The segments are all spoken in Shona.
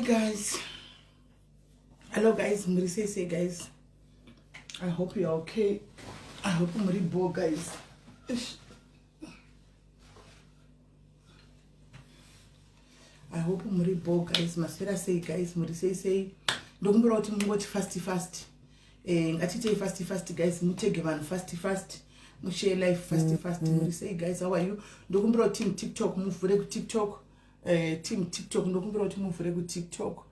Guys, hello guys, muri sei sei guys? I hope you're okay. I hope muri bo guys. Ish. I hope muri bo guys. Maswera sei guys, muri sei sei? Ndokumbira kuti mungoti fast fast. Eh, ngatiitei fast fast guys, mutege vanhu fast fast, mushare life fast fast. Muri sei guys, how are you? Ndokumbira kuti team TikTok muvhure kuTikTok. Team TikTok, ndokumbira kuti muvhure kuTikTok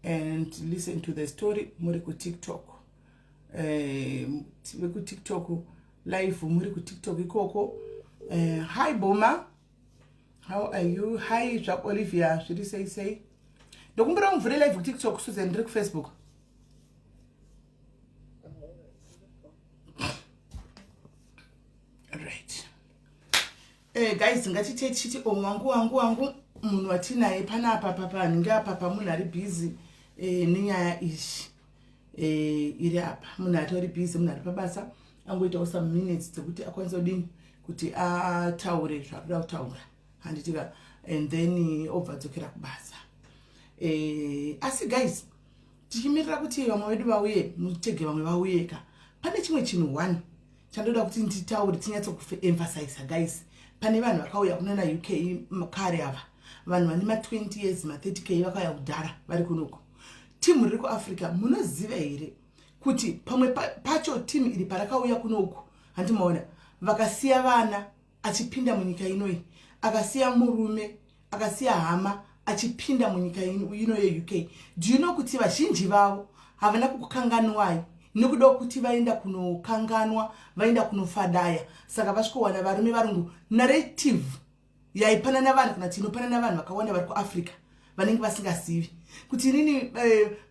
and listen to the story muri kuTikTok. VekuTikTok live, muri kuTikTok ikoko. Hi Boma, how are you? Hi zvako Olivia, zviri sei sei? Ndokumbira muvhure live kuTikTok. Susan, ndiri kuFacebook. Right, guys, ngatite tichiti o wangu wangu wangu, munhu watinaye panapa papanhinge apa pamunhu ari busy nenyaya izvi iri apa. Munhu atori busy, munhu ari pabasa, angoitawo some minutes dzekuti akwanise kudini, kuti ataure zvakuda kutaura, handitika? And then obva adzokera kubasa. Asi guys, tichimirira kuti vamwe vedu vauye, mutege vamwe vauyeka, pane chimwe chinhu one chandoda kuti nditaure, tinyatsokuemphasize guys. Pane vanhu vakauya kunana UK kare ava, vanhu vane ma20 years, ma30 k, vakauya kudhara vari kunoku. Timu riri kuAfrica, munoziva here kuti pamwe pacho timu iri parakauya kunoku, handimaona, vakasiya vana achipinda munyika inoi, akasiya murume, akasiya hama, achipinda munyika ino yeUK? Do you know kuti vazhinji vavo havana kukukanganwai nekuda kuti vaenda kunokanganwa, vaenda kunofadaya? Saka vasvikowana varume varungu. Narrative yaipanana vanhu, kana kuti inopanana vanhu vakawanda vari kuAfrica vanenge vasingazivi kuti inini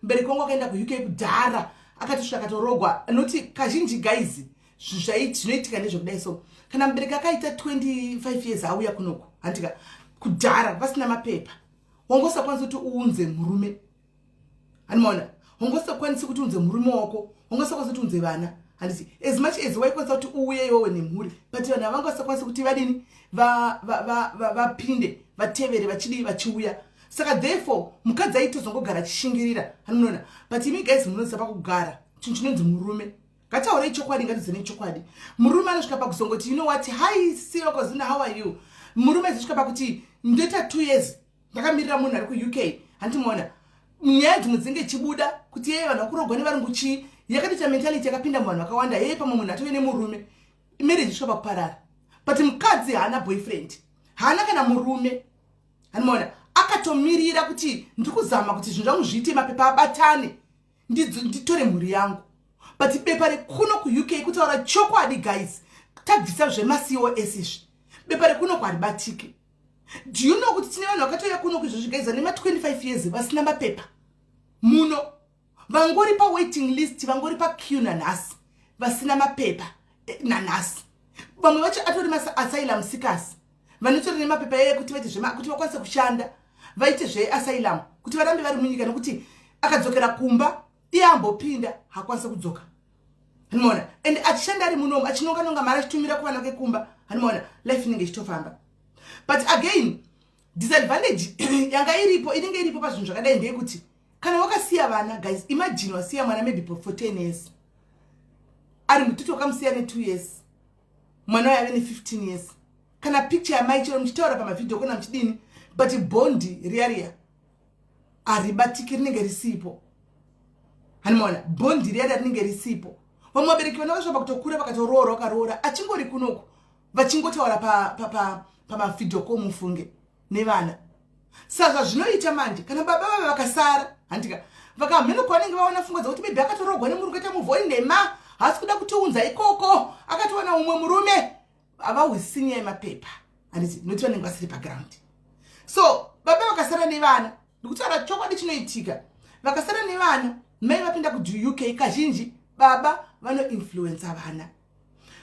mubereki wangu akaenda kuUK kudhara, akatosvika akatorogwa. Noti kazhinji guys, zvinoitika ndezvekudai. So kana mubereki akaita 25 years auya kunoku, handika, kudhara vasina mapepa, wangosakwanisi kuti uunze murume, handimaona? Wangosakwanisi kuti unze murume wako, wangosakwanisi kuti unze vana, handiti? As much as waikwanisa kuti uuye iwowe nemhuri, but vanhu havangasakwanisi kuti vadini, vapinde, vatevere, vachidii, vachiuya. Saka therefore mukadzi aitozongogara achishingirira, handimunoona? But imi guys, munoziva pakugara chinhu chinonzi murume. Ngataurei chokwadi, ngatidzenei chokwadi. Murume anosvika pakuzongoti, "You know what?" Hi Sirokozina, how are you? Murume azosvika pakuti ndoita 2 years ndakamirira munhu ari kuUK, handimuona? Nyaya dzimwe dzinenge ichibuda kuti yeye vanhu vakurogwa nevarungu chii, yakatoita mentality yakapinda muvanhu vakawanda. Yeye pamwe munhu atove nemurume, marriage isvika pakuparara, but mukadzi haana boyfriend, haana kana murume, handimaona? Akatomirira kuti ndiri kuzama kuti zvinhu zvangu zviite, mapepa abatane, nditore mhuri yangu. But bepa rekuno kuUK, kutaura chokwadi guys, tabvisa zvemaCOS izvi, bepa rekuno kwaribatiki. Do you know kuti tine vanhu vakatouya kuno kuizvozvi guys, vane ma25 years vasina mapepa muno, vangori pawaiting list, vangori paqueue nanhasi, vasina mapepa nanhasi? Vamwe vacho atori maasylum seekers, vanotori nemapepa ekuti vaite kuti vakwanise kushanda, vaite zveasylum kuti varambe vari munyika, nekuti akadzokera kumba, iye ambopinda, haakwanisi kudzoka, handimaona? And achishanda ari munomu, achinonga nonga mari, achitumira kuvana vake kumba, handimaona? Life inenge ichitofamba. But again, disadvantage yanga iripo, inenge iripo pazvinhu zvakadai ndeyekuti kana wakasiya vana guys, imagine wasiya mwana maybe for 10 years ari mututi, wakamusiya ne2 years, mwana wayo ave ne15 years. Kana picture yamai, chero muchitaura pamavhidhio kana muchidini, but bond riya riya haribatiki, rinenge risipo, handimaona? Bond riya riya rinenge risipo. Vamwe vabereki vana vasvika pakutokura, vakatoroora, vakaroora achingori kunoku, vachingotaura pamavhidhio ko mufunge nevana. Saka zvazvinoita manje, kana baba vave vakasara, handika, vakamheno kwavanenge vaona pfungwa dzakuti maybe akatorogwa nemurungu, aita muvhoi nhema, haasi kuda kutiunza ikoko, akatowana umwe murume, havahwisisi nyaya yemapepa, handiti? Nokuti vanenge vasiri paground. So baba vakasara nevana, ndikutaura chokwadi chinoitika, vakasara nevana, mai vapinda kuUK, kazhinji baba vanoinfluensa vana,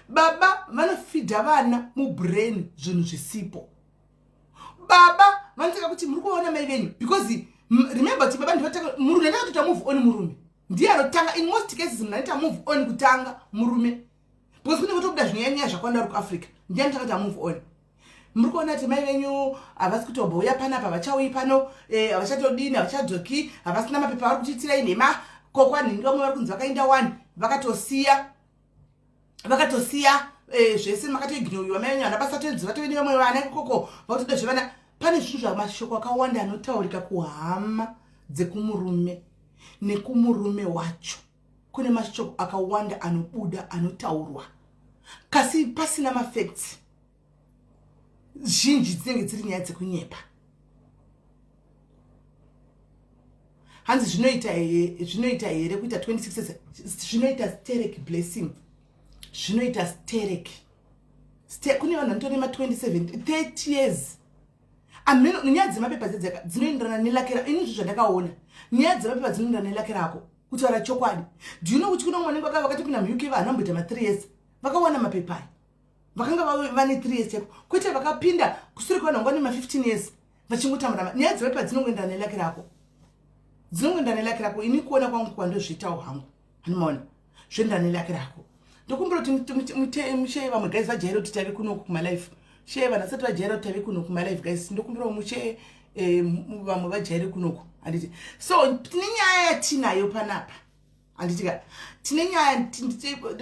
baba vanofidha vana mubrain zvinhu zvisipo. Baba vanotanga kuti muri kuvaona mai venyu, because remember kuti baba ndivotanga, murume andakatoita move on, murume ndiye anotanga. In most cases munhu anoita move on kutanga murume, because kune kutobuda zvinyanyanya zvakawanda uri kuAfrica, ndiye anotanga kuita move on. Muri kuona kuti mai venyu havasi kutombouya panapa, havachauyi pano, eh, havachatodini, havachadzoki, havasina mapepa, vari kutiitirai nhema. Kokwanhingi vamwe vari kunzi vakaenda wani, vakatosiya vakatosiya eh, zvese, makatoignoiwa mai venyu, hana basa, toenzi vatove nevamwe vana ikokoko, vakutoda zvevana. Pane zvinhu zvamashoko akawanda anotaurika kuhama dzekumurume nekumurume wacho. Kune mashoko akawanda anobuda, anotaurwa kasi pasina mafacts. Zhinji dzinenge dziri nyaya dzekunyepa. Hanzi zvinoita, zvinoita here kuita 26 years? Zvinoita sterek, Blessing, zvinoita sterek. Kune vanhu vanotori ma27, 30 years. Ameno nyaya dzemapepa dzedzeka dzinoenderana neluck rako. Ini zvo zvandakaona, nyaya dzemapepa dzinoenderana neluck rako, kutaura chokwadi. Do you know kuti kune umwe vanenge vakatopinda muUK, vanhu vamboita ma3 years, vakawana mapepa aya, vakanga vane 3 years chaipo, kwete vakapinda kusure kwevanhu vanga vane ma15 years vachingotambura. Nyaya dzemapepa dzinongoenderana neluck rako, dzinongoenderana neluck rako. Ini kuona kwangu kwandozviitawo hangu, hanimaona, zvoenderana neluck rako. Ndokumbira kuti mushare vamwe guys vajaire kuti tave kunoku kumalive. Share vanhu vasati vajaira kuti tave kuno kumalive. Guys, ndokumbirawo mushare vamwe vajaire kunoku, handiti? So tine nyaya yatinayo panapa, handiti ka? Tine nyaya,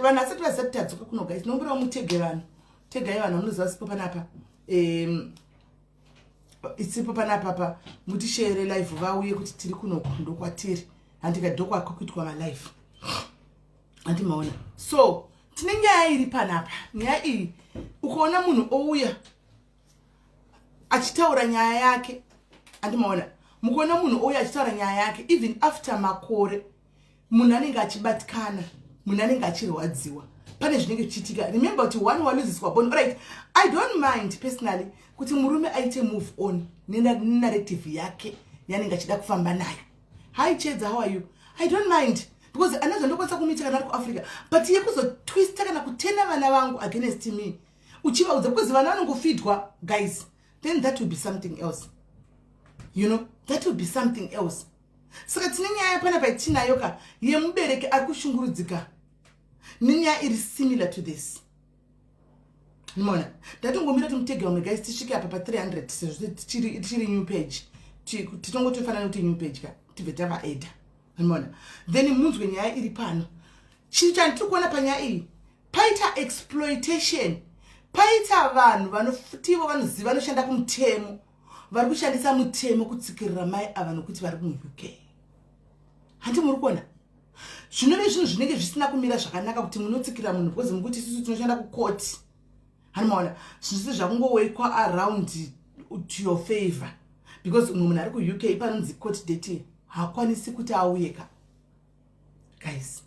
vanhu vasati vaziva kuti tadzoka kuno. Guys, ndokumbirawo mutege vanhu, tegai vanhu vanoziva sipo panapa, isipo panapa pa, mutishere live vauye kuti tiri kunoku, ndokwatiri, handika? Ndokwako kuitwa malive, handimaona? So tine nyaya iri panapa. Nyaya iyi, ukaona munhu ouya achitaura nyaya yake, andimaona? Mukuona munhu ouya achitaura nyaya yake even after makore, munhu anenge achibatikana, munhu anenge achirwadziwa, pane zvinenge zvichiitika. Remember kuti one waluziswa bond. Alright, I don't mind personally kuti murume aite move on nenarrative yake yanenge achida kufamba nayo. Hi Chedza, how are you? I don't mind because ana zvandokwanisa kumuita kana ari kuAfrica, but yekuzotwista kana kutena vana vangu against me uchivaudza, because vana vanongofidwa guys, then that will be something else, you know, that will be something else. Saka tine nyaya panapa itinayo ka, yemubereki ari kushungurudzika nenyaya iri similar to this. Mona, ndatongomira kuti mutege vamwe guys, tisvike apa pa300 sezvo tichiri new page. Titongotofanana kuti new page ka, tibve tavaeda, mona? Then munzwe nyaya iri pano. Chinhu chanditiri kuona panyaya iyi, paita exploitation, paita vanhu vanofutivo vanoziva, vanoshanda kumutemo, vari kushandisa mutemo kutsikirira mai ava nokuti vari muUK, handi? Muri kuona zvinove zvinhu zvinenge zvisina kumira zvakanaka kuti munotsikira munhu because mukuti isusu tinoshanda kukoti, hanimaona? Zvinhu zvese zvakungowekwa around to your favor because umwe munhu ari kuUK, panonzi court date, haakwanisi kuti auye ka guys,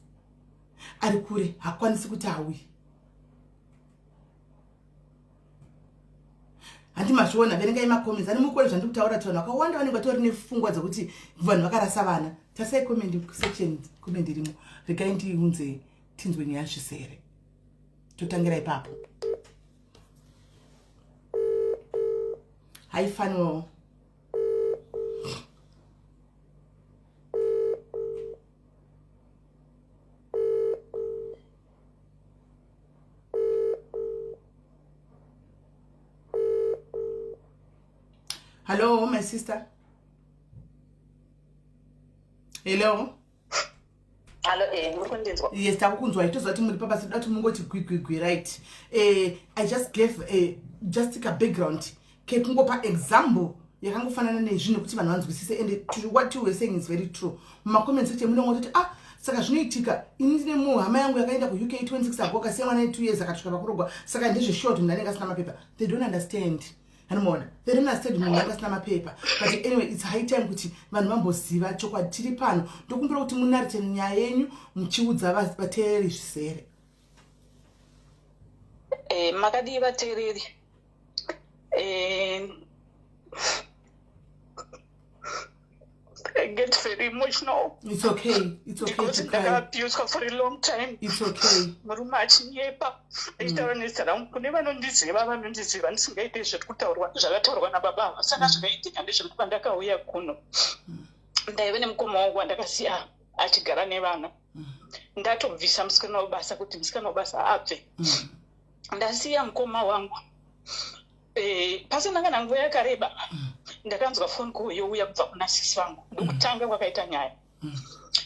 ari kure, haakwanisi kuti auye, handi? Mazviona, verengai macomments ani, mukuona zvandiri kutaura kuti vanhu vakawanda vanenge vatori nepfungwa dzekuti vanhu vakarasa vana. Tasai comment section, comment irimo. Regai ndiunze tinzwe nyaya zvisere, totangira ipapo. Hi Fanuel. Hello my sister, hello. Hello, muri kundinzwa? Yes, takukunzwa. Toziva kuti muri pabasa, toda kuti mungoti gwigwigwi, right? I just gave just a background kekungopa example yakangofanana nezvinhu kuti vanhu vanzwisise, and what you were saying is very true. Mumacomments section munongototi, "Ah, saka zvinoitika. Ini ndine muhama yangu yakaenda kuUK 26 ago, akasiya mwana ne2 years, akasvika pakurogwa. Saka ndezveshort munhu anenge asina mapepa." They don't understand, anomaona? They don't understand munhu anenge asina mapepa. But anyway, it's high time kuti vanhu vamboziva chokwadi. Tiri pano, ndokumbira kuti munarite nyaya yenyu muchiudza vateereri zvisere. Makadii vateereri? I get very emotional. It's okay, it's okay. Because to cry. Ndakaabuswa for a long time. It's okay. Murume achinyepa, achitaura nezita rangu kune vanondiziva, vanondiziva ndisingaite zviri kutaurwa, zvakataurwa nababa ava. Saka zvakaitika ndezvekuti pandakauya kuno, ndaive nemukoma wangu wandakasiya achigara nevana. Ndatobvisa musikana webasa kuti musikana webasa abve. Ndasiya mukoma wangu. Pasina kana nguva yakareba, ndakanzwa phone call youya kubva kuna sisi vangu. Ndokutanga kwakaita nyaya.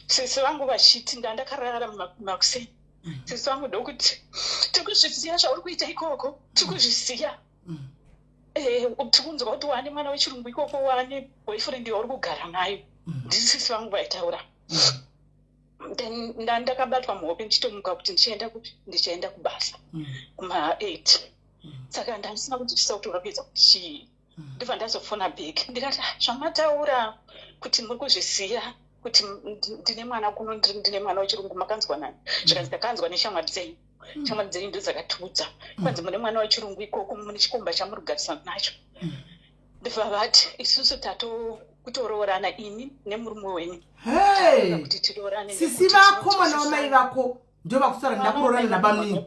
Sisi vangu vachiti, ndandakarara makuseni, sisi vangu ndokuti, "Tikuzviziva zvauri kuita ikoko, tikuzviziva. Tikunzwa kuti wane mwana wechirungu ikoko, wane boyfriend yauri kugara nayo." Ndisisi vangu vaitaura. Then ndakabatwa muhope ndichitomuka kuti ndichienda kupi, ndichienda kubasa kuma-8. Saka ndandisina kunzwisisa kuti uri kuedza kuti chii. Ndobva ndazofona back ndikati, "Ah, zvamataura kuti muri kuzviziva kuti ndine mwana kuno, ndine mwana wechirungu, makanzwa nani?" Zvikanzi, "Ndakanzwa neshamwari dzenyu. Shamwari dzenyu ndo dzakatiudza kwanzi mune mwana wechirungu ikoko, mune chikomba chamuri kugarisana nacho." Ndobva vati, "Isusu tato kutoroorana, ini nemurume wenyu." Hey! Kuti tiroorane Sisi nekuti vako, mwana wamai tinonzwisisana. vako, ndo vakusara, "Ndakuroorana nabamunini."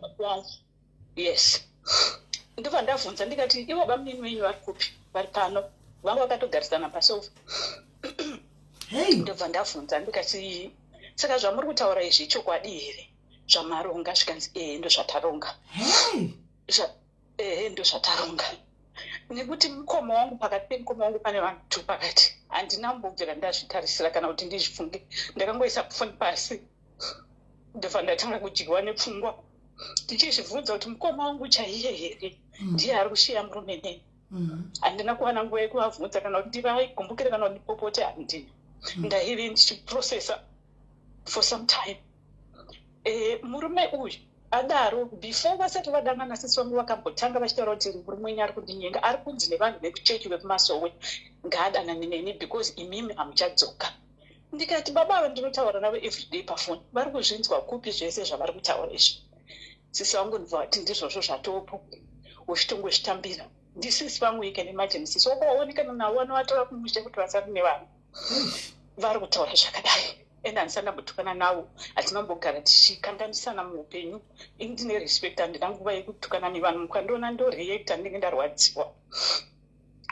Yes. Ndobva ndabvunza ndikati, "Ivo bamunini wenyu vari kupi?" "Vari pano." Vanga vakatogarisana pasofa. Hei! Ndobva ndabvunza ndikati, "Saka zvamuri kutaura izvi ichokwadi here zvamaronga?" Zvikanzi, "Ehe, ndo zvataronga." Hei! Ehe, ndo zvataronga, nekuti mukoma wangu, pakati pemukoma wangu pane vanhu two pakati. Handina kumbobvira ndazvitarisira kana kuti ndizvifunge. Ndakangoisa foni pasi, ndobva ndatanga kudyiwa nepfungwa ndichizvibvunza kuti mukoma wangu chaiye here ndiye ari kushiya murume neni. Handina kuwana nguva yekuvabvunza kana kuti ndivagumbukire kana kuti ndipopote, handina. Ndaive ndichiprocessa for some time. Murume uyu adaro, before vasati vadanana, sisi vangu vakambotanga vachitaura kuti murume wenyu ari kundinyenga, ari kunzi nevanhu vekuchechi, vekumasowe, ngaadanane neni because imimi hamuchadzoka. Ndikati, "Baba ava ndinotaura navo everyday pafoni, vari kuzvinzwa kupi zvese zvavari kutaura izvi?" Sisi vangu ndibva vati, "Ndizvozvo zvatopo, uchitongozvitambira." Ndisisi vangu, you can imagine, sisi wakaonekana navo vanovatora kumusha kuti vasari nevanhu vari kutaura zvakadai. Ende handisati ndambotukana navo, hatina kumbogara tichikanganisana muupenyu. Ini ndine respect, handina nguva yekutukana nevanhu. Mukandiona ndoreacta, ndinenge ndarwadziwa.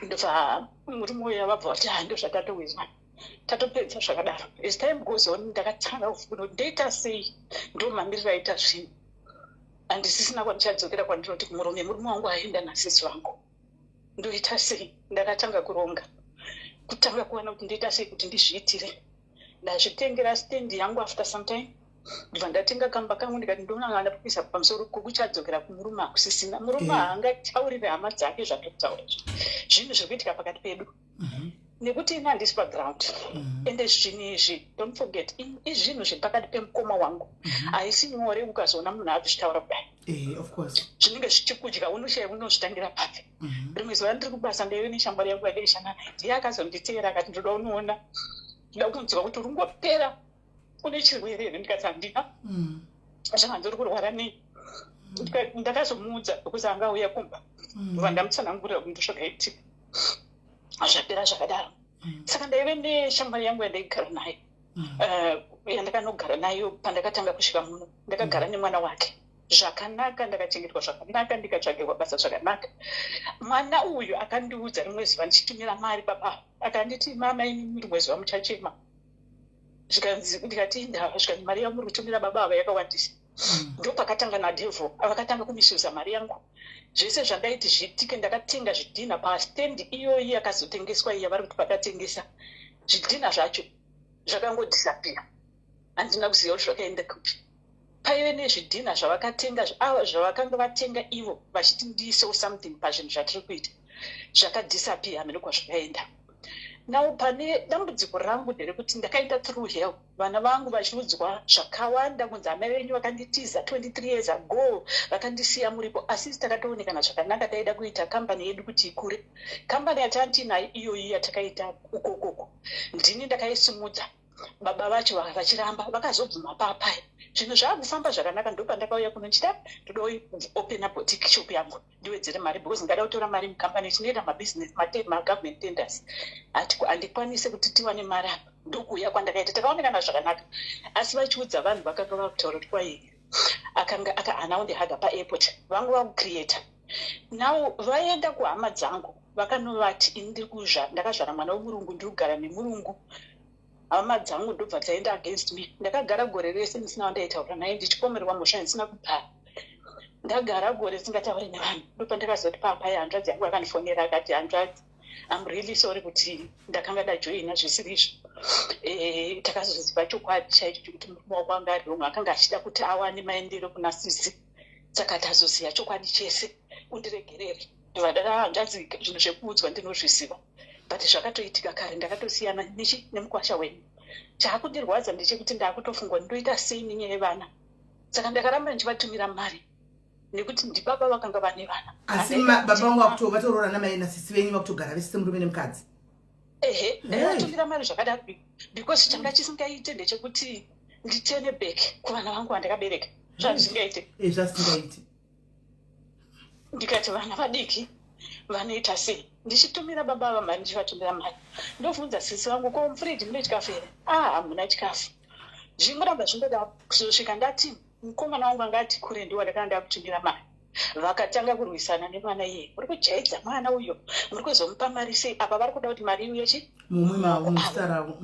Ndobva murume uya vabva vati, "Ha, ndo zvatatowizwa, tatopedza zvakadaro." As time goes on, ndakatanga kufunga kuti ndoita sei, ndo mamiriro aita zvinhu, handisisina kwandichadzokera kwandinoti kumurume. Murume wangu aenda nasisi vangu, ndoita sei? Ndakatanga kuronga, kutanga kuwana kuti ndoita sei kuti ndizviitire. Ndazvitengera stendi yangu after some time, ndibva ndatenga kamba kangu. Ndikati ndonangana kuisa pamusoro, kokuchadzokera kumurume hakusisina. Murume haangataurire hama dzake zvatokutaura izvi, zvinhu zviri kuitika pakati pedu, nekuti ini handisi paground. Ende zvinhu izvi, don't forget, izvinhu zviri pakati pemukoma wangu. Haisi nyore ukazoona munhu azvichitaura kudai. Of course. Zvinenge zvichikudya, unoshaya unozvitangira papi. Rimwe zuva ndiri kubasa, ndaive neshamwari yangu yandaishanda naye. Ndiye akazonditeera akati, "Ndoda unoona, ndoda kunzwa kuti uri ngopera, une chirwere here?" Ndikati, "Handina." Zvakanzi, "Uri kurwara nei?" Ndakazomuudza because anga auya kumba. Ndobva ndamutsanangurira kuti ndozvakaitika, zvapera zvakadaro. Saka ndaive neshamwari yangu yandaigara nayo, yandakanogara nayo pandakatanga kusvika muno. Ndakagara nemwana wake zvakanaka, ndakachengetwa zvakanaka, ndikatsvagirwa basa zvakanaka. Mwana uyu akandiudza rimwe zuva ndichitumira mari baba, akanditi, "Mama, imi rimwe zuva muchachema." Zvikanzi, ndikati, "Indava?" Zvikanzi, "Mari yamuri kutumira baba ava yakawandisa." Ndopakatanga nadevil, vakatanga kumisusa mari yangu. Zvese zvandaiti zviitike, ndakatenga zvidhina pastendi iyoyi yakazotengeswa iya vari kuti pakatengesa zvidhina zvacho, zvakangodisappear. Handina kuziva kuti zvakaenda kupi. Paive nezvidhina zvavakatenga, zvavakanga vatenga ivo vachiti ndiisewo something pazvinhu zvatiri kuita, zvakadisappear, hamene kwazvakaenda. Now pane dambudziko rangu nderekuti ndakaenda through hell, vana vangu vachiudzwa zvakawanda kunzi amai venyu vakanditiza 23 years ago, vakandisiya muripo. Asi takatoonekana zvakanaka, taida kuita kambani yedu kuti ikure. Kambani yatantinayo iyoyi yatakaita ukokoko, ndini ndakaisimudza. Baba vacho vachiramba, vakazobvuma papaya zvinhu zvaakufamba zvakanaka. Ndopandakauya kuno ndichida, ndoda kuopena boutique shop yangu ndiwedzere mari, because ndingada kutora mari mukambani tinoita mabusiness, magovernment tenders, handikwanise kuti tiwane mari apa. Ndokuuya kwandakaita, takaonekana zvakanaka, asi vachiudza vanhu vakanga vakutaura kuti kwai akanga haana kundihaga paairport. Vangu vakucreata now, vaenda kuhama dzangu vakanovati ini ndiri kuzva, ndakazvara mwana wemurungu, ndiri kugara nemurungu. Hama dzangu ndobva dzaenda against me. Ndakagara gore rese ndisina wandaitaura naye, ndichipomerwa mhosva ndisina kupara. Ndagara gore singatauri nevanhu. Ndopandakazoti papa, hanzvadzi yangu akandifonera akati, "Hanzvadzi, I'm really sorry kuti ndakanga ndajoina zvisiri izvo." Takazoziva chokwadi chaicho chekuti murume wako anga ari wrong, akanga achida kuti awane maendero kuna sisi, saka tazoziva chokwadi chese, undiregerere. Ndovadara, "Hanzvadzi, zvinhu zvekuudzwa ndinozviziva, but zvakatoitika kare, ndakatosiyana nechi nemukwasha wenyu. Chaakundirwadza ndechekuti ndaakutofungwa ndoita sei nenyaya yevana, saka ndakaramba ndichivatumira mari nekuti ndibaba vakanga vane vana." Asi baba vangu vatoroora namai nasisi venyu, vakutogara vese semurume nemukadzi? Ehe, ndaivatumira mari zvakadaro because changa chisingaite ndechekuti nditurn back kuvana vangu vandakabereka, zvazvisingaite. Zvasingaiti. Ndikati vana vadiki vanoita sei ndichitumira baba ava mari? Ndichivatumira mari, ndobvunza sisi vangu, "Ko mufiriji mune chikafu here?" "Ah, hamuna chikafu." Zvingoramba zvingoda kuzosvika ndati mukomana wangu anga ati kure ndiwo ndakanga ndakutumira mari. Vakatanga kurwisana nemwana iyeye, "Muri kujaidza mwana uyo, muri kuzomupa mari sei? Apa vari kuda kuti mari iuye chi Mumwe mavo, muzita ravo.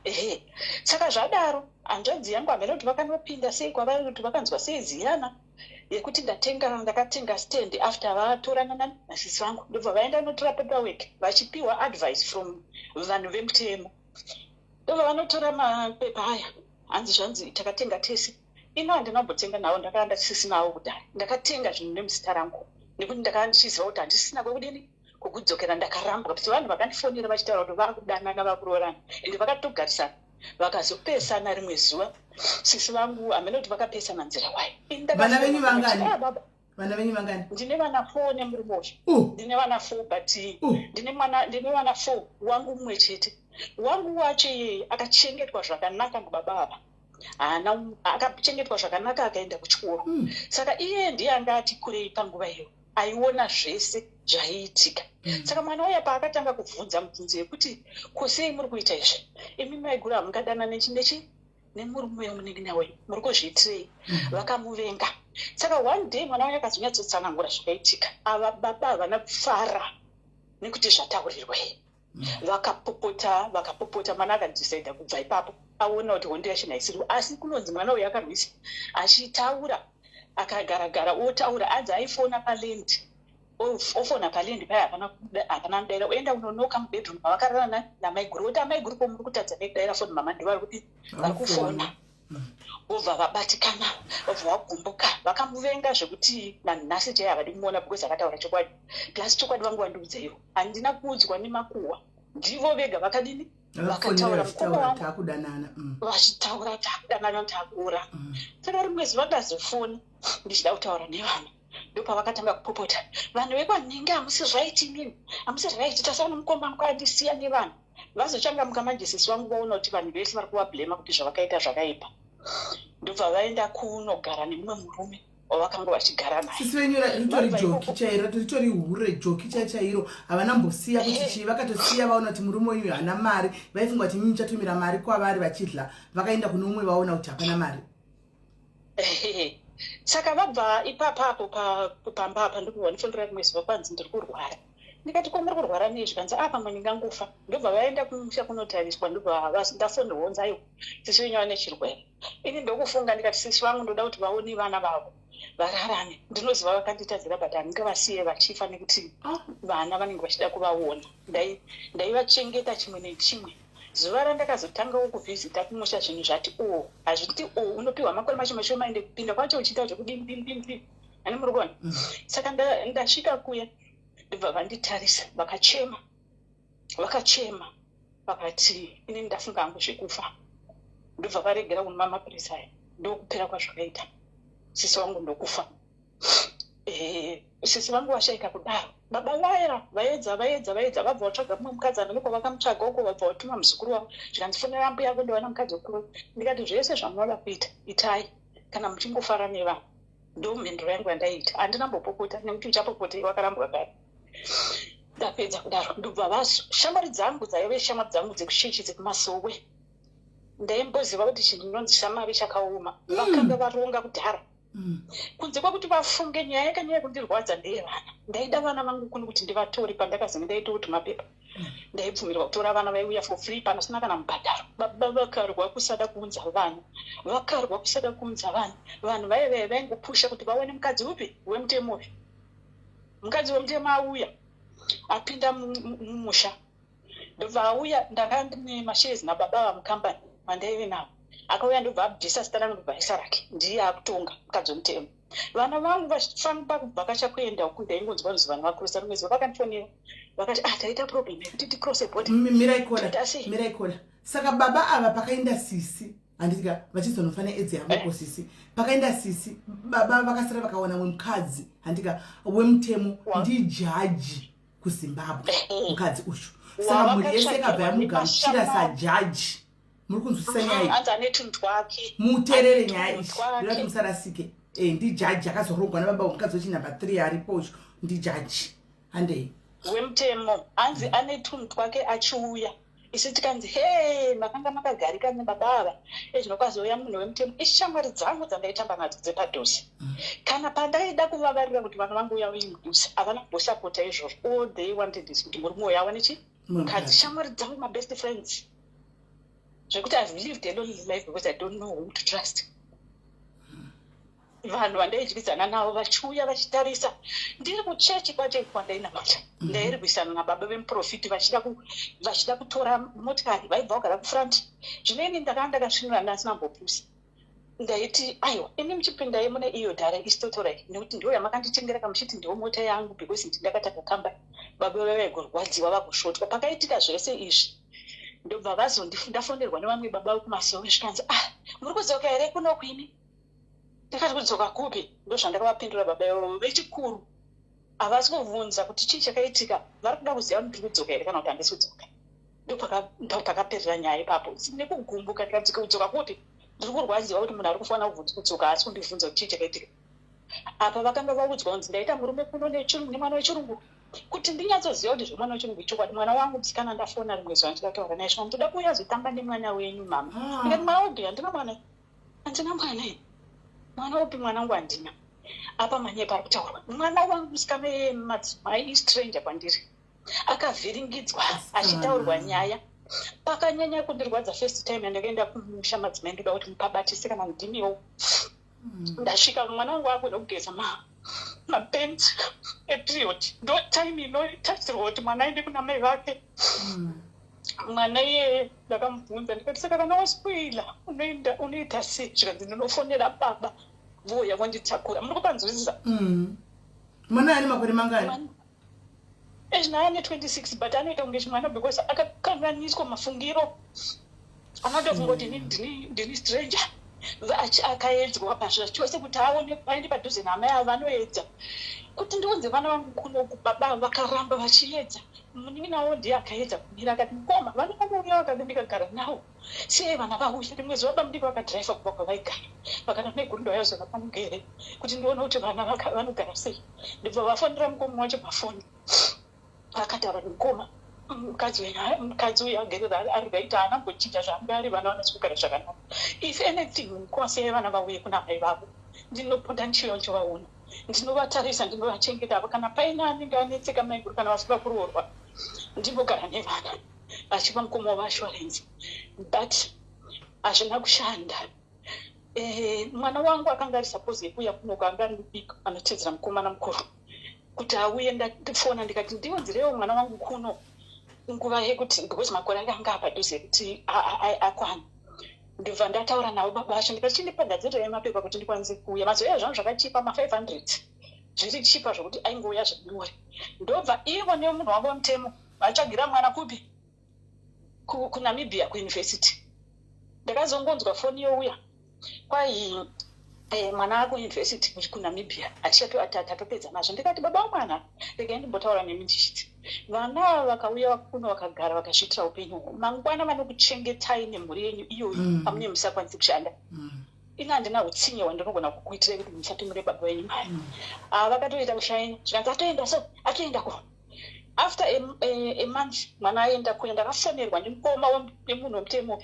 Ehe, saka zvadaro hanzvadzi yangu hamene kuti vakanopinda sei kwavari, kuti vakanzwa sei ziyana yekuti ndatenga, ndakatenga stand after vatorana nasisi vangu. Ndobva vaenda notora paperwork vachipiwa advice from vanhu vemutemo. Ndobva vanotora mapepa aya, hanzi zvanzi takatenga tese. Ino handina kumbotenga navo, ndakanga ndasisinawo kudhara. Ndakatenga zvinhu nemuzita rangu nekuti ndakanga ndichiziva kuti handisina kwekudini kwekudzokera. Ndakarambwa kuti vanhu vakandifonera vachitaura kuti vakudanana, vakuroorana, ende vakatogarisana, vakazopesana rimwe zuva. Sisi vangu hamene kuti vakapesana nzira wayo. Vana venyu vangani? Baba. Vana venyu vangani? Ndine vana 4 nemurume uyu. Ndine vana 4, but ndine mwana, ndine vana 4, wangu mumwe chete. Wangu wacho iyeye akachengetwa zvakanaka nababa ava, haana, akachengetwa zvakanaka, akaenda kuchikoro. Saka iye ndiye anga ati kurei panguva iyo, aiona zvese zvaiitika. Saka mwana uya paakatanga kubvunza mubvunzo yekuti, "Kosei muri kuita izvi imi maiguru? Hamungadana nechi nechi nemurume wemunin'ina wenyu, muri kuzviitirei?" Vakamuvenga. Saka one day mwana uya akazonyatsotsanangura zvakaitika. Ava baba havana kufara nekuti zvataurirwei. Vakapopota, vakapopota. Mwana akadhisaidha kubva ipapo, aona kuti hondo yacho haisiriwo. Asi kunonzi mwana uyu akarwisa achitaura, akagaragara otaura, anzi aifona paland, ofona paland paya, hapana anodaira. Oenda unonoka mubedroom mavakarara namaiguru, oti, "Amaiguru, ko muri kutadza nekudaira foni? Mama ndo vari kufona." Vobva vabatikana, vobva vagumbuka, vakamuvenga zvekuti nanhasi chai havadi kumuona because akataura chokwadi. Plus chokwadi vangu vandiudza ivo, handina kuudzwa nemakuhwa, ndivo vega vakadini, vakataura. Mukoma wangu Takudanana. Vachitaura, takudanana, takuura. Saka rimwe zuva ndazofona ndichida kutaura nevana, ndopavakatanga kupopota, "Vanhu vekwanhingi hamusi right, inini hamusi right, tasana mukoma wangu andisiya nevana." Vazochangamuka manje sisi vangu, vaona kuti vanhu vese vari kuvablamer kuti zvavakaita zvakaipa, ndobva vaenda kunogara nemumwe murume wavakanga vachigara naye. Sisi venyu ritori joki chairo, ritori hure joki chai chairo. Havana mbosiya kuti chii, vakatosiya vaona kuti murume wenyu haana mari. Vaifunga kuti mimi muchatumira mari kwavari vachidla. Vakaenda kune umwe, vaona kuti hapana mari. Ehe. Saka vabva ipapapo pamba apa, ndobva vandifonera rimwe zuva, kwanzi ndiri kurwara. Ndikati, "Ko muri kurwara nei?" Zvikanzi, "A, pamwe ndingangofa." Ndobva vaenda kumusha kunotariswa. Ndobva ndafonerwa, onzi, "Aiwa, sisi venyu vane chirwere." Ini ndokufunga, ndikati, "Sisi vangu ndoda kuti vaone vana vavo vararame. Ndinoziva vakanditadzira, but handingavasiye vachifa nekuti vana vanenge vachida kuvaona." Ndaivachengeta chimwe nechimwe. Zuva randakazotangawo kuvhizita kumusha, zvinhu zvati o hazviti o unopiwa makore mashoma shoma, ende kupinda kwacho uchiita zvekudini dini dini dini, ani muri kuona. Saka ndasvika kuya, ndobva vanditarisa, vakachema, vakachema, vakati, "Ini ndafunga hangu zvekufa." Ndobva varegera kunwa mapirisi aya. Ndokupera kwazvakaita, sisi vangu ndokufa. Sisi vangu vashaika kudaro, baba vaya vaedza, vaedza, vaedza, vabva vatsvaga mumwe mukadzi, amene kwavakamutsvaga uko. Vabva vatuma muzukuru wavo, zvikanzi, "Fonera mbuya yako, ndiwana mukadzi wekuru." Ndikati, "Zvese zvamunoda kuita itai, kana muchingofara nevanhu." Ndo mhinduro yangu yandaiita, handina mbopopota nekuti uchapopotei wakarambwa kare. Ndapedza kudaro, ndobva shamwari dzangu dzaive shamwari dzangu dzekuchechi, dzekumasowe, ndaimboziva kuti chinhu chinonzi shamwari chakaoma. Vakanga varonga kudhara. Kunze kwekuti vafunge nyaya yakanyanya kundirwadza ndeyevana. Ndaida vana vangu kuni kuti ndivatore. Pandakazenge ndaita kuti mapepa. Ndaibvumirwa kutora vana vaiuya for free panosina kana mubhadharo. Baba vakarwa kusada kuunza vana, vakarwa kusada kuunza vana. Vanhu vaive vaingopusha kuti vaone mukadzi upi wemutemo uyu. Mukadzi wemutemo auya, apinda mumusha, ndobva auya. Ndanga ndine mashares nababa vamukambani mandaive navo. Akauya, ndobva abvisa zita rangu, ndobva aisa rake. Ndiye akutonga mukadzi wemutemo. Vana vangu vachifamba kubvakacha kuenda uku, ndaingonzwa kunzi vanhu vakrosa. Rimwe zuva vakandifonera, vakati, "Ah, taita problem yekuti tikrose border." Mirai kola, mirai kola. Saka baba ava, pakaenda sisi, handitika, vachizonofa neAIDS yavoko, sisi, pakaenda sisi, baba vakasara vakawana wemukadzi, handika, wemutemo, ndijaji kuZimbabwe mukadzi uyu. Saka mhuri yese ikabva yamugamuchira sajaji. Muri kunzwisisa nyaya? Hanzi ane tunhu twake. Muteerere nyaya iyi, ndinoti musarasike. Ndijaji akazorogwa nababa wemukadzi wechinumber 3 aripo uyu, ndijaji. Handei. Wemutemo, hanzi ane tunhu twake. Achiuya, isu tikanzi, "He, makanga makagarika nebaba ava." Ezvino kwazouya munhu wemutemo. Ishamwari dzangu dzandaitamba nadzo dzepadhuze, kana pandaida kuvavarira kuti vana vangu uya uyi mudhuze, havana kumbosapota izvozvo. All they wanted is kuti murume uyu awane chi mukadzi. Shamwari dzangu, mabest friends, zvekuti I've lived a lonely life because I don't know whom to trust. Vanhu vandaidyidzana navo vachiuya vachitarisa ndiri kuchechi kwacho kwandainamata, ndairwisana nababa vemuprofiti vachida kutora motikari, vaibva kugara kufront. Zvino ini ndakanga ndakasvinura, ndasina mbopusa. Ndaiti, "Aiwa, imi muchipindai mune iyo dhara, isitotorai, nekuti ndiyo yamakanditengera kamuchiti ndiwo mota yangu, because ndi ndakatanga kambani." Baba vaigorwadziwa, vagosvotwa. Pakaitika zvese izvi, ndobva vazondafonerwa nevamwe baba vekumasowe, zvikanzi, "Ah, muri kudzoka here kuno kwini?" Ndikati, "Kudzoka kupi?" Ndozvandakavapindura. Baba ivavo vechikuru havasi kubvunza kuti chii chakaitika, vari kuda kuziva kuti ndiri kudzoka here kana kuti handisi kudzoka. Ndopakaperera nyaya ipapo nekugumbuka. Ndikadzoka, kudzoka kupi? Ndiri kurwadziwa kuti munhu ari kufanira kubvunza kudzoka haasi kundibvunza kuti chii chakaitika. Apa vakanga vaudzwa kunzi ndaita murume kuno nemwana wechirungu. Kuti ndinyatsoziva kuti zvemwana wechirungu ichokwadi, mwana wangu musikana, ndafona rimwe zuva ndichida kutaura naye, svika, "Ndoda kuuya zotamba nemwana wenyu, mama." Ah. Ndikati, "Mwana upi? Handina mwana, handina mwana ini. Mwana upi? Mwana wangu handina." Apa manyepo ari kutaurwa. Mwana wangu musikana yemadzimai istranger kwandiri, akavhiringidzwa achitaurwa nyaya. Pakanyanya kundirwadza, first time yandakaenda kumusha, madzimai, ndoda kuti mupabatise kana ndimiwo. Ndasvika, mwana wangu akuda kugeza mapanty eperiod. Ndo time inotarisirwa kuti mwana aende kuna mai vake. Mwana iyeye ndakamubvunza, ndikati, "Saka kana waspoila unoenda unoita sei?" Zvikanzi, "Ndinofonera baba vouya vonditakura." Muri kupanzwisisa? Mwana ane makore mangani? Ezvino ane 26, but anoita kunge chimwana because akakanganiswa mafungiro. Anotofunga kuti ini ndini stranger. Akaedzwa pazvachose kuti aone aende padhuze naamai avo. Vanoedza kuti ndiunze vana vangu kunoku, baba vakaramba vachiedza. Munin'ina wavo ndiye akaedza kumira, akati, "Mukoma, vana vanouya vakada ndikagara navo, sei vana vauya?" Rimwe zuva bamudiki vakadhiraivha kubva kwavaigara, vakati, "Maiguru, ndauya pamugere kuti ndione kuti vana vanogara sei." Ndibva vafonera mukoma wacho pafoni, akataura, "Mukoma, mukadzi wenyu, mukadzi uyu agerera ari right, haana kumbochinja zvaanga ari. Vana vanasi kugara zvakanaka. If anything, mukoma, siyai vana vauye kuna mai vavo. Ndinopota ndichiuya ndichivaona, ndinovatarisa, ndinovachengeta. Avo kana paine anenge anetseka, maiguru, kana vafunga kuroorwa, ndimbogara nevana." Achipa mukoma wavo assurance, but hazvina kushanda. Mwana wangu akanga ari suppose yekuuya kunoko, anga ari mudiki, anotedzera mukomana mukuru kuti auye. Ndafona, ndikati, "Ndiunzirewo mwana wangu kuno nguva yekuti," because makore ake anga apadhuze yekuti akwana. Ndobva ndataura navo baba vacho, ndikati, "Chindipa gadzirirai mapepa kuti ndikwanise kuuya." Mazuva iyo zvangu zvakachipa, ma500 zviri chipa, zvokuti aingouya zvenyore. Ndobva ivo nemunhu wavo wemutemo vatsvagira mwana kupi? KuNamibia, kuuniversity. Ndakazongonzwa foni youya kwai, "Mwana akuuniversity kuNamibia, tatopedza nazvo." Ndikati, "Baba wamwana, regai ndimbotaura nemi." Ndichiti, "Vana ava vakauya kuno, vakagara, vakazviitira upenyu, mangwana vanokuchengetai nemhuri yenyu iyoyi pamunenge musakwanisi kushanda. Ini handina utsinye hwandinogona kukuitirai kuti musatumire baba venyu mari." Ah, vakatoita kushaina, zvikanzi atoenda, so atoenda ko after a month mwana aenda kuya, ndakafonerwa nemukoma wemunhu wemutemo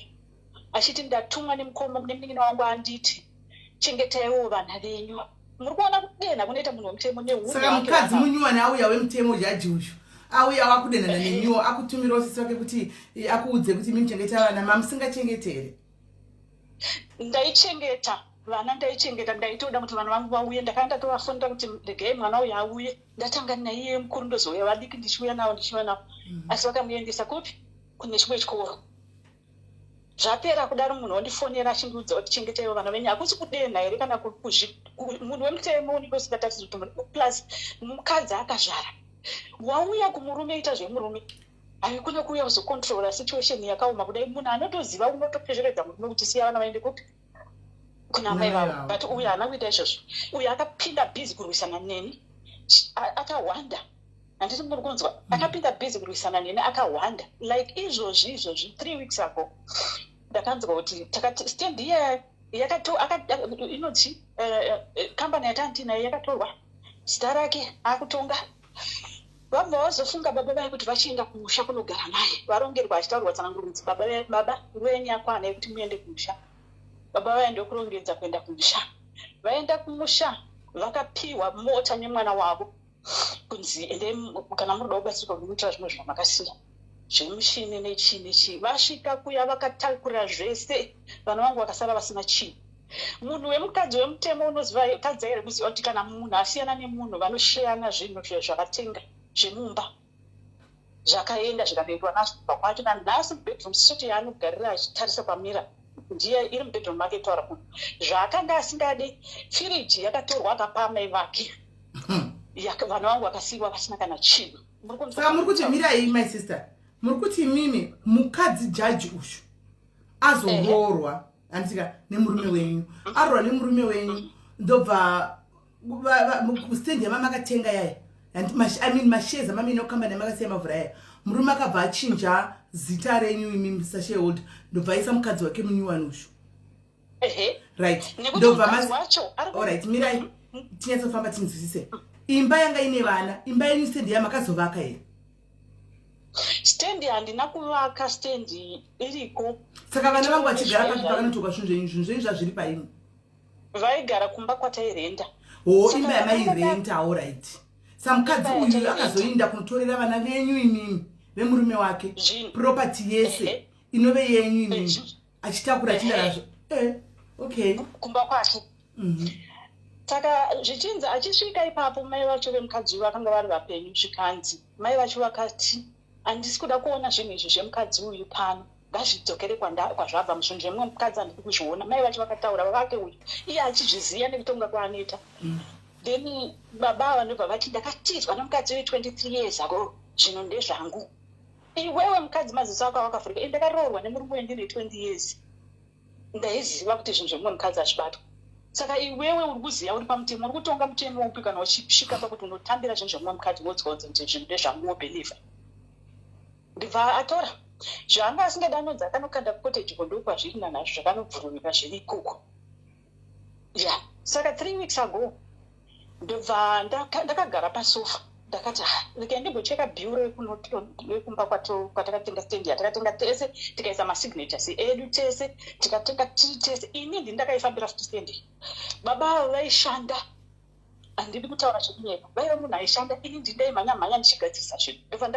achiti, "Ndatumwa nemukoma nemunin'ina wangu, anditi chengetaiwo vana venyu." Muri kuona kudenha kunoita munhu wemutemo nehunhu Saka hwake mukadzi waanahwo. Munyuwani auya wemutemo, jaji uyu. Auya wakudenhana nemiwo, akutumirawo sisi vake kuti akuudze kuti imi muchengeta vana, mamusingachengeti here? Ndaichengeta vana, ndaichengeta. Ndaitoda kuti vana vangu vauye. Ndakanga ndatovafonera kuti regai mwana uyu auye, ndatanga naiye mukuru, ndozouya vadiki ndichiuya navo, ndichiuya navo. Asi vakamuendesa kupi? Kune chimwe chikoro. Zvapera kudaro, munhu wondifonera achindiudza kuti chengetaiwo vana venyu. Hakusi kudenha here? Kana munhu wemutemo unenge usingatarisiri kuti plus mukadzi akazvara, wauya kumurume, ita zvemurume. Haikuna kuuya kuzocontrola situation yakaoma kudai. Munhu anotoziva unotopesveredza murume kuti siya vana vaende kupi? Kuna mai vavo. But uyu haana kuita izvozvo. Uyu akapinda busy kurwisana neni akahwanda. Handiti muri kunzwa? Akapinda busy kurwisana neni akahwanda. Like izvozvi izvozvi, 3 weeks ago, ndakanzwa kuti takati stand iya yakato inonzi kambani yatandinayo yakatorwa, zita rake akutonga. Vabva vazofunga baba vai kuti vachienda kumusha kunogara naye. Varongerwa, achitaurwa tsananguro kunzi baba, baba, nguva yenyu yakwana yekuti muende kumusha. Baba vaenda kurongedza kuenda kumusha. Vaenda kumusha, vakapiwa mota nemwana wavo kunzi endei kana muri kuda kubatsirwa kunoitira zvimwe zvamakasiya zvemushini nechii nechii. Vasvika kuya, vakatakura zvese. Vana vangu vakasara vasina chinhu. Munhu wemukadzi wemutemo unoziva kadzi here kuziva kuti kana munhu asiyana nemunhu, vanosheyana zvinhu zvavatenga zvemumba. Zvakaenda zvikanoitwa nazvo kubva kwacho. Nanhasi bedroom suite yaanogarira achitarisa pamira ndiye iri mubedroom make. Taura kuno, zvaakanga asingade, firiji yakatorwa, akapa amai vake. Vana vangu vakasiyiwa vasina kana chinhu. Muri kunzwa? Saka muri kuti, mirai, my sister, muri kuti imimi mukadzi jaji uyu azoroorwa, handitika, nemurume wenyu? Aroorwa nemurume wenyu, ndobva stand yamamakatenga yaya, I mean mashares amamine kukambani yamakasiya mavhura yaya, murume akabva achinja zita renyu imi sashareholder, ndobva aisa mukadzi wake munyuwani uyu? Ehe. Right. Nekuti Ndobva mukadzi wacho ari Alright, mirai tinyatsofamba tinzwisise. Imba yanga ine vana, imba yenyu, stand yamakazovaka here? Stendi handina kuvaka, stendi iriko. Saka vana vangu vachigara papi pakanotorwa zvinhu zvenyu? Zvinhu zvenyu zvazviri paini? Vaigara kumba kwatairenda. Ho, Saka imba yamairenta. Alright, sa mukadzi Imba uyu yatairenta. akazoinda kunotorera vana venyu imimi vemurume wake Zvinhu. property yese inove yenyu imimi, achitakura, achinda nazvo. Okay. Kumba kwake. Saka zvichinzi achisvika ipapo, mai vacho vemukadzi uyu vakanga vari vapenyu. Zvikanzi mai vacho vakati, "Handisi kuda kuona zvinhu izvi zvemukadzi uyu pano, ngazvidzokere kwazvabva. Zvinhu zvemumwe mukadzi handidi kuzviona." Mai vacho vakataura vake uyu, iye achizviziva nekutonga kwaanoita. Then baba ava ndobva vati, "Ndakatizwa nemukadzi uyu 23 years ago, zvinhu ndezvangu." Iwewe mukadzi, maziso ako awakavhurika. Ini ndakaroorwa nemurume uyu ndine 20 years, ndaiziva kuti zvinhu zvemumwe mukadzi hazvibatwa. Saka iwewe uri kuziva uri pamutemo, uri kutonga mutemo upi kana uchisvika pakuti unotambira zvinhu zvemumwe mukadzi, wodzwa kuti zvinhu ndezvangu, wobelieva? Ndibva atora zvaanga asingadi, anonzi akanokanda kucottage ko, ndokwazviri nanhazvo, zvakanobvurumika zviri ikoko. Ya, saka 3 weeks ago ndobva ndakagara pasofa, ndakati, "Ah, rega ndimbocheka bill rekumba kwatakatenga stendi yatakatenga tese, tikaisa masignatures edu tese, tikatenga tiri tese." Ini ndini ndakaifambira futi stendi. Baba avo vaishanda, handidi kutaura chekunyepa, vaiva munhu aishanda. Ini ndindaimhanya mhanya ndichigadzirisa zvinhu. Ndobva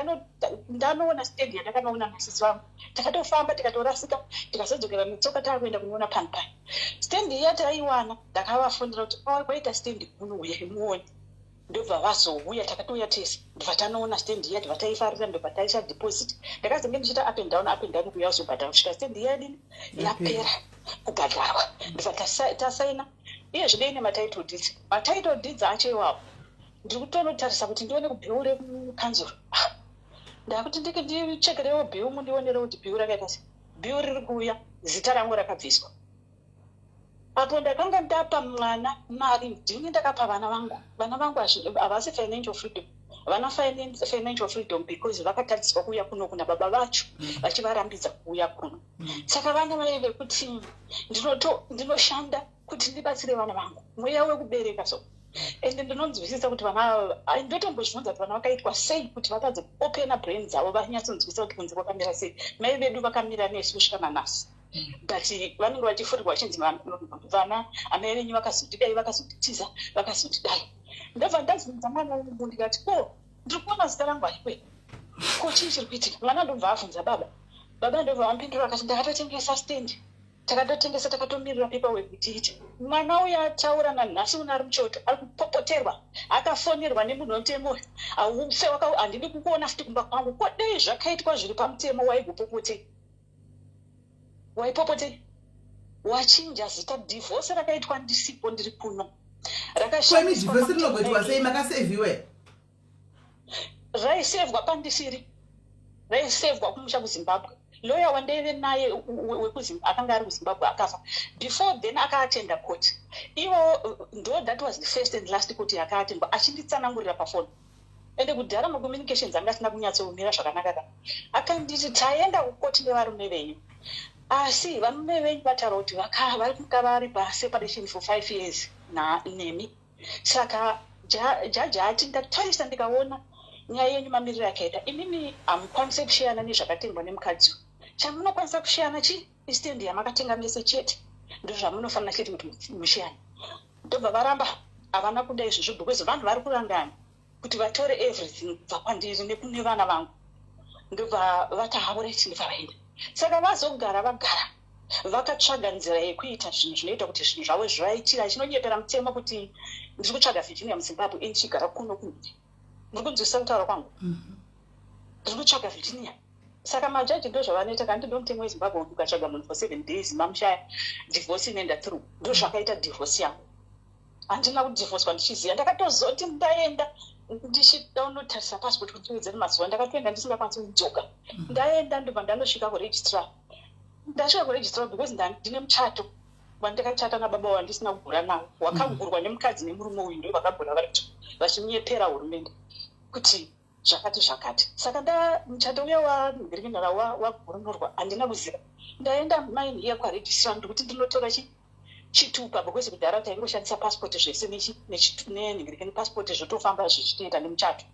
ndanoona stendi yandakanoona nasisi vangu. Takatofamba, tikatorasika, tikazodzokera netsoka taakuenda kunoona pano pano stendi iya. Taiwana, ndakavafonera kuti, "Oh, kwaita stendi, munouya muone." Ndobva vazouya, takatouya tese, ndobva tanoona stendi iya, ndobva taifarira, ndobva taisa deposit. Ndakazonge ndichiita up and down, up and down, kuuya kuzobhadhara kusvika stendi iya yadini, yapera kubhadharwa. Ndobva tasaina. Iye zvino ine matitle deeds. Matitle deeds acho iwawo ndiri kutonotarisa kuti ndione kubill rekukanzuro. Ndakuti ndike ndichekerewo bill, mundionerewo kuti bill rakaita sei. Bill riri kuuya, zita rangu rakabviswa. Apo ndakanga ndapa mwana mari, ndini ndakapa vana vangu. Vana vangu havasi financial freedom, vana financial freedom because vakatadziswa kuuya kuno kuna baba vacho, vachivarambidza kuuya kuno. Saka vana vaive kuti ndinoshanda kuti ndibatsire vana vangu, mweya wekubereka. So ende ndinonzwisisa kuti vana ava, ndotombozvibvunza kuti vana vakaitwa sei kuti vatadze kuopena brain dzavo, vanyatsonzwisisa kuti kunze kwakamira sei. Mai vedu vakamira nesu kusvika nanhasi, but vanenge vachifurirwa vachinzi vana amai venyu vakazotidai, vakazotitiza, vakazotidai. Ndobva ndabvunza mwana wangu ndikati, "Ko, ndiri kuona zita rangu harikwe." Ko chii chiri kuitika? Mwana ndobva abvunza baba. Baba ndobva vamupindura akati, "Ndakatotengesa stand, takatotengesa, takatomirira paperwork kuti iite." Mwana uyo ataura nanhasi una ari muchoto, ari kupopoterwa. Akafonerwa nemunhu wemutemo, "Haufe, handidi kukuona futi kumba kwangu." Ko dei zvakaitwa zviri pamutemo, waigopopotei? Waipopotei? Wachinja zita. Divorce rakaitwa ndisipo, ndiri kuno. Kwemi divorce rinogoitwa sei makaseviwe? Raisevhwa pandisiri, raisevhwa kumusha kuZimbabwe. Lawyer wandaive naye akanga ari kuZimbabwe akafa. Before then akaatenda court ivo ndo that was the first and last court yakaatendwa. Achinditsanangurira pafoni, ende kudhara macommunications anga asina kunyatsomira zvakanaka ka. Akanditi, "Taenda kukoti nevarume venyu, asi varume venyu vataura kuti vari kuka vari paseparation for 5 years nemi. Saka jaji ati ndatarisa ndikaona nyaya yenyu mamiriro akaita, imimi hamukwanisi kushiyana nezvakatengwa nemukadzi. Chamunokwanisa kushiyana chi istand yamakatenga mese chete, ndo zvamunofanira chete kuti mushiyane." Ndobva varamba, havana kuda izvozvo because vanhu vari kurangana kuti vatore everything kubva kwandiri nekune vana vangu. Ndobva vati, "Alright." Ndobva vaenda. Saka vazogara vagara vakatsvaga nzira yekuita zvinhu zvinoita kuti zvinhu zvavo zvivaitira. Chinonyepera mutemo kuti ndiri kutsvaga Virginia muZimbabwe, ini ndichigara kuno kunze. Muri kunzwisisa kutaura kwangu? Ndiri kutsvaga Virginia. Saka majaji ndo zvavanoita kandi ndo mutemo weZimbabwe kuti ukatsvaga munhu for 7 days mamushaya, divorce inoenda through. Ndo zvakaita divorce yangu. Handina kudhivhoswa ndichiziva. Ndakatozoti ndaenda ndichida kunotarisa passport kuti ndiwedzere mazuva, ndakatoenda ndisingakwanisi kudzoka. Ndaenda, ndobva ndanosvika kuregistrar. Ndasvika kuregistrar because ndine muchato wandakachata nababa wandisina kugura nawo, wakagurwa nemukadzi nemurume uyu. Ndo vakagura vari vachinyepera hurumende kuti zvakati zvakati. Saka nda muchato uya wanhirikinara wagurunurwa, handina kuziva. Ndaenda maini kwaregistrar ndikuti ndinotora chitupa because kudhara taingoshandisa passport zvese nenhingirikini passport, zvotofamba zvichitoenda nemuchato.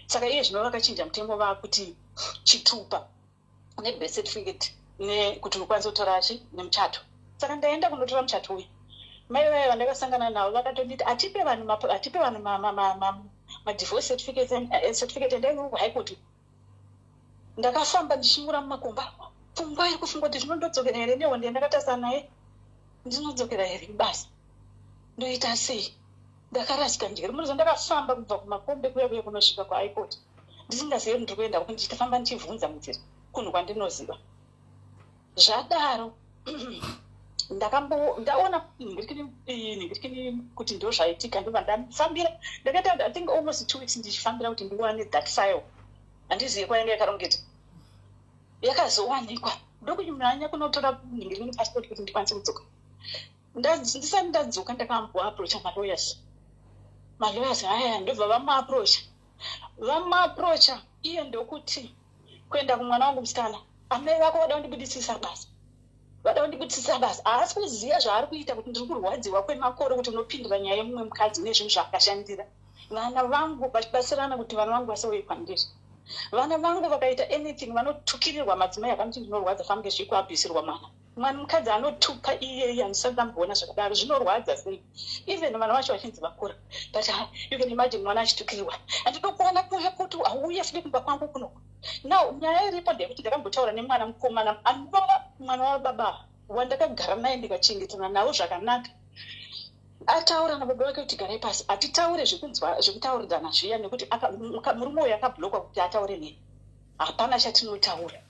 Saka iye zvino vakachinja mutemo, vakuti chitupa nebirth certificate nekuti unokwanisa kutora chi nemuchato. Saka ndaenda kunotora muchato uyu, mai vaya vandakasangana navo vakatonditi, "Hatipe vanhu madivorce certificate, endai kuHigh Court." Ndakafamba ndichinyura mumakomba, pfungwa iri kufunga kuti zvinondodzokera here nehonde yandakatarisa naye, ndinodzokera here kubasa, ndoita sei? Ndakarasika njere. Munoziva, ndakafamba kubva kumakombe kuya kuya kunosvika kuHigh Court ndisingazivi kuti ndiri kuenda kupi, ndichifamba ndichibvunza munzira kunhu kwandinoziva. Zvadaro ndakambo ndaona nhingirikini kuti ndo zvaitika, ndobva ndafambira. Ndakaita, I think, almost 2 weeks ndichifambira kuti ndiwane that file. Handizivi kwainge yakarongeta. Yakazowanikwa, ndokumhanya kunotora nhingirikini passport kuti ndikwanise kudzoka. Ndisati ndadzoka, ndakamboapproacha malawyers. Malawyers aya ndobva vamuapproacha. Vamuapproacha, iye ndokuti kuenda kumwana wangu musikana, "Amai vako vada kundibudisisa basa, vada kundibudisisa basa." Haasi kuziva zvaari kuita, kuti ndiri kurwadziwa kwemakore kuti unopindura nyaya yemumwe mukadzi nezvinhu zvaakashandira. Vana vangu vachibatsirana kuti vana vangu vasauye kwandiri. Vana vangu vakaita anything, vanotukirirwa. Madzimai akanoti ndinorwadza famuke zvikuabhisirwa mwana. Mwana mukadzi anotuka iyeye, handisati ndamboona zvakadaro. Zvinorwadza sei, even vana vacho vachinzi vakura, but you can imagine mwana achitukirirwa. Handinokuona kuuya kuti hauye futi kumba kwangu kuno. Now nyaya iripo ndeyekuti ndakambotaura nemwana mukomana anova mwana wababa wandakagara naye, ndikachengetana navo zvakanaka. Ataura nababa vake kuti garai pasi, hatitaure zvekunzwa zvekutauridzana zviya, nekuti murume uyu akablockwa kuti ataure neni. Hapana chatinotaura.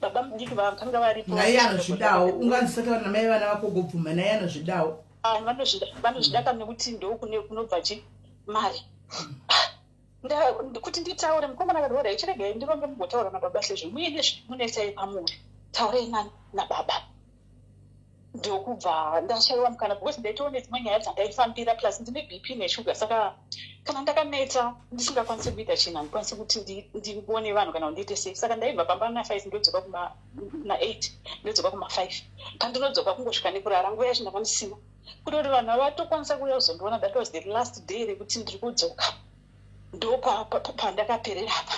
Baba mudiki vakanga varipo. Naiye anozvidawo. Unganzisataura namai vana vako ugobvuma? Naiye anozvidawo. Ah, vanozvida ka, nekuti ndokune kunobva chi mari. Kuti nditaure, mukomana akati, "Alright, chiregai ndironge mumbotaura nababa sezvo muine zvimunetsai pamuri, taurai nababa." Ndokubva ndashayiwa mukana because ndaitoona dzimwe nyaya dzandaifambira, plus ndine BP neshuga. Saka kana ndakaneta ndisingakwanisi kuita chinhu, handikwanisi kuti ndione vanhu kana kundiite sei. Saka ndaibva pamba na5, ndodzoka na8, ndodzoka kuma5. Pandinodzoka kungosvika nekurara. Nguva yacho ndanga ndisina kutoti vanhu havatokwanisa kuuya kuzondiona. That was the last day rekuti ndiri kudzoka. Ndopandakaperera apa.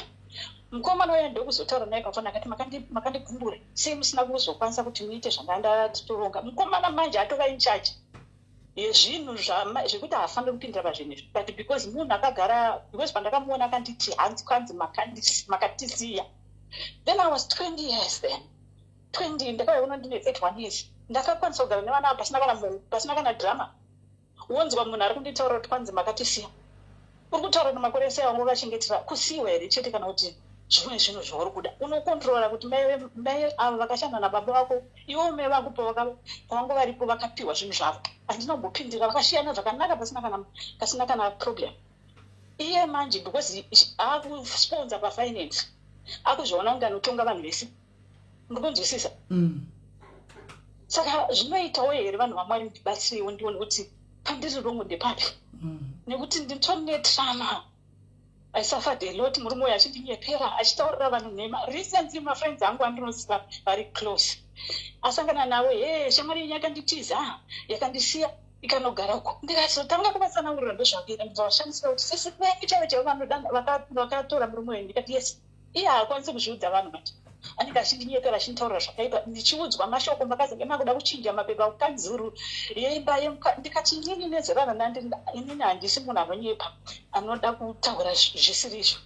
Mukomana uya ndokuzotaura naye pafoni, akati, "Makandigumbura, sei musina kuzokwanisa kuti muite zvanga ndatoronga?" Mukomana manje atova in charge. Yezvinhu zvekuti haafaniri kupindira pazvinhu izvi, but because munhu akagara, because pandakamuona akanditi hanzi kwanzi makatisiya. Then I was 20 years then, 20. Ndakauya kuno ndine 31 years. Ndakakwanisa kugara nevana ava pasina kana drama. Wonzwa munhu ari kunditaura kuti kwanzi makatisiya. Uri kutaura kuti makore ese awangu wakachengetera kusiyiwa here chete, kana kuti zvimwe zvinhu zvauri kuda unokontrora kuti mai ava vakashanda nababa vako, ivo mai vako pavanga varipo vakapiwa zvinhu zvavo? Handina kumbopindira. Vakashiyana zvakanaka pasina kana problem. Iye manje, because akusponsor pafinance, akuzviona kunge anotonga vanhu vese. Ndikunzwisisa? Saka zvinoitawo here, vanhu vaMwari? Ndibatsireiwo ndione kuti pandiri wrong ndepapi, nekuti nditori netrauma. I suffered a lot. Murume uyu achindinyepera, achitaurira vanhu nhema. Recently mafriends angu andinoziva vari close asangana navo, "He, shamwari yenyu yakanditiza, yakandisiya, ikanogara uko." Ndikazotanga kuvatsanangurira ndozvakuita, ndikavashamisira kuti sisi venyu chaivo chaivo vakatora murume uyu. Ndikati, "Yes." Iye haakwanisi kuzviudza vanhu mati anenge achindinyepera, achinditaurira zvakaipa. Ndichiudzwa mashoko, makazenge makuda kuchinja mapepa kukanzuru yeimba. Ndikati, "Inini nezera randandi inini handisi munhu anonyepa, anoda kutaura zvisiri izvo.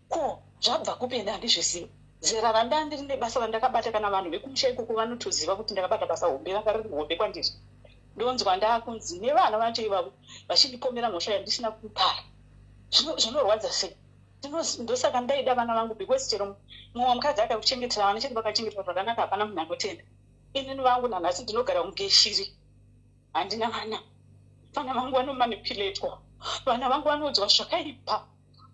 Ko zvabva kupi? Ende handizvizivi zera randandiri nebasa randakabata. Kana vanhu vekumusha ikoko vanotoziva kuti ndakabata basa hombe, ranga riri hombe kwandiri." Ndonzwa ndaakunzi nevana vacho ivavo vachindipomera mhosva yandisina kupara. Zvinorwadza sei? Ndosaka ndaida vana vangu, because chero mumwe mukadzi akakuchengetera vana chete, vakachengetwa zvakanaka, hapana munhu anotenda. Inini vangu nanhasi ndinogara kunge shiri, handina vana. Vana vangu vanomanipulatwa, vana vangu vanoudzwa zvakaipa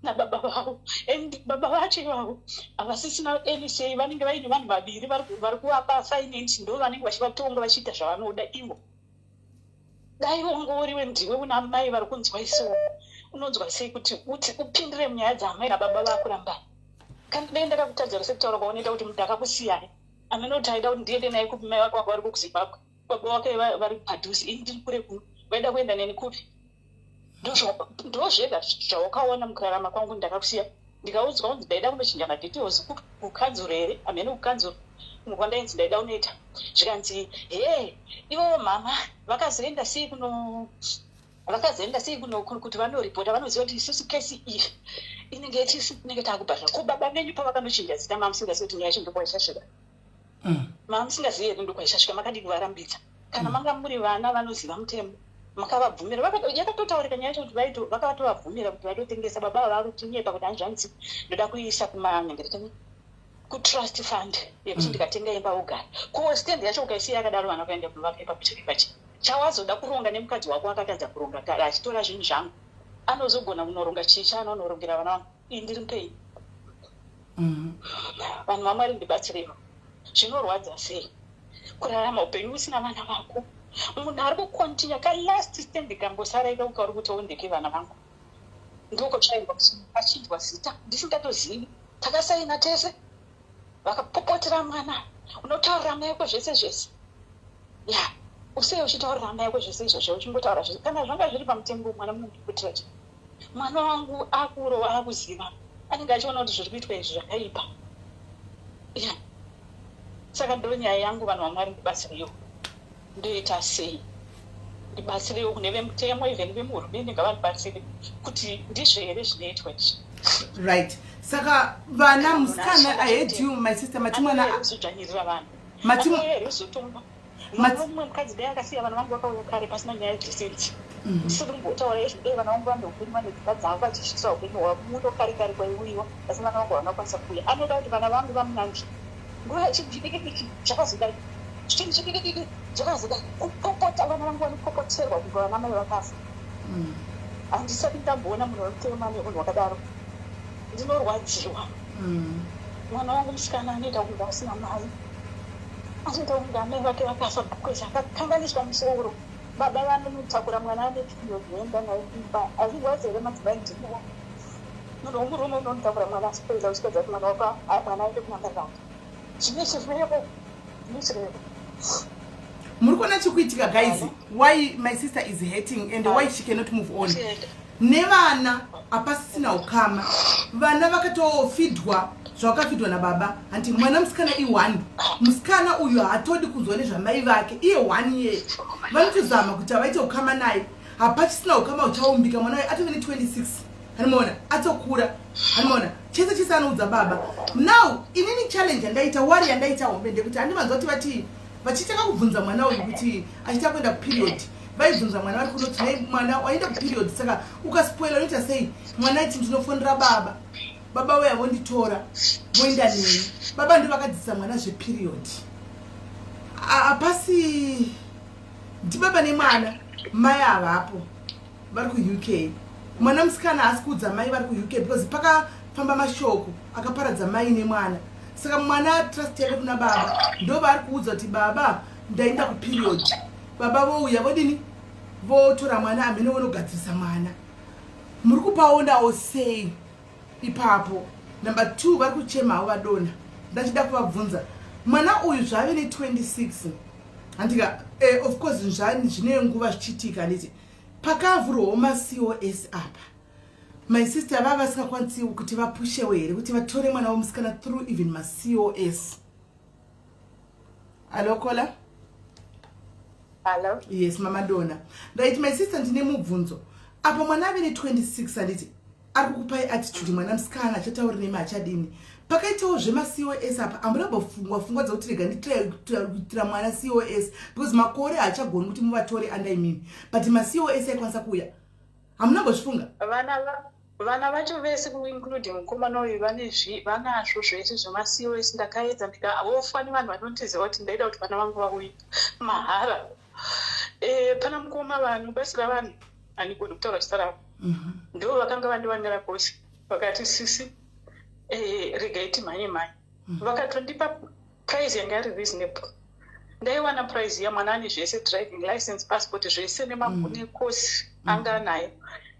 nababa vavo, and baba vacho ivavo havasisina any say. Vanenge vaine vanhu vaviri vari kuvapa finance, ndo vanenge vachivatonga, vachiita zvavanoda ivo. Dai wongoriwe ndiwe una mai vari kunzwa isiwo, unonzwa sei kuti uti upindire munyaya dzamai nababa vakuramba? Kana dai ndakakutadzira sekutaura kwaunoita kuti ndakakusiyai, amene kuti aida kuti ndiende naye kupi? Mai vake vanga vari kuZimbabwe, baba vake vari padhuze, ini ndiri kure kuno. Vaida kuenda neni kupi? Ndozvega zvawakaona mukurarama kwangu. Ndakakusiya, ndikaudzwa kunzi ndaida kundochinja madetails kukanzuro here, hamene kukanzuro kwandainzi ndaida kunoita. Zvikanzi, "He, ivovo mama vakazoenda sei kuno? Vakazoenda sei kuno kuti vanoripota? Vanoziva kuti isusu kesi iyi inenge tisu tinenge taakubhadhara. Ko baba venyu pavakanochinja zita, mamusingazivi kuti nyaya yacho ndokwaisasvika? Mamusingazivi here ndokwaisasvika? Makadii kuvarambidza? Kana manga muri vana vanoziva mutemo, makavabvumira." Yakatotaurika nyaya yacho kuti vakatovabvumira kuti vatotengesa. Baba ava vakutinyepa kuti hanzvanzi ndoda kuisa kumanyengeretani, kutrust fund yekuti ndikatenga imba wogara. Ko stand yacho ukaisiya yakadaro, vana kuenda kunovaka ipapo chiripachi chawazoda kuronga nemukadzi wako akatadza kuronga kare, achitora zvinhu zvangu, anozogona kunoronga chii chaanonorongera vana vangu? Iyi ndiri mupenyu. Vanhu vaMwari, ndibatsireiwo. Zvinorwadza sei kurarama upenyu usina vana vako? Munhu ari kucontinue kalast stand kambosara ikako kauri kuti ondeke vana vangu, ndokotsvairwa achinjwa zita ndisingatozivi. Takasaina tese, vakapopotera mwana. Unotaurira mai yako zvese zvese ya usei uchitaurira mai yako zvese izvozvo, uchingotaura zvese. Kana zvanga zviri pamutemo, mwana munondiputira chi? Mwana wangu akuro, akuziva, anenge achiona kuti zviri kuitwa izvi zvakaipa ya. Saka ndo nyaya yangu, vanhu vaMwari, ndibatsireiwo. Ndoita sei? Ndibatsireiwo kune vemutemo, even vemuhurumende ngavandibatsire kuti ndizvo here zvinoitwa izvi. Right, saka vana musikana, I heard you, my sister. Mati mwana Kuzodzvanyirira vanhu here uzotonga mumwe mukadzi? Dai akasiya vana vangu vakauya kare pasina nyaya dzesenzi. Ndisiri kumbotaura izvo. Dai vana vangu vandoupenyu vane dzimba dzavo, vachisvitira upenyu hwavo muno. Kare kare kwaiuyiwa, asi vana vangu havana kukwanisa kuuya. Anoda kuti vana vangu vamunanzve nguva chinhu chidikidiki chakazodai, chinhu chidikidiki chakazodai, kupopota. Vana vangu vanopopoterwa kunge vana mai vakafa. Handisati ndamboona munhu wemutema nemunhu wakadaro. Ndinorwadziwa. Mwana wangu musikana anoita kunge asina mai, anoita kunge amai vake vakafa because akakanganiswa musoro. Baba vanonotakura mwana ane period voenda naye kumba. Hazvirwadzi here, madzimai? Ndiniwo munhu womurume, unonotakura mwana asipedza, uchitadza kuti mwana wako, mwana aende kuna mai vake. Zvine chirevo, zvine chirevo. Muri kuona chikuitika, guys? Why my sister is hating and why she cannot move on? Nevana hapasisina ukama, vana vakatofidwa. Zvawakafidwa nababa, hanti mwana musikana i1, musikana uyu haatodi kunzwa nezvamai vake. Iye one year vanotozama kuti havaite ukama naye, hapachisina ukama huchaumbika. Mwana uyu atove ne26, hanimaona atokura, hanimaona chese chese anoudza baba. Now inini challenge yandaita, worry yandaita hombe ndekuti handimanzwa kuti vati vachitanga kubvunza mwana uyu kuti achita kuenda kuperiod. Vaibvunza mwana vari kunoti, "Nei mwana waenda kuperiod? Saka ukaspoila unoita sei?" Mwana aiti, "Ndinofonera baba, baba uya vonditora voenda neni." Baba ndo vakadzidzisa mwana zveperiod. Hapasi ndibaba nemwana, mai havapo, vari kuUK. Mwana musikana haasi kuudza mai vari kuUK because pakafamba mashoko akaparadza mai nemwana. Saka mwana trust yake kuna baba, ndo vaari kuudza kuti, "Baba, ndaenda kuperiod." Baba vouya, vodini, votora mwana, amene vonogadzirisa mwana. Muri kupaonawo sei ipapo? Number 2, vari kuchemawo vadonha. Ndachida kuvabvunza, mwana uyu zvave ne26, handika? Of course zvine nguva zvichiitika, handiti? Pakavhurwawo maCOS apa, my sister vava vasingakwanisi kuti vapushewo here kuti vatore mwana womusikana through even maCOS? Hallo, caller. Hallo. Yes, mama Dona. Right, my sister, ndine mubvunzo apo. Mwana ave ne26, handiti? Ari kukupai attitude mwana musikana, achatauri nemi, achadini. Pakaitawo zvemaCOS apa, hamuna kumbofungwa pfungwa dzekuti rega ndikuitira mwana COS? Because makore haachagoni kuti muvatore under imimi, but maCOS aikwanisa kuuya. Hamuna mbozvifunga? Vana vacho vese, kuincluding mukomana uyu, vanazvo zvese zvemaCOS. Ndakaedza, ndikaofwa nevanhu vanondiziva kuti ndaida kuti vana vangu vauye mahara. Pana mukoma vanobatsira vanhu, handigoni kutaura zita ravo, ndo vakanga vandiwanira kosi. Vakati, "Sisi, regai timhanye mhanye." Vakatondipa price yanga iri reasonable. Ndaiwana price yamwana ane zvese, driving license, passport, zvese, nekosi anga anayo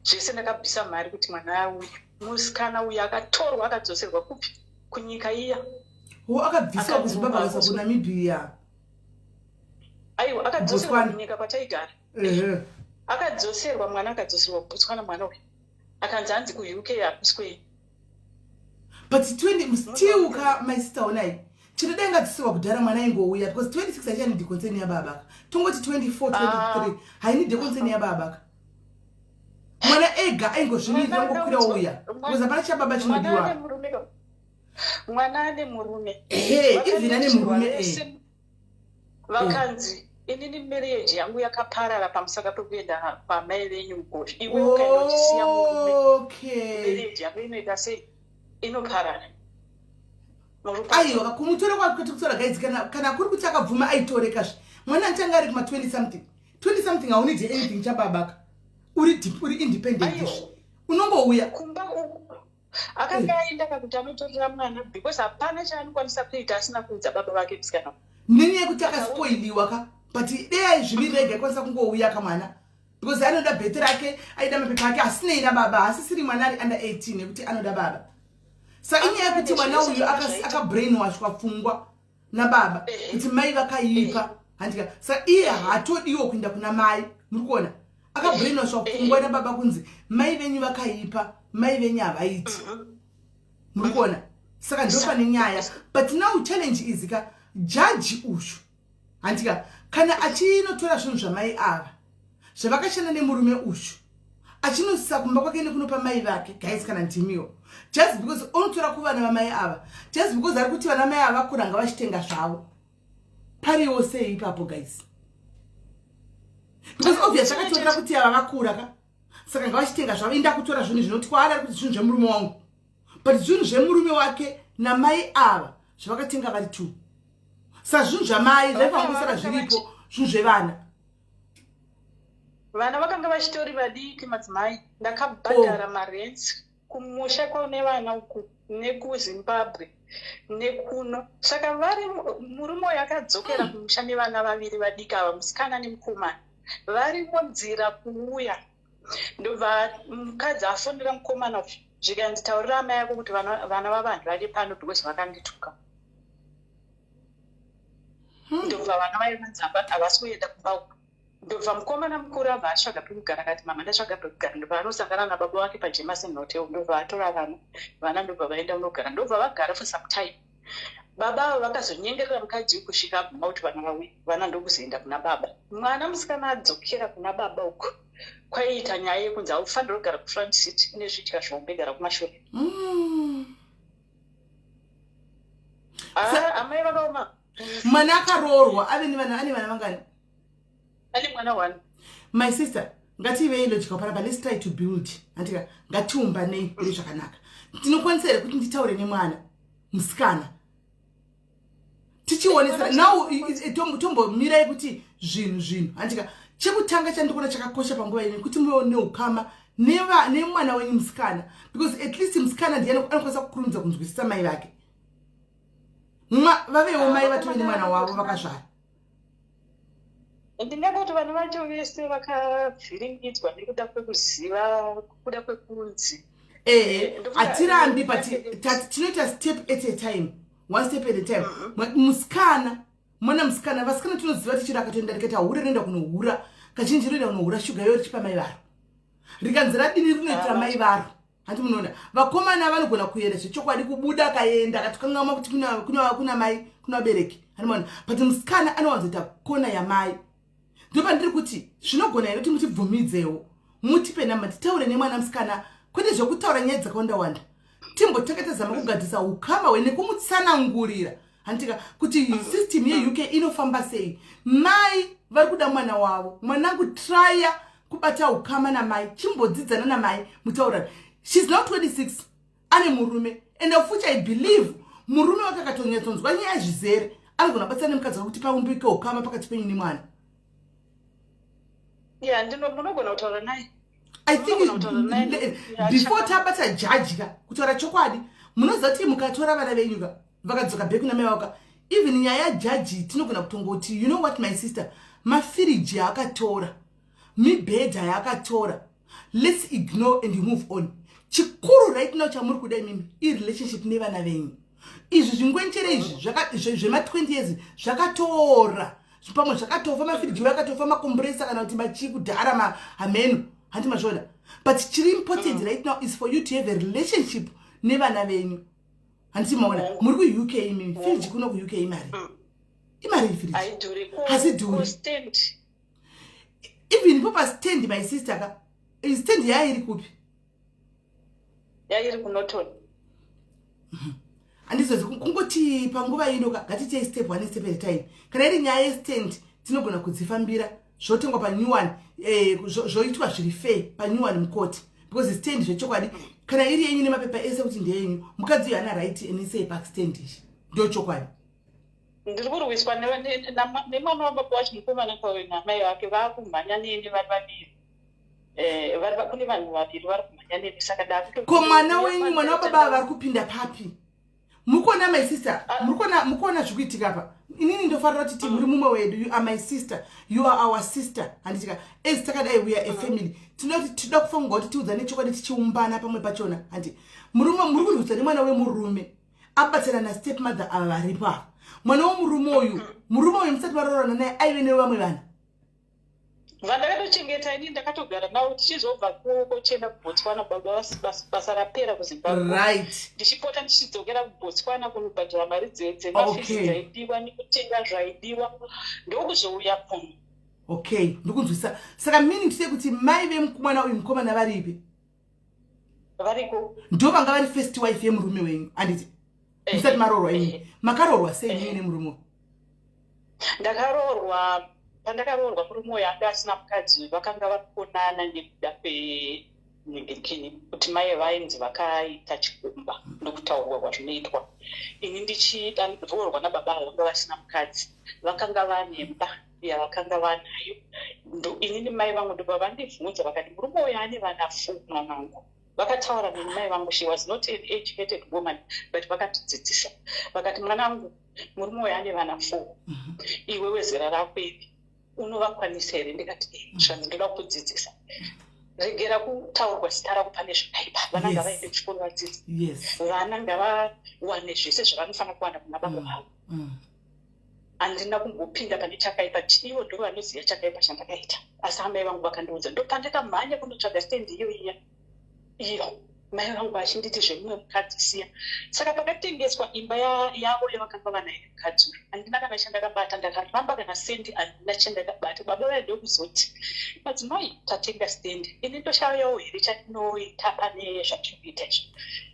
zvese. Ndakabvisa mari kuti mwana auye. Musikana uyu akatorwa, akadzoserwa kupi? Kunyika iya. Wo, akabviswa Akanzi kuZimbabwe, akaiswa kuNamibia? Aiwa, akadzoserwa Botswana. kunyika kwataigara. Akadzoserwa mwana, akadzoserwa kuBotswana. Mwana uyu akanzi, hanzi kuUK hakuswei. But 20 still ka, my sister, onai, chinoda ingadzisiwa kudhara mwana aingouya, because 26 haichanidi consent yababa ka. Tongoti 24, 23, hainidi consent yababa ka. Mwana ega aingozvimirira, ongokwira ouya, because hapana chababa Mwana ane chinodiwa. murume ka. Mwana ane murume. Ehe, even ane murume. Vese vakanzi, "Inini marriage yangu yakaparara pamusaka pekuenda pamai venyu uko. Iwe ukaenda uchisiya murume, marriage yako inoita sei? Inoparara." Aiwa, kumutora kwati kutora, guys, kana kuri kuti akabvuma, aitorekazve. Mwana anchanga ari kuma 20 something, 20 something, haunidi anything chababaka. Uri independent. Aiwa. Unongouya. Kumba uku akanga aenda kakuti anotorera mwana, because hapana chaanokwanisa kuita asina kuudza baba vake musikana. Nenyaya yekuti akaspoiliwa ka, but dei aizvimirira ega, aikwanisa kungouya kamwana, because anoda bheti rake, aida mapepa ake, asinei nababa. Asisiri mwana ari under 18 nekuti anoda baba. Saka inyaya yekuti mwana uyu akabrainwashwa pfungwa nababa kuti mai vakaipa, handika? Saka iye haatodiwo kuenda kuna mai. Muri kuona, akabrainwashwa pfungwa nababa kunzi mai venyu vakaipa, mai venyu havaiti. Muri kuona? Saka ndo pane nyaya. But now challenge is ka, jaji uyu, handika, kana achinotora zvinhu zvamai ava zvavakashanda nemurume uyu, achinosisa kumba kwake nekunopa mai vake, guys, kana ndimiwo, just because unotora kuvana vamai ava, just because ari kuti vana mai ava vakura, ngavachitenga zvavo, pariwo sei ipapo, guys? Because obvious akatorera kuti ava vakura ka, saka ngavachitenga zvavo. Inda kutora zvinhu zvinotwara, ari kuti zvinhu zvemurume wangu, but zvinhu zvemurume wake namai ava zvavakatenga vari two. Saka zvinhu zvamai zvaifanira kusara zviripo, zvinhu zvevana. Vana vakanga vachitori vadiki, madzimai. Ndakabhadhara marents kumusha kune vana uku, nekuZimbabwe nekuno. Saka vari murume uyu akadzokera kumusha nevana vaviri vadiki ava, musikana nemukomana. Vari munzira kuuya, ndobva mukadzi afonera mukomana uyu, zvikanzi, "Taurira amai ako kuti vana vavanhu vari pano, because vakandituka." Ndobva vana vaivanzi havasi kuenda kumba uku. Ndobva mukomana mukuru abva atsvaga pekugara, akati, "Mama, ndatsvaga pekugara." Ndobva anosangana nababa vake paJameson Hotel, ndobva atora vana. Vana ndobva vaenda kunogara, ndobva vagara for some time. Baba ava vakazonyengerera mukadzi uyu kusvika abvuma kuti vana vauye. Vana ndokuzoenda kuna baba. Mwana musikana adzokera kuna baba uku, kwaiita nyaya yekunzi haufaniri kugara kufront seat, une zvidya zvihombe, gara kumashure. Ah, amai vakaoma. Mwana akaroorwa, ave nevana, ane vana vangani? Ane mwana one. My sister, ngativei logical panapa. Let's try to build, andika? Ngatiumbanei kuri zvakanaka. Tinokwanisa here kuti nditaure nemwana musikana, tichionesana now? Tombomirai kuti zvinhu, handika? Chekutanga chandikuona chakakosha panguva ino kuti muvewo neukama nemwana wenyu musikana, because at least musikana ndiye anokwanisa kukurumidza kunzwisisa mai vake. Vavewo mai vatove nemwana wavo vakazvara. Ndingangoti vana vacho vese vakavhiringidzwa nekuda kwekuziva, kuda kwekunzi. Ehe, hatirambi, but tinoita step at a time, one step at a time. Musikana, mwana musikana, vasikana tinoziva tichiri akatoenda rikaita hure, rinoenda kunohura. Kazhinji rinoenda kunohura shuga iyo richipa mai varo, rikanzi radini, rinoitira mai varo. Handi munoona vakomana vanogona kuenda zvechokwadi, kubuda akaenda akatokangamwa kuti kuna mai, kuna vabereki, handimaona? But musikana anowanzoita kona yamai. Ndopandiri kuti zvinogona here kuti mutibvumidzewo, mutipe namba, titaure nemwana musikana? Kwete zvekutaura nyaya dzakawanda wanda, timbotanga tazama kugadzisa ukama hwe nekumutsanangurira, handitika, kuti system yeUK inofamba sei. Mai vari kuda mwana wavo. Mwanangu, trya kubata ukama namai, chimbodzidzana namai, mutaurani. She's now 26, ane murume, and of which I believe murume wake akatonyatsonzwa nyaya zvizere anogona kubatsira nemukadzi wake kuti paumbike ukama pakati penyu nemwana. Ya, ndino munogona kutaura naye. I think before tabata jaji ka, kutaura chokwadi, munoziva kuti mukatora vana venyu ka, vakadzoka back kuna mai vako, even nyaya yajaji tinogona kutongoti, you know what, my sister, mafiriji yaakatora, mibhedha yaakatora, let's ignore and move on. Chikuru right now chamuri kuda imimi irelationship nevana venyu. Izvi zvingwenchere izvi zvema20 years zvakatora, pamwe zvakatofa, mafiriji akatofa, macompressor kana kuti machii kudhara, mahameno, handi mazviona? But chiri important right now is for you to have a relationship nevana venyu, handiti maona? Muri kuUK imimi, firiji kuno kuUK imari, imari ifiriji. Haidhuri. Hazidhuri. Stand. Even ipo pastand, my sister ka, stand yairi kupi? Yairi kuNorton. Handizozi kungoti panguva ino ka, ngatitei step one step at a time. Kana iri nyaya yestand, tinogona kudzifambira, zvotengwa panew one, zvoitwa zviri fair panew one mukoti, because stand zvechokwadi kana iri yenyu nemapepa ese kuti ndeyenyu, mukadzi uyu haana right enisei pastand. Izvi ndo chokwadi. Ndiri kurwiswa nemwana wababa wacho mukomana kwawe namai vake, vaakumhanya neni vari vaviri. Kune vanhu vaviri vari kumhanya neni, saka ndakuto Ko mwana wenyu, mwana wababa, vari kupinda papi? Muri kuona, my sister? Muri kuona zviri kuitika apa? Inini ndofarira kuti muri mumwe wedu. You are my sister, you are our sister, handitika? As takadai, we are a family. Tinoti tinoda kufanirwa kuti tiudzane chokwadi, tichiumbana pamwe pachona, handi? Murume, muri kurwiswa nemwana wemurume abatsira nastep mother ava varipo ava. Mwana wemurume uyu, murume uyu musati maroorana naye aive nevamwe vana? Vandakatochengeta ini, ndakatogara navo tichizobva kochenda kuBotswana baba basa rapera kuZimbabwe. Ndichipota ndichidzokera kuBotswana kunobhadhara mari dzemafees dzaidiwa nekutenga zvaidiwa, ndokuzouya kuno. Okay, ndikunzwisa. Saka meaning to say kuti mai vemwana uyu mukomana varipi? Variko. Ndo vanga vari first wife yemurume wenyu, handiti, musati maroorwa imi? Makaroorwa sei imi nemurume uyu? Ndakaroorwa, pandakaroorwa murume uyu anga asina mukadzi. Vakanga vakonana nekuda kwenhingirikini kuti mai vainzi vakaita chikumba, ndokutaurwa kwazvinoitwa. Ini ndichida roorwa nababa ava vanga vasina mukadzi, vakanga vanemba yavakanga vanayo. Inini mai vangu ndobva vandibvunza, vakati, "Murume uyu ane vana 4, mwanangu." Vakataura neni mai vangu. She was not an educated woman, but vakatidzidzisa. Vakati, "Mwanangu, murume uyu ane vana 4. Iwe wezera rako iri unovakwanisa here?" Ndikati, "Eh." Zvanzi, "Ndoda kukudzidzisa. Regera kutaurwa zita rako pane zvakaipa. Vana ngavaende kuchikoro vadzidze. Vana ngavawane zvese zvavanofanira kuwana kuna baba vavo." Handina kumbopinda pane chakaipa. Ivo ndo vanoziva chakaipa chandakaita, asi amai vangu vakandiudza. Ndo pandakamhanya kundotsvaga stendi iyo iya. Iyo mai vangu vachinditi zvemumwe mukadzi siya. Saka pakatengeswa imba yavo yavakanga vanayo nemukadzi uyu, handina kana chandakabata. Ndakaramba, kana sendi handina chandakabata. Baba vaya ndokuzoti, "Madzimai, tatenga stendi, ini ndoshayawo here chandinoita pane zvatiri kuita izvo?"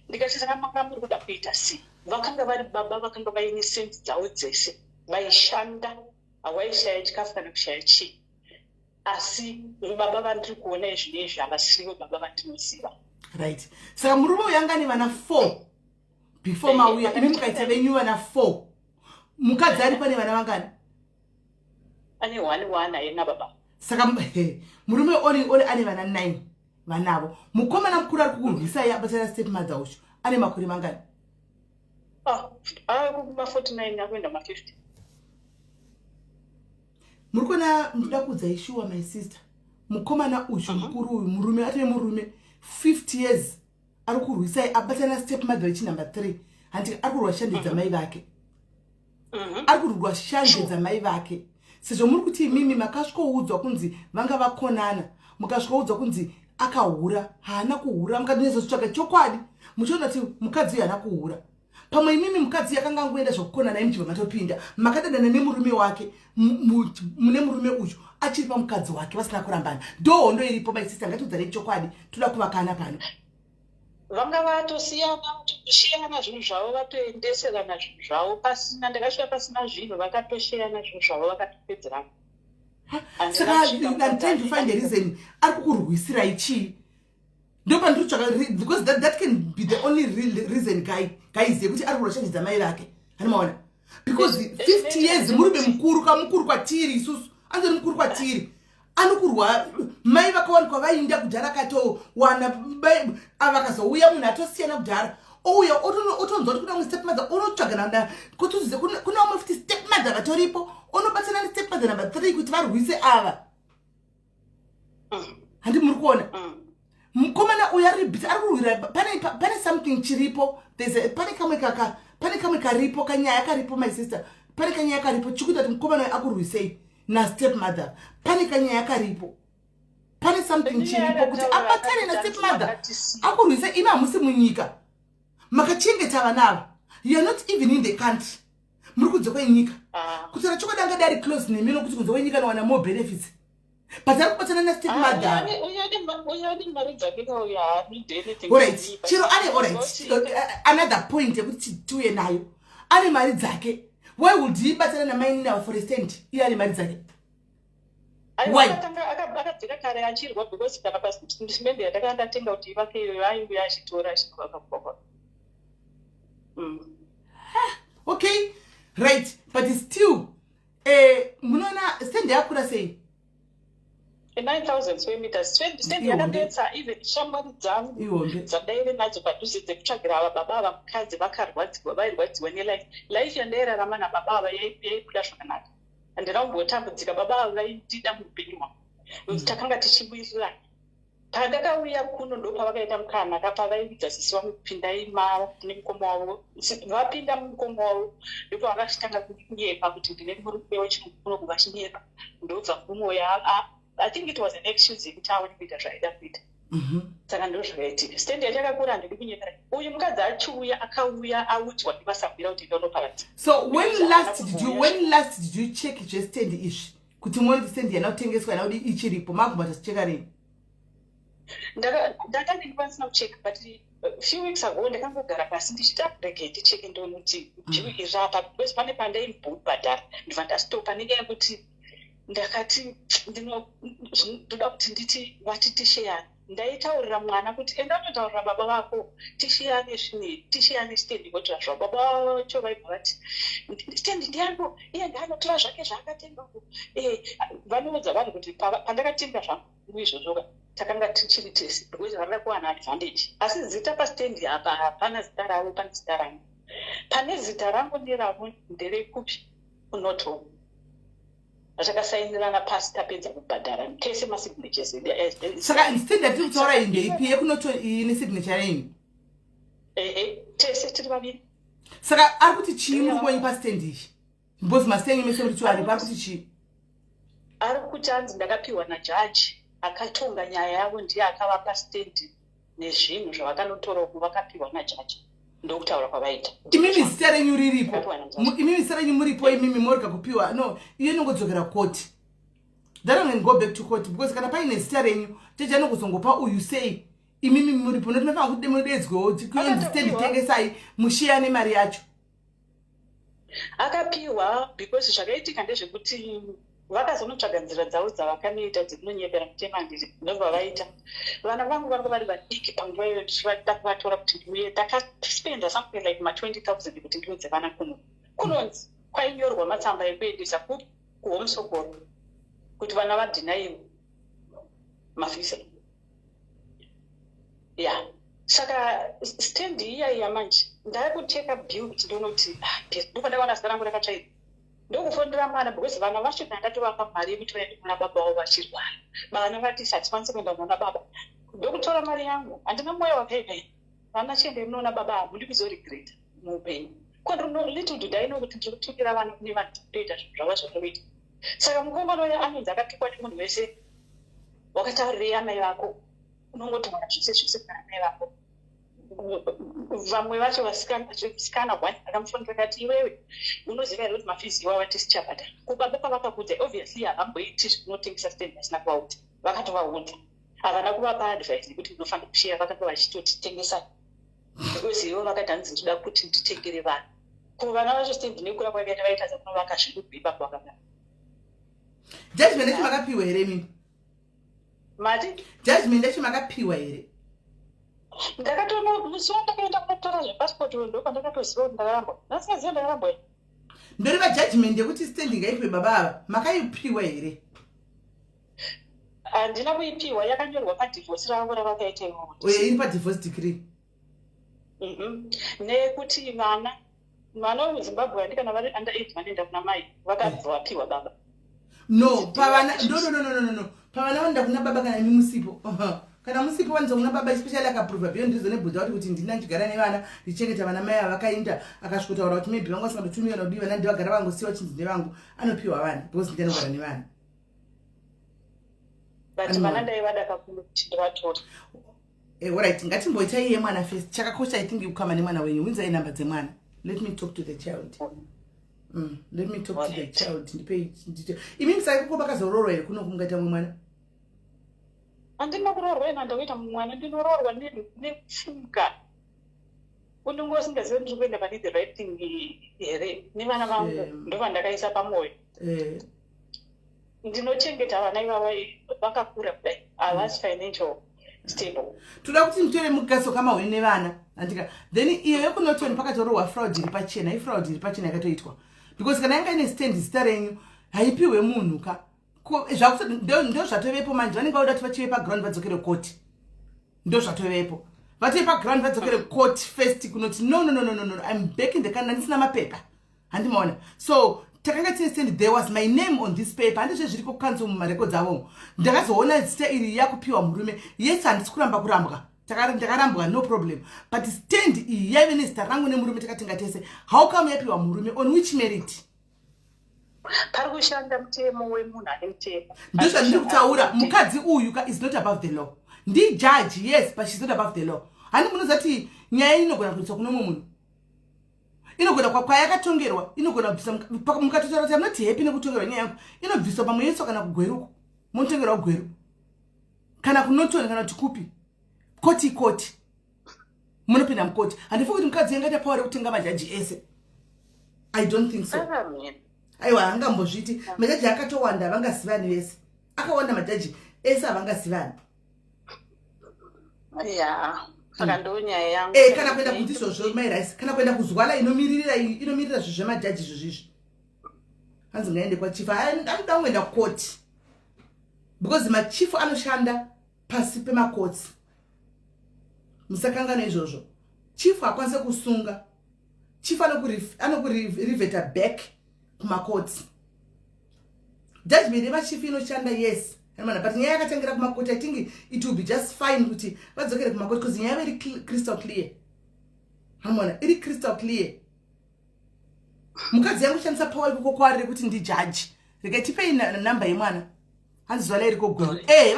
Ndikati, "Saka manga muri kuda kuita sei?" Vakanga vari baba vakanga vaine senzi dzavo dzese, vaishanda, hawaishaya chikafu kana kushaya chii. Asi baba vandiri kuona izvinezvi havasivo baba vandinoziva. Right, saka murume uyu anga nevana four before mauya imi, mukaita venyu vana four. Mukadzi ari pane vana vangani? Ane one, one aina baba. Saka murume ori ane vana nine vanavo. Mukomana mukuru ari kukurwisai abatana step mother ucho ane makore mangani? Ma49, akuenda ma50. Muri kuona, ndoda kuudzai shuwa, my sister, mukomana uyu mukuru uyu, murume atove murume, 50 years, ari kurwisai abatana step mother wechinumber 3. Handi ari kurwa shande dzamai vake? Ari kurwa shanje dzamai vake, sezvo muri kuti imimi makasvikoudzwa kunzi vanga vakonana, mukasvikoudzwa kunzi akahura. Haana kuhura. Mukanyatsotsvaga chokwadi, muchiona kuti mukadzi uyu haana kuhura. Pamwe imimi mukadzi uyu akanga angoenda zvokukonana, imi muchibva matopinda, makadadana nemurume wake, mune murume uyu achiri pamukadzi wake, vasina kurambana. Ndo hondo iripo, my sister. Ngatiudzanei chokwadi, toda kuvakana pano. Vanga vatosiyana, vatosheyana zvinhu zvavo, vatoendeserana zvinhu zvavo pasina. Ndakasvika pasina zvinhu, vakatosheyana zvinhu zvavo, vakatopedzerana. Saka I'm trying to find a reason ari kukurwisirai chii. Ndo pandiri kutsvaka, because that can be the only real reason, guys, yekuti ari kurwa shanje dzamai vake. Hani maona? Because 50 years, murume mukuru, kamukuru kwatiri isusu, anzori mukuru kwatiri, anokurwa mai vakawanikwa vainda kudhara, akatowana vakazouya, munhu atosiyana kudhara, ouya otonzwa kuti kuna mumwe step mother, onotsvagana kutuzize kuna vamwe futi step mother vatoripo, onobatsana nestep mother number 3 kuti varwise ava. Handi muri kuona? Mukomana uyu ari busy, ari kurwira. Pane something chiripo. Pane kamwe kaka, pane kamwe karipo, kanyaya karipo, my sister. Pane kanyaya karipo chikuita kuti mukomana uyu akurwisei nastep mother. Pane kanyaya karipo, pane something chiripo kuti abatane nastep mother akurwise. Imi hamusi munyika, makachengeta vana ava. You are not even in the country, muri kunze kwenyika. Kutaura chokwadi, anga dari close nemi, nokuti kunze kwenyika nowana more benefits, but ari kubatana nastep mother. Alright, chero ane, alright, another point yekuti tiuye nayo, ane mari dzake. Why would he batana namainini ava for a stand, iye ane mari dzake? Akabvira kare achirwa, because kana pasimende yandakanga ndatenga kuti ivake iyoyo, aiuya achitora, achinovaka kubva. Okay, right, but still, munoona stand yakura sei? 9000 square meters stand yakanetsa. Even shamwari dzangu dzandaive nadzo padhuze dzekutsvagira ava baba ava mukadzi vakarwadziwa, vairwadziwa nelife. Life yandairarama nababa ava yaibuda zvakanaka, handina kumbotambudzika. Baba ava vaindida muupenyu hwangu, takanga tichiwirirana. Pandakauya kuno, ndo pavakaita mukana kapavaiudza sisi vangu, "Pindai ma nemukoma wavo." Vapinda mumukoma wavo, ndopavakachitanga kunyepa kuti ndine murume wechirungu kuno, vachinyepa. Ndobva murume uyo, I think it was an excuse yekuti aone kuita zvaaida kuita. Saka ndo zvakaitika. Stand yachakakura, handidi kunyepera. Uyu mukadzi achiuya, akauya audzwa nevasahwira kuti enda unoparadza. So when last did you check zvestand izvi kuti muone kuti stand yana kutengeswa, yana kuti ichiripo? Maguma tachicheka rini? Ndanga ndikwanisa kucheka, but few weeks ago ndakangogara pasi ndichiti, "Rege ndicheke, ndonoti irapa," because pane pandaimbobhadhara, ndibva ndastopa nenyaya yekuti ndakati ndoda kuti nditi vati tisheyane. Ndaitaurira mwana kuti, "Enda unotaurira baba vako tisheyane zvinhu, tisheyane stendi." Votora zvavo. Baba vacho vaibva vati, "Stendi ndiyangu, iye ngaanotora zvake zvaakatenga." Vanoudza vanhu kuti pandakatenga zvangu izvozvo takanga tichiri tese, because varida kuwana advantage. Asi zita pastendi apa hapana zita ravo, pane zita rangu. Pane zita rangu neravo nderekupi? KuNorton, takasainirana pasi tapedza kubhadhara tese masignatures edu. Saka stand yatiri kutaura iyi ndeipi, yekuNorton iyi nesignature yenyu? Ehe, tese tiri vaviri. Saka ari kuti chii muri kuonyi pastand iyi? Because mazita enyu mese muri two aripo, ari kuti chii? Ari kuti anzi ndakapiwa najaji akatonga nyaya yavo, ndiye akavapa stand nezvinhu zvavakanotora uku, vakapiwa najaji, ndokutaura kwavaita. Imimi zita renyu riripo? Ndakapiwa najaji. Imimi zita renyu muripo, imimi morega kupiwa? No, iyo inongodzokera koti. That one can go back to court, because kana paine zita renyu, jaji anokuzongopa uyu sei imimi muripo? Noti mafanira kuti mudedzwewo kuenzi stand. Akatopiwa. Tengesai mushiya nemari yacho. Akapiwa, because zvakaitika ndezvekuti vakazonotsvaga nzira dzavo dzavakanoita dzekunonyepera mutema, handiti? Ndobva vaita vana vangu vanga vari vadiki panguva iyoyo, ndichivada kuvatora kuti ndiuye. Ndakaspenda something like ma20 000 kuti ndiudze vana kuno. Kunonzi kwainyorwa matsamba ekuendesa kuHome Sokoro kuti vana vadhinaiwe mavhisa ya. Saka stand iya iya manje ndakuteka bill kuti ndonoti, ah, ndopandakaona zita rangu rakatsvairwa, ndokufonera mwana, because vana vacho ndandatovapa mari yekuti vaende kuna baba vavo vachirwara. Vana vati hatikwanisi kuenda kunoona baba. Ndokutora mari yangu, handina mwoyo wakaipa ini. Vana, chiendei munoona baba, hamudi kuzoregreta muupenyu. Little did I know kuti ndiri kutukira vana kune vanhu kutoita zvinhu zvava zvatoita. Saka mukomana uyo anonzi akatukwa nemunhu wese. Wakataurirei amai vako? Unongotaura zvese zvese kuna amai vako. Vamwe vacho vasikana, one akamufonera akati, "Iwewe unoziva here kuti mafees iwawa tisichabhadhara kubaba pavakakudza?" Obviously havamboiti zvekunotengesa stand vasina kuvaudza. Vakatovaudza, havana kuvapa advice yekuti munofanira kusheya. Vakanga vachitoti tengesa because ivo vakati hanzi ndoda kuti nditengere vanhu. Ko vana vacho stand nekura kwakaita vaitadza kunovaka zviduku ipapo vakadaro. Judgment yacho makapiwa here imimi? Mati? Judgment yacho makapiwa here? Ndakatono musi wandakaenda kunotora zvepasipoti ndopandakatoziva kuti ndakarambwa. Ndasingaziva ndakarambwa. Ndoriva judgment yekuti stand ngaipiwe baba ava, makaipiwa here? Handina kuipiwa. Yakanyorwa padivorce ravo ravakaita ivovo. Oye, iri padivorce decree. Nekuti vana, vana vemuZimbabwe handi kana vari under age vanoenda kuna mai, vakabva vapiwa baba. No, pavana, no, no, no, no, no, no, pavana vanoenda kuna baba kana imi musipo. Kana musipo vanoenda kuna baba, especially akaprova beyond reasonable doubt kuti ndina ndichigara nevana, ndichengeta vana mai ava vakainda. Akasvikotaura kuti maybe vanga vasingatotumi kana kudii, vana ndivagara vangosiyiwa chinzi ndevangu, anopiwa vana because ndianogara nevana. But vana ndaivada kakuru kuti ndivatore. Alright, ngatimboitai iye mwana first. Chakakosha, I think, kukama nemwana wenyu. Winzai namba dzemwana. Let me talk to the child. Let me talk to the child. Ndipei imi musai. Koko makazoroorwa here kuno mungaita mumwe mwana? Handina kuroorwa ina. Ndakuita mwana, ndinoroorwa nepfuka. Unonge usingazivi ndiri kuenda pane the right thing here nevana vangu. Ndovandakaisa pamwoyo. Ndinochengeta vana ivava vakakura kudai, havasi financial stable. Toda kuti mutore mugaso kama nevana, andika? Then iyo yekuNorton pakatorohwa fraud iri pachena, ifraud iri pachena yakatoitwa, because kana yanga ine stand zita renyu haipiwe munhu ka. Ndo zvatovepo manje. Vanenge vauda kuti vachive paground vadzokere koti. Ndo zvatovepo, vatove paground vadzokere court first kunoti, "No, no, no, no, no, no, I'm back in the country, ndisina mapepa." Handimaona? So takanga tine stand, there was my name on this paper. Handizve zviriko kukanzo mumarekodzi avomo. Ndakazoona zita iri yakupiwa murume. Yes, handisi kuramba kurambwa. Ndakarambwa, no problem, but stand iyi yaive nezita rangu nemurume, takatenga tese. How come yapiwa murume? On which merit? Pari kushanda mutemo wemunhu ane mutemo. Ndozvandiri kutaura. Mukadzi uyu ka is not above the law. Ndijudge, yes, but she's not above the law. Handi munozati nyaya inogona kuiswa kuno mumwe munhu, inogona kwayakatongerwa, inogona kubvisa. Mukatotaura kuti am not happy nekutongerwa nyaya yangu, inobviswa pamwe yoiswa kana kuGweruko, munotongerwa kuGweru kana kuNorton kana kuti kupi. Koti koti, munopinda mukoti. Handifi kuti mukadzi yangaita power rekutenga majaji ese. I don't think so. Aiwa, hangambozviti. Majaji akatowanda, havangazivani vese. Akawanda majaji ese, havangazivani. Ya, saka ndo nyaya yangu. Kana kuenda kuti izvozvo mairice, kana kuenda kuzwala inomiririra inomirira zvinhu zvemajaji izvozvizvi, hanzi ngaende kwachief. Anoda kuenda kukoti because machief anoshanda pasi pemakotsi. Musakangana izvozvo. Chief hakwanise kusunga. Chief anokurivheta back kumakotsi. Judgment yemachief inoshanda, yes, mana, but nyaya yakatangira kumakoti. I think it will be just fine kuti vadzokere kumakoti because nyaya iri crystal clear. Hamona iri crystal clear. Mukadzi yangu kushandisa power ikoko kwaari rekuti ndijaji. Regai tipei namba yemwana. Hanzi zuva lairiko gwero. Eh,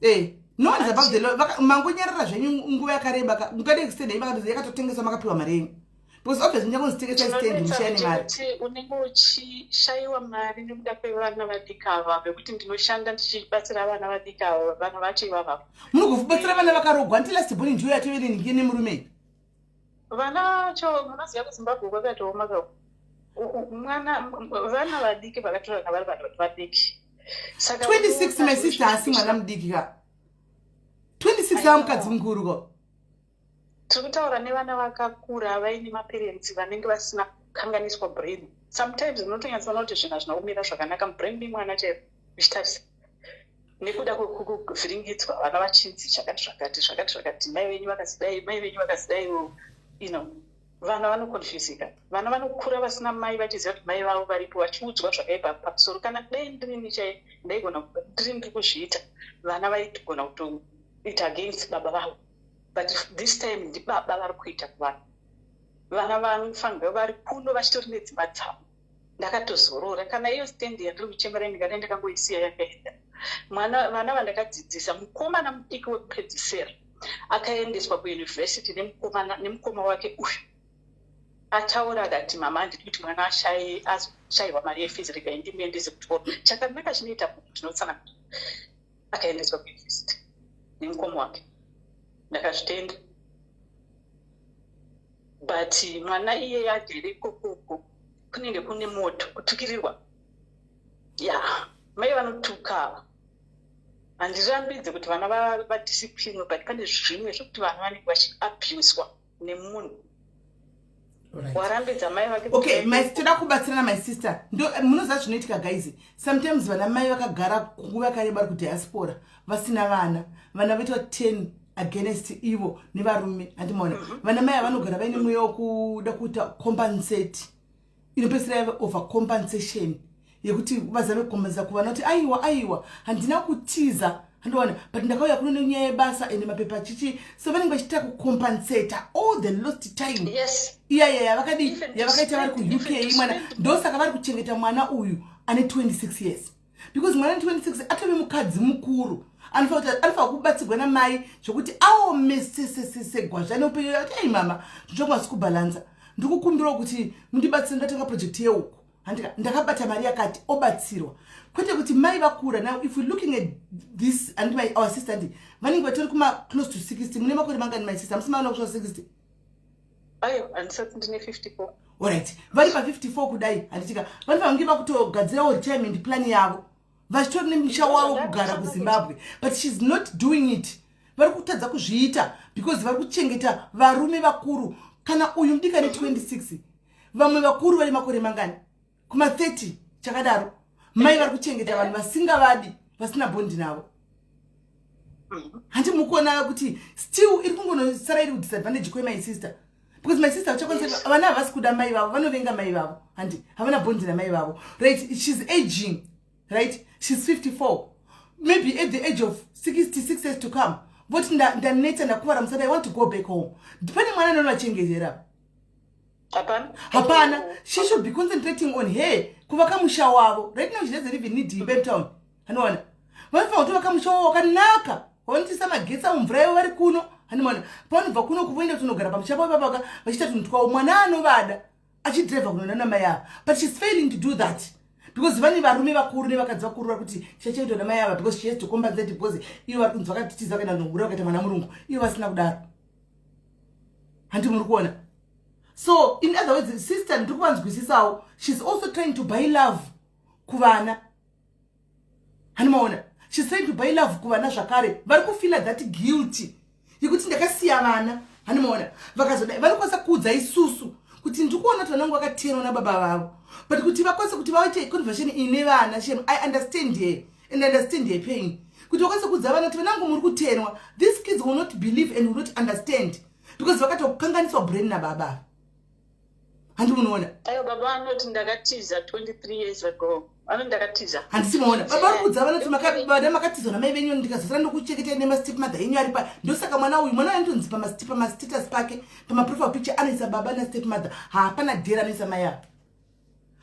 eh. No one is above the law. Mangonyarara zvenyu nguva yakareba ka. Mukade extend yenyu vakati yakatotengeswa, makapiwa mari yenyu. Because obviously muchangonzi tengesai stand muchiya nemari. Kuti unenge uchishayiwa mari nekuda kwevana vadiki ava, vekuti ndinoshanda ndichibatsira vana vadiki ava, vana vacho ivava. Munogobatsira vana vakarogwa. Anti last born ndiyo yatove nenhingi nemurume. Vana vacho, munoziva kuZimbabwe kwakatooma ka. Mwana, vana vadiki vakatorana vari vanhu vadiki, saka 26, my sister, asi mwana mudiki ka. 26 ava mukadzi mukuru ko. Tiri kutaura nevana vakakura vaine maparents vanenge vasina kukanganiswa brain. Sometimes unotonyatsoona kuti zvinhu hazvina kumira zvakanaka mubrain memwana chaivo, uchitarisa nekuda kwekuvhiringidzwa, vana vachinzi zvakati zvakati zvakati zvakati, mai venyu vakazidai, mai venyu vakazidai. Vana vanokonfusika, vana vanokura vasina mai, vachiziva kuti mai vavo varipo, vachiudzwa zvakaipa pamusoro. Kana dai ndirini chai ndaigona ndiri ndiri kuzviita, vana vaigona kutoita against baba vavo, but this time ndibaba vari kuita kuvana. Vana vanofanirwa vari kuno vachitori nedzimba dzavo. Ndakatozorora. Kana iyo stendi yandiri kuchemera, ndingadai ndakangoisiya yakaenda. Mwana, vana vandakadzidzisa, mukomana mudiki wekupedzisira akaendeswa kuyunivhesiti nemukoma wake uyu. Ataura akati, "Mama, handidi kuti mwana ashaye, azoshayiwa mari yefees, regai ndimuendese kuchikoro chakanaka." Chinoita munhu ndinotsanangura. Akaendeswa kuyunivhesiti nemukoma wake, ndakazvitenda, but mwana iyeye agere ikokoko kunenge kune moto, kutukirirwa ya mai vanotuka. Handirambidze kuti vana vadisciplinwe, but pane zvimwe zvekuti vana vanenge vachiabuswa nemunhu warambidza mai vake. Okay, my, toda kubatsirana, my sister. Ndo munoziva zvinoitika, guys. Sometimes vana mai vakagara nguva yakareba vari kudiaspora vasina vana, vana voitwa 10 against ivo nevarume, handimaona? Vana mai vanogara vaine mweya wekuda kuita compensate, inopedzisira yave over compensation, yekuti vazame kukombensesa kuvana kuti, "Aiwa, aiwa, handina kutiza, handiona, but ndakauya kuno nenyaya yebasa ende mapepa chichi." So vanenge vachiita kucompensata all the lost time iyaya yavakadi yavakaita vari kuUK. Mwana, ndosaka vari kuchengeta mwana uyu ane 26 years, because mwana ane 26 atove mukadzi mukuru, anofanira kubatsirwa namai zvokuti aomesesesese gwazva neupenyu. Ati, "Ai mama, zvichongwasi kubhalanza, ndikukumbirawo kuti mundibatsire, ndatenga project yeuku, handika ndakabata mari yakati." Obatsirwa, kwete kuti mai vakura. Now if we're looking at this and my our sister, ndi vanenge vatori kuma close to 60. Mune makore mangani, my sister? Musi maona kusvika 60? Ayo, handisati, ndine 54. Alright, vari pa54 kudai, handitika? Vanofanira kunge vakutogadzirawo retirement plan yavo, vachitori nemusha wavo kugara kuZimbabwe, but she's not doing it. Vari kutadza kuzviita because vari kuchengeta varume vakuru. Kana uyu mudiki ane 26, vamwe vakuru vane makore mangani? Kuma30 chakadaro. Mai vari kuchengeta vanhu vasingavadi, vasina bond navo. Handi mukuona kuti still iri kungonosara iri kudisadvantage kwemy sister? Because my sister vachakwanisa, vana havasi kuda mai vavo, vanovenga mai vavo, handi havana bond namai vavo, right? She's aging, right? She's 54. Maybe at the age of 66 years to come voti, "Ndaneta, ndakuvara musana, I want to go back home." Pane mwana anonovachengetera? Hapana. Hapana. She should be concentrating on her kuvaka musha wavo. Right now she doesn't even need imba mutown, anoona? Vanofanira kutovaka musha wavo wakanaka, vanotisa magetsi avo, mvura yavo vari kuno, hanimona? Pavanobva kuno kuvoenda kutonogara pamusha pavo papaka, vachiita tunhu twavo, mwana anovada achidhiraivha kunoona namai ava. But she's failing to do that because vane varume vakuru nevakadzi vakuru vari kuti tichachaitwa namai ava, because she has to compensate, because ivo vari kunzi vakatitiza, vakaenda nongura, vakaita mwana murungu, ivo vasina kudaro. Handi muri kuona? So in other words, sister, ndiri kuvanzwisisawo. She's also trying to buy love kuvana, hanimaona? She's trying to buy love kuvana zvakare. Vari kufeela that guilty yekuti ndakasiya vana, hanimaona? Vakazodai vanokwanisa kuudza isusu kuti ndiri kuona kuti vana vangu vakatenwa nababa vavo, but kuti vakwanise kuti vaite conversation ine vana, shem, I understand her and understand her pain, kuti vakwanise kuudza vana kuti, "Vanangu, muri kutenwa." These kids will not believe and will not understand because vakatokanganiswa brain nababa, handi munoona? Ayo, baba vanoti, "Ndakatiza 23 years ago." Vanoti ndakatiza. Handisi maona baba vari kudza, vanoti vana makatizwa namai venyu, ndikazosara ndokuchengetai nemastep mother yenyu ari pa. Ndosaka mwana uyu, mwana uyu anotonzi pamastatus pake, pamaprofile picture anoisa baba nastep mother. Haapana dhera anoisa mai ava.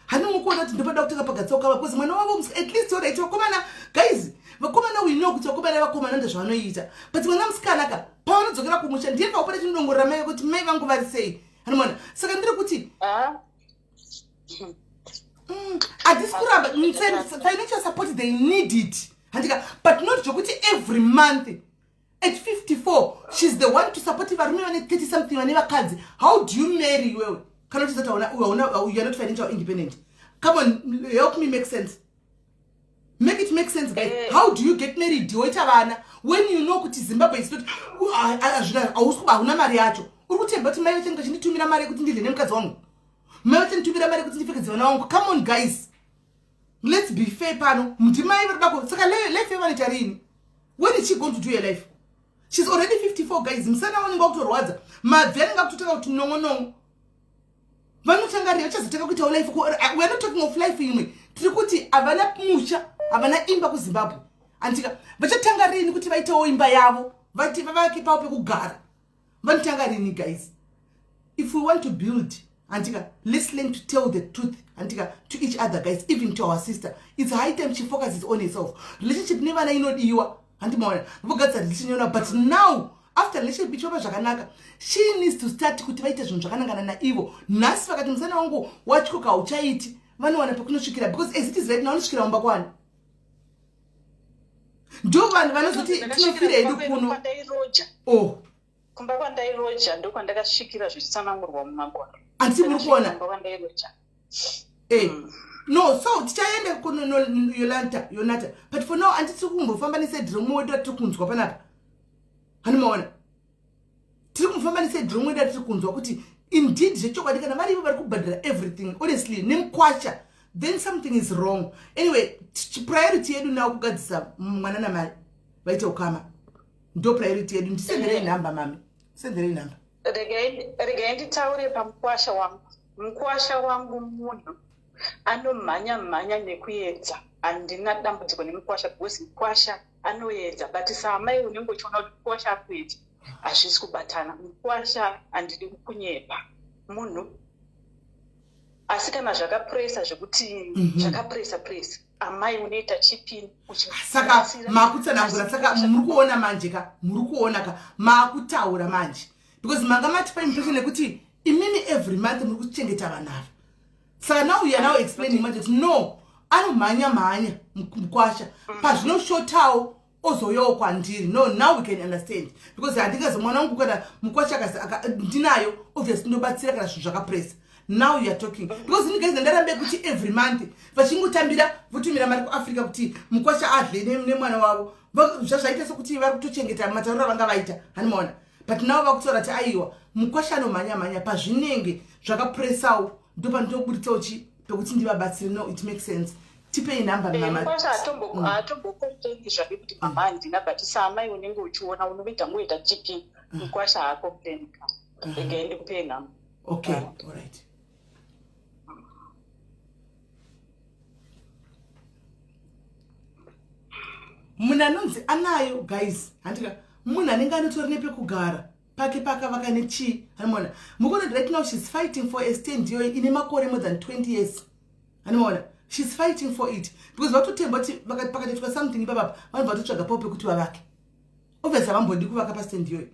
Handimukuona kuti ndopada kutanga pagatsauka, because mwana wavo at least, alright, vakomana, guys, vakomana, we know kuti vakomana, vakomana ndezvavanoita, but mwana musikana ka, pavanodzokera kumusha ndiye paupota chinodongorera mai kuti mai vangu vari sei. Hanomona, saka ndiri kuti handisi kuramba financial support, they need it, handika, but not zvokuti every month. At 54 she's the one to support varume vane 30 something vane vakadzi. How do you marry iwewe kana uchizati you are not financial independent? Come on, help me make sense, make it make sense, guys. How do you get married, woita vana, when you know kuti Zimbabwe is not, hausi kuba, hauna mari yacho? Uri kutemba kuti mai vachange vachinditumira mari yekuti ndidle nemukadzi wangu, mai vachanditumira mari yekuti ndipfekedze vana vangu? Come on, guys, let's be fair pano. Ndimai vari dako, saka life yavanoita rini? When is she going to do her life? She's already 54, guys. Musana wanenge wakutorwadza, mabvi anenge akutotanga kuti nongo nongo. Vanotanga rii vachazotanga kuitawo life? We are not talking of life imwe, tiri kuti havana musha, havana imba kuZimbabwe, andika. Vachatanga rini kuti vaitewo imba yavo, vati vavake pavo pekugara? Vanotanga rini, guys? If we want to build, andika, let's learn to tell the truth, andika, to each other, guys, even to our sister. It's high time she focuses on herself. Relationship nevana inodiwa, handimaona, vogadzisa relationship nevana, but now after relationship ichifamba zvakanaka, she needs to start kuti vaite zvinhu zvakanangana naivo. Nhasi vakati musana wangu watyoka hauchaiti, vanowana pekunosvikira, because as it is right now vanosvikira mumba kwani? Ndo vanhu vanozoti tinofira hedu kuno. Oh, kumba kwandairoja ndokwandakasvikira zvichitsanangurwa mumagwaro. Handisi muri kuona? Kumba kwandairoja. No, so tichaenda kunoyolanta yonata, but for now handitiri kumbofamba neside romwe wedu ratiri kunzwa panapa. Hanimaona, tiri kumufamba neside romwe wedu ratiri kunzwa kuti indeed zvechokwadi kana vari ivo vari kubhadhara everything, honestly, nemukwasha, then something is wrong. Anyway, priority yedu now kugadzisa mwana namai vaite ukama, ndo priority yedu. Ndisenderei nhamba, mami, senderei nhamba. Regai nditaure pamukwasha wangu. Mukwasha wangu munhu anomhanya mhanya nekuedza. Handina dambudziko nemukwasha because mukwasha anoedza, but saamai unenge uchiona kuti mukwasha akuedza, hazvisi kubatana. Mukwasha, handidi kunyepa, munhu, asi kana zvakapuresa zvekuti zvakapuresa puresa, amai unoita chipini. Saka makutsanangura, saka muri kuona manje ka, muri kuona ka, makutaura manje, because manga matipa impression yekuti imimi every month muri kuchengeta vanhu ava. Saka now you are now explaining manje kuti no, anomhanya mhanya mukwasha, pazvinoshotawo ozouyawo kwandiri. No, now we can understand, because handingazi mwana wangu kana mukwasha ndinayo, obviously ndobatsira kana zvinhu zvakapresa. Now you are talking, because ini, guys, ndandarambe kuti every month vachingotambira votumira mari kuAfrica kuti mukwasha adle nemwana wavo. Zvazvaita sekuti vari kutochengeta matauriro avanga vaita, hanimaona. But now vakutaura kuti aiwa, mukwasha anomhanya mhanya, pazvinenge zvakapresawo ndopandinoburitsawo chi pekuti ndivabatsire. No, it makes sense. Tipei nhamba. Mama haatombocomplaini zvake kuti mama handina, but saamai unenge uchiona unoita ngoita chipi. Mukwasha haacomplaini ka. Regai ndikupei nhamba. Okay, alright. Munhu anonzi anayo, guys, handika, munhu anenge anotori nepekugara pake pakavaka nechii, anomaona. Mukuona, right now she's fighting for a stand iyoyo ine makore more than 20 years, anomaona. She's fighting for it because vatotemba kuti pakatoitwa something ipapapa vanobva vatotsvaga pavo pekuti vavake. Obviously havambodi kuvaka pastand iyoyo,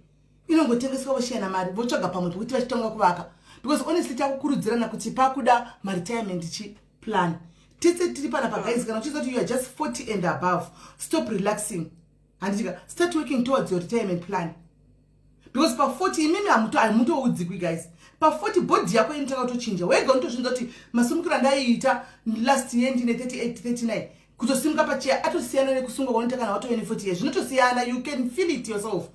inongotengeswa, voshiyana mari, votsvaga pamwe pekuti vachitanga kuvaka, because honestly takukurudzirana kuti pakuda maretirement chi plan. Tese tiri panapa, guys, kana uchiziva kuti you are just 40 and above, stop relaxing, handitika, start working towards your retirement plan, because pa40 imimi hamutoudzikwi, guys. Pa40 body yako inotanga kutochinja wega, unotozvinza kuti masumukiro andaiita last year ndine 38 39 kutosimuka pacheya atosiyana nekusunga kwaunoita kana watove ne40 years. Zvinotosiyana, you can feel it yourself,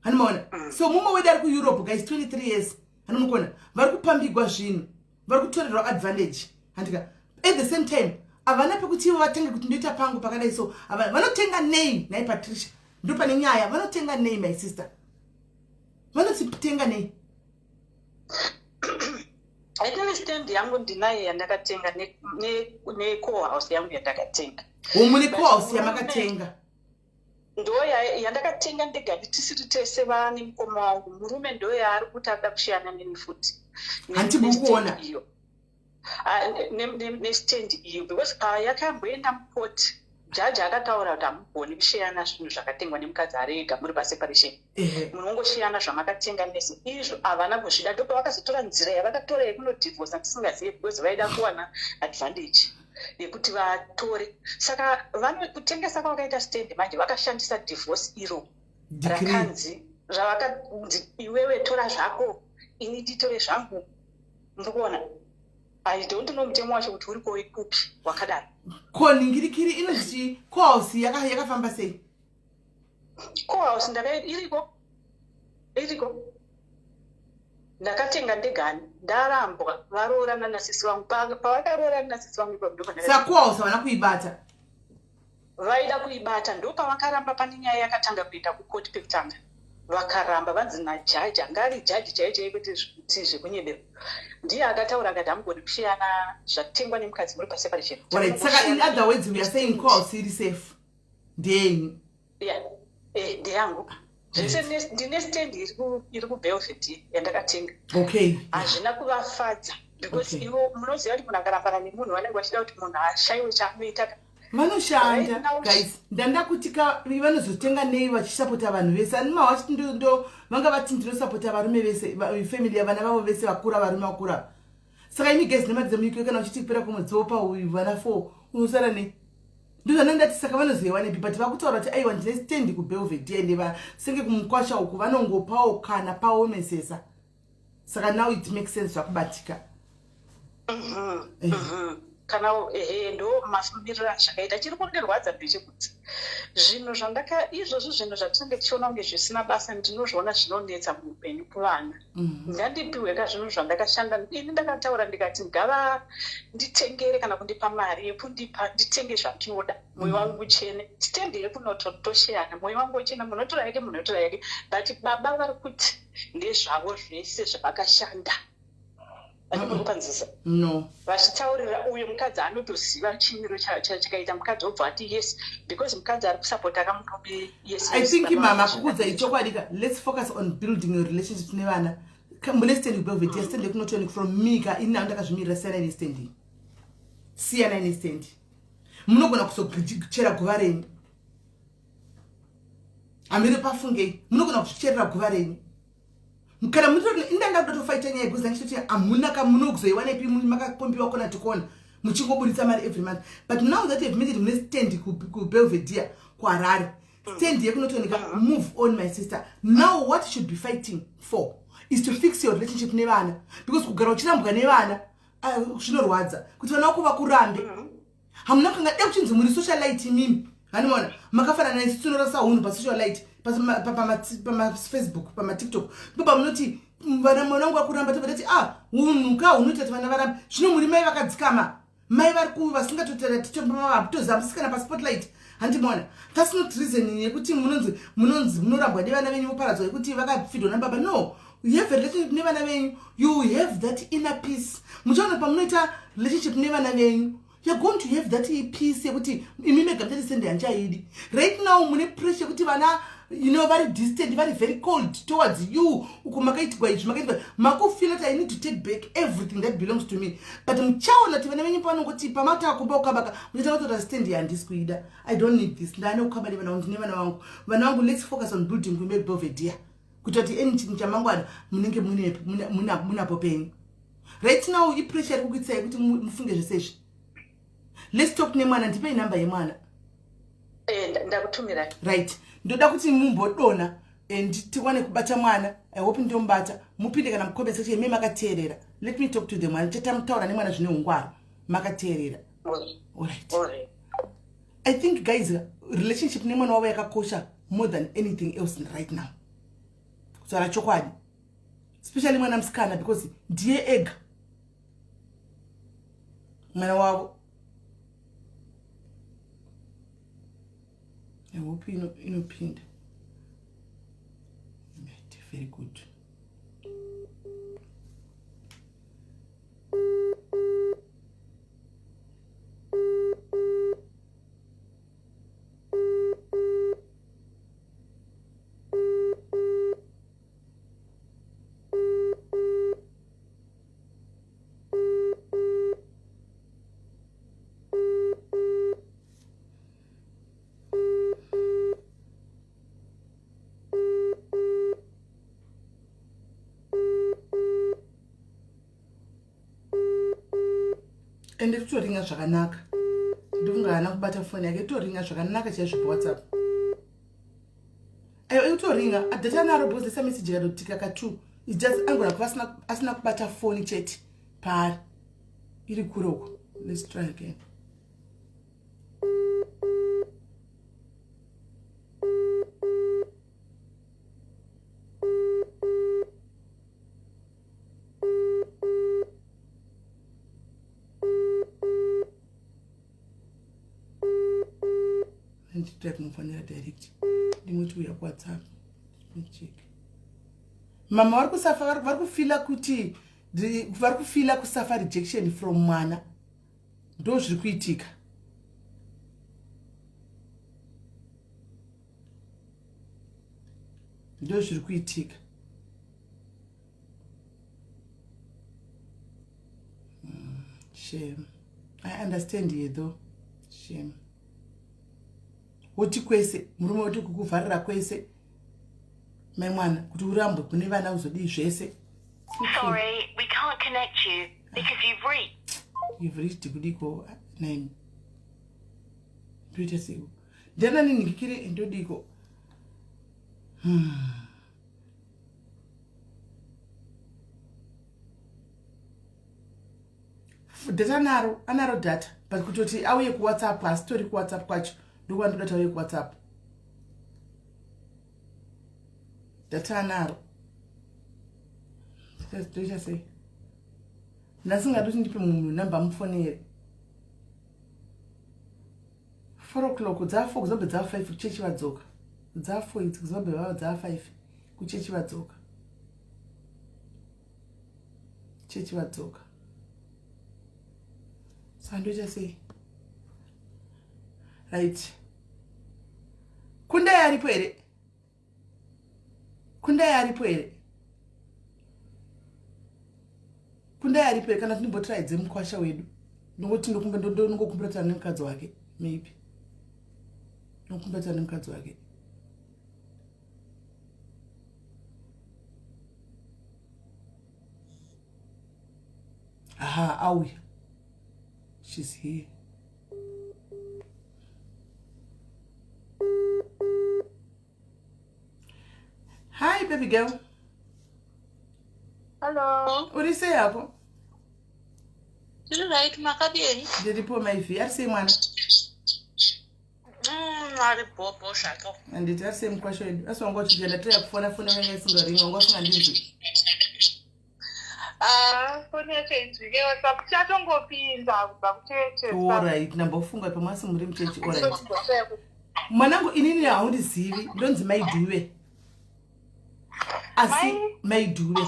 hanimaona. So mumwe wedu ari kuEurope, guys, 23 years, hanomukona, vari kupambigwa zvinhu, vari kutorerwa advantage, handika. At the same time havana pekuti ivo vatange kuti ndoita pangu pakadai. So vanotenga nei nhai Patricia? Ndo pane nyaya. Vanotenga nei, my sister? Vanotitenga nei? Ndine stand yangu ndinayo yandakatenga necohouse yangu yandakatenga. Mune cohouse yamakatenga? Ndo yandakatenga ndega, tisiri tese vane mukoma wangu. Murume ndo yaari kuti ada kushiyana neni futi. Hanti muri kuona? Iyo nestand iyo, because payakamboenda mukoti, jaji akataura kuti hamugoni kushiyana zvinhu zvakatengwa nemukadzi ari ega muri paseparation. Munongoshiyana zvamakatenga mese. Izvo havana kuzvida, ndopavakazotora nzira yavakatora yekunodhivhosa tisingazivi, because vaida kuwana advantage yekuti vatore. Saka kutengesa kwavakaita stand manje, vakashandisa divorce iro rakanzi, ravakazi, "Iwewe tora zvako, ini nditore zvangu." Ndikuona, I don't know mutemo wacho kuti uriko kupi wakadaro. Ko ningirikiri inoziti cohouse yakafamba sei? Cohouse ndaka iriko, iriko, ndakatenga ndegani ndarambwa varoorana nasisi vangu. Pavakaroorana nasisi vangu ipapo ndipo Saka cohouse havana kuibata? Vaida kuibata, ndopavakaramba. Pane nyaya yakatanga kuenda kukoti pekutanga, vakaramba, vanzi najaji, anga ari jaji chaiyo chaiyo, kwete kuti zvekunyebera, ndiye akataura akati hamugoni kushiyana zvatengwa nemukadzi muri paseparation. Alright, saka in other words, we are saying cohouse iri safe, ndeyenyu? Yeah, ndeyangu zvese. Ndine stand iri kuBelvedere yandakatenga. Hazvina kuvafadza because ivo munoziva kuti munhu akarambana nemunhu, vanenge vachida kuti munhu ashayiwe chaanoita. Vanoshanda guys, ndanda kuti ka vanozotenga nei vachisapota vanhu vese? Ani mawachiti ndo vanga vati ndinosapota varume vese, family yavana vavo vese vakura, varume vakura. Saka imi guys, nemari dzemuUK, kana uchiti kupera kwemwedzi wopa uyu vana four, unosara nei? Ndozvana ndati, saka vanozoiwanepi? But vakutaura kuti aiwa, ndine stand kuBelvedere, ende vasenge kumukwasha uku vanongopawo kana paomesesa. Saka now it makes sense, zvakubatika. Kana ehe, ndo mafumbiriro azvakaita. Chiri kundirwadza ndechekuti zvinhu zvandaka izvozvo, zvinhu zvatinenge tichiona kunge zvisina basa, ndinozviona zvinonetsa muupenyu kuvana. Ngandipiwe ka zvinhu zvandakashanda ini. Ndakataura ndikati ngava nditengere kana kundipa mari yekundipa nditenge zvandinoda, mwoyo wangu uchene. Stand yekunotosheyana, mwoyo wangu uchena, munotora yake, munotora yake. But baba vari kuti ndezvavo zvese zvavakashanda. Andikupanzisa? No. Vachitaurira uyo mukadzi anotoziva chimiro chakaita mukadzi, wobva ati yes, because mukadzi ari kusapota kamurume, yes. I think mama kukuudza ichokwadi ka, let's focus on building your relationships nevana. Mune stand kuBelvedere, stand yekuNorton, from me ka, ini nao ndakazvimirira. Siyanai nestand iyi, siyanai nestand. Munogona kuzochera guva renyu. Hamire pafungei, munogona kuzvicherera guva renyu kana mutori. Indanga kuda tofaita nyaya because ndichitoti hamuna kamunokuzoiwanepi, makapombiwa kona tikona muchingoburitsa mari every month. But now that you have made it, mune stand kuBelvedere kuHarare, stand yekuNorton ka, move on, my sister. Now what you should be fighting for is to fix your relationship nevana, because kugara uchirambwa nevana, zvinorwadza kuti vana vako vakurambe. Hamuna kanga de kuchinzi muri socialite imimi, hanimona makafanana nesu tinorasa hunhu pasocialite, pamaFacebook, pamaTikTok, ndipo pamunoti vana mwana wangu vakuramba, tobva tati, "Ah, hunhu ka hunoita kuti vana varambe." Zvino muri mai vakadzikama, mai vari ku vasingatotozambisi kana paspotlight, handimona? That's not reason yekuti munonzi munorambwa nevana venyu, voparadzwa yekuti vakafidwa nababa. No, you have a relationship nevana venyu, you have that inner peace. Muchaona pamunoita relationship nevana venyu, you're going to have that peace yekuti imi mega muchati stand handichaidi. Right now mune pressure yekuti vana vari distant, vari very cold towards you. Uku makaitirwa izvi, makaitirwa, makufeel kuti I need to take back everything that belongs to me. But muchaona kuti vana venyu pavanongoti pamatakumba kukabaka, muchatanga kutora stand, "Handisi kuida, I don't need this, ndaane kukaba nevana vangu, ndine vana vangu, vana vangu." Let's focus on building kuMebelvedere kuita kuti eni chinhu chamangwana munenge munapo penyu. Right now ipressure iri kukuitisai kuti mufunge zvese izvi. Let's talk nemwana. Ndipei namba yemwana. Ndakutumirai. Right, ndoda kuti mumbodona and tiwane kubata mwana. I hope ndomubata. Mupinde kana mucomment section ime makateerera. Let me talk to the mwana. Chatamutaura nemwana zvine ungwaro makateerera. Alright. I think guys, relationship nemwana wavo yakakosha more than anything else right now, kutaura chokwadi, especially mwana musikana, because ndiye ega mwana wavo. I hope inopinda. Right, very good. Ende totoringa zvakanaka. Ndofunga haana kubata foni yake, toringa zvakanaka chaizvo paWhatsApp. Aiwa, ikutoringa data naro because lesa message ikatotika ka 2. It's just angona kuva asina kubata foni chete paari. Iri kure uko. Let's try again. Nditry kumufonera direct, ndimoti uya kuWhatsApp check. Mama vari kusafa, vari kufila kuti vari kufila kusafa rejection from mwana. Ndo zviri kuitika. Ndo zviri kuitika. Shame. I understand here though. Shame. Woti kwese, murume woti kukuvharira kwese. Mai mwana, kuti urambwe kune vana uzodii zvese. Sorry, we can't connect you because you've reached. You've reached kudiko nine. Ndoita sei? Ndiana ninhikire ndodiko. Data naro, anaro data, but kutoti auye kuWhatsApp, asitori kuWhatsApp kwacho. Ndokuva ndoda auye kuWhatsApp. Data anaro. Ndoita sei? Ndasingadi kuti ndipe munhu namba mufonere. 4 o'clock, dza4 kuZimbabwe, dza5 kuchechi vadzoka. Dza4 idzi kuZimbabwe, vava dza5 kuchechi vadzoka. Chechi vadzoka. Saka ndoita sei? Right. Kundai aripo here? Kundai aripo here? Kundai aripo here? Kana tinimbotraidze mukwasha wedu. Ndongoti ndongokumbira tana nemukadzi wake. Maybe. Ndokumbira tana nemukadzi wake. Aha, auya. She's here. Hi baby girl. Hello. Uri sei hapo? Ndiri right, makadini? Ndiripo maivi. Ari sei mwana? Ari bhobho zvako. Handiti ari sei mukwasha wedu? Asi wanga uchienda toya kufona fona vanga isingaringi, wanga usingandinzwi. Ah, foni yacho inzwike WhatsApp chatongopinda kubva kucheche. Alright, ndambofunga pamwe asi muri muchechi. Alright. Mwanangu, inini haundizivi, ndonzi Maiduve. Asi Maiduve.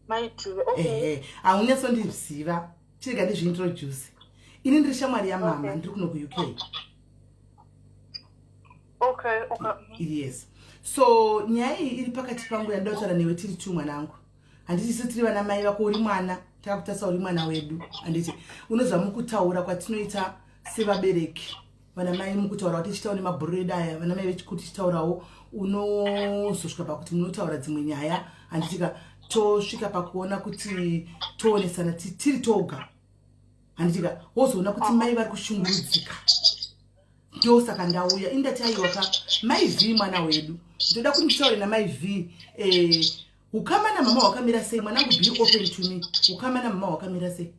Maiduve, okay. Ehe, haunyatsondiziva. Chirega ndizviintroduce. Ini ndiri shamwari yamama, ndiri kuno kuUK. Okay. Yes. So nyaya iyi iri pakati pangu yandoda kutaura newe tiri tu mwanangu. Handiti isu tiri vana mai vako, uri mwana, takakutarisa uri mwana wedu. Handiti unoziva mukutaura kwatinoita sevabereki vana mai, mukutaura kuti tichitaura nemabhururu edu aya, vana mai vechikuru tichitaurawo, unozosvika pakuti munotaura dzimwe nyaya, handitika? Tosvika pakuona kuti toonesana tiri toga, handitika? Wozoona kuti mai vari kushungurudzika. Ndosaka ndauya indati aiwa ka, Mai V mwana wedu, ndoda kuti nditaure naMai V. Ukama namama hwakamira sei, mwanangu? Be open to me. Ukama namama hwakamira sei?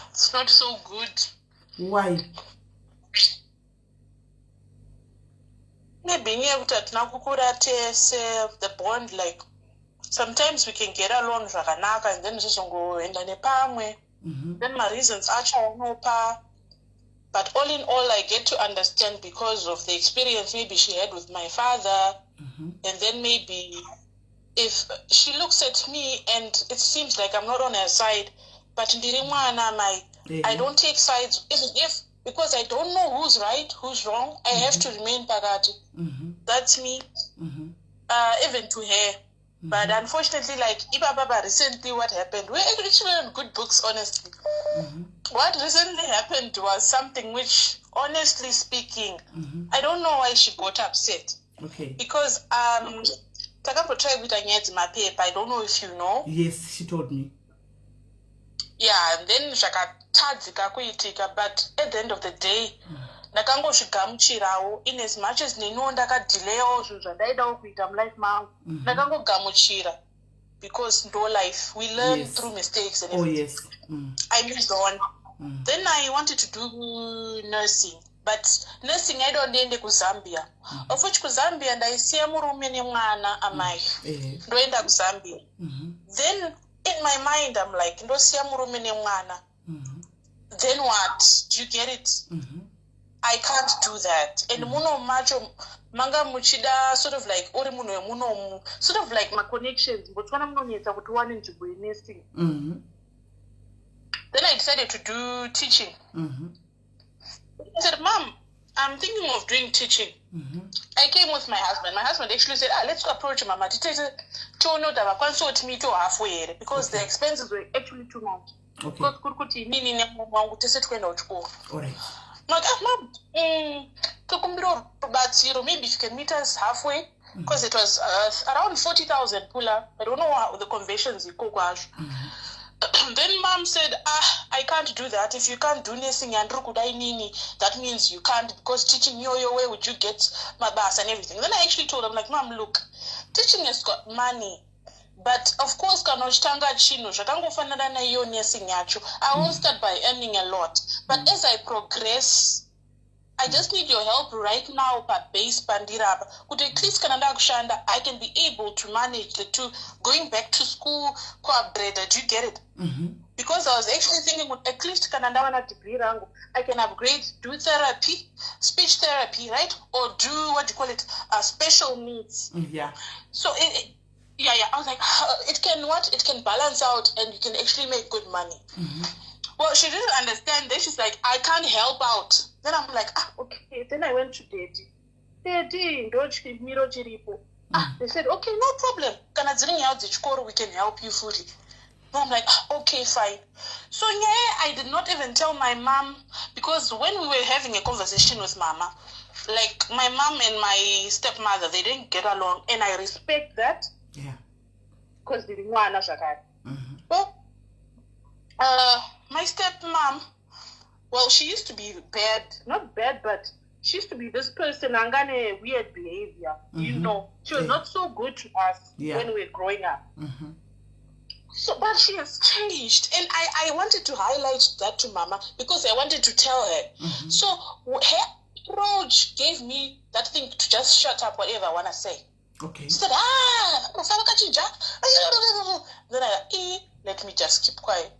It's not so good. Why? Maybe inyaya yekuti hatina kukura tese, the bond, like sometimes we can get along zvakanaka and then zvizongoenda nepamwe. Then mareasons acho anopa, but all in all I get to understand because of the experience maybe she had with my father. And then maybe if she looks at me and it seems like I'm not on her side, but ndiri mwana mai. I don't take sides, even if, because I don't know who's right, who's wrong. I have to remain pakati. That's me. Even to her. But unfortunately, like ipapapa, recently what happened, we're actually on good books, honestly. What recently happened was something which, honestly speaking, I don't know why she got upset. Because Takambotry kuita nyaya dzemapepa. I don't know if you know. Yes, she told me. Yeah, and then zvakatadzika kuitika, but at the end of the day ndakangozvigamuchirawo, in as much as neniwo ndakadelayawo zvinhu zvandaidawo kuita mulife mangu. Ndakangogamuchira because ndo life, we learn through mistakes and everything. I moved on. Then I wanted to do nursing, but nursing yaida ndiende kuZambia, of which kuZambia ndaisiya murume nemwana, amai. Ndoenda kuZambia, then in my mind I'm like, ndosiya murume nemwana, then what? Do you get it? I can't do that. And muno macho manga muchida sort of like uri munhu wemunomu, sort of like maconnections. Botswana munonetsa kuti uwane nzvimbo yenursing. Then I decided to do teaching. I said, "Mom, I'm thinking of doing teaching." I came with my husband. My husband actually said, "Ah, let's approach mama titete tione kuti havakwanisi kuti muite halfway here," because the expenses were actually too much, because kuri kuti inini nemumwe wangu tese tikuenda kuchikoro. All right. Like, "Ah, mom, tokumbira rubatsiro, maybe if you can meet us halfway," because it was around 40,000 pula. I don't know how the conversions ikoko hazvo. Then mom said, "Ah, I can't do that. If you can't do nursing yandiri kuda inini, that means you can't, because teaching iyoyo, where would you get mabasa and everything?" Then I actually told him, like, "Mom, look, teaching has got money, but of course kana uchitanga chinhu zvakangofanana naiyo nursing yacho, I won't start by earning a lot, but as I progress, I just need your help right now pabase pandiri apa, kuti at least kana ndakushanda I can be able to manage the two, going back to school, kuupgrade. Do you get it?" Because I was actually thinking kuti at least kana ndawana degree rangu, I can upgrade, do therapy, speech therapy, right, or do, what do you call it, special needs. So it, yeah, I was like, it can, what, it can balance out and you can actually make good money. Well, she didn't understand. Then she's like, "I can't help out." Then I'm like, "Ah, okay." Then I went to daddy. "Daddy, ndo chimiro chiripo." Ah, they said, "Okay, no problem. Kana dziri nyaya dzechikoro, we can help you fully." Then I'm like, "Ah, okay, fine." So yeah, I did not even tell my mom, because when we were having a conversation with mama, like, my mom and my stepmother, they didn't get along, and I respect that because ndiri mwana zvakare. Well, my stepmom, well, she used to be bad, not bad, but she used to be this person angane weird behavior. You know, she was not so good to us when we were growing up. So, but she has changed, and I wanted to highlight that to mama because I wanted to tell her. So her approach gave me that thing to just shut up, whatever I want to say. She said, "Ah, Rufa wakachinja." Then I, let me just keep quiet.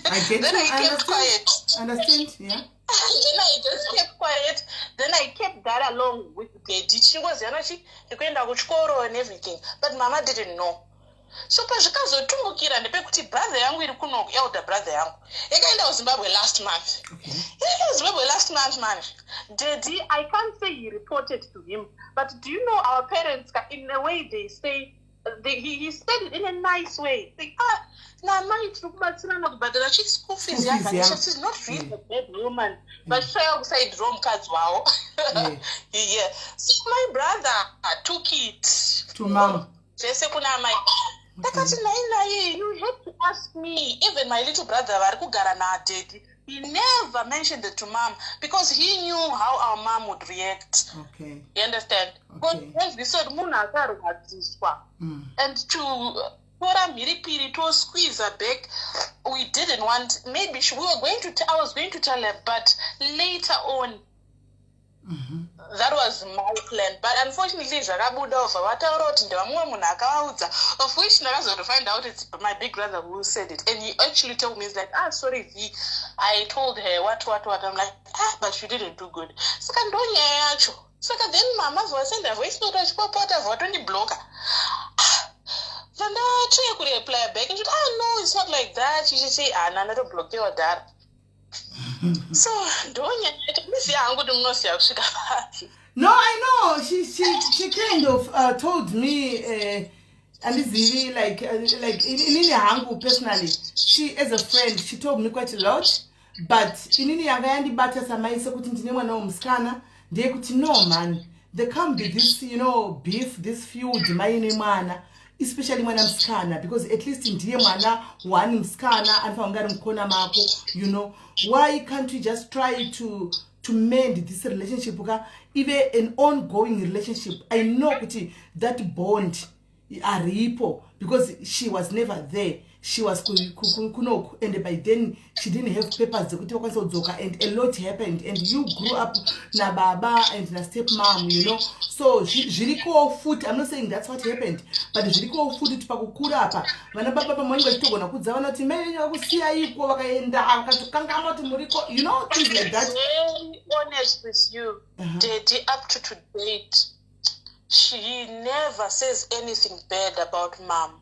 I get Then you. I I kept understand. quiet. Understand? Yeah. Then I just kept quiet. Then I kept that along with daddy. Tichingoziyana chi ndikuenda kuchikoro and everything. But mama didn't know. So pazvikazotumbukira ndepekuti brother yangu iri kuno, elder brother yangu, yakaenda kuZimbabwe last month. Yakaenda kuZimbabwe last month manje. Daddy, I can't say he reported to him, but do you know our parents, in a way they say, he said it in a nice way. Like, "Ah, namai tiri kubatsirana kubhadhara chi school fees School fees, yaGanesha. She's not really a bad woman." Vachitsvaya kusaidraw mukadzi wavo. Yeah. So my brother took it To mom. Zvese kuna amai. Ndakati, "Nai nai, you had to ask me." Even my little brother vari kugara nadaddy, he never mentioned it to mom because he knew how our mom would react. You understand? Because munhu akarwadziswa and to tora mhiripiri to squeeze her back, we didn't want. Maybe she, we were going to I was going to tell her, but later on. That was my plan, but unfortunately zvakabuda ubva vataura kuti ndevamumwe munhu akavaudza, of which ndakazotofind out it's my big brother who said it. And he actually told me, he's like, "Ah, sorry V, I told her what, what, what." I'm like, "Ah, but you didn't do good." Saka ndonyaya yacho. Saka then mama vasenda voice note vachipopota, vatondibloka. Vandatry kureply back nditi, "Ah, no, it's not like that." Chichichi hana ndatoblokewa dhara. So ndonyaya yacho. Ndiziva hangu kuti munosiya kusvika papi. No, I know. She kind of told me, andizivi, like inini hangu personally, she as a friend, she told me quite a lot, but inini yanga yandibata samai sekuti ndine mwana womusikana ndeyekuti no man. There can't be this beef, this feud, mai nemwana, especially mwana musikana, because at least ndiye mwana one musikana anofanira kunge ari mukona mako. Why can't we just try to mend this relationship ka, ive an ongoing relationship? I know kuti that bond aripo because she was never there. She was kunoku, and by then she didn't have papers dzekuti vakwanisa kudzoka, and a lot happened, and you grew up nababa and nastep mom. So zvirikowo futi. I'm not saying that's what happened, but zvirikowo futi kuti pakukura apa vana baba pamwe vanenge vachitogona kudza vana kuti mai venyu vakusiyayiko, vakaenda vakatokangamwa kuti muriko, things like that. Very honest with you, Daddy, up to date, she never says anything bad about Mom.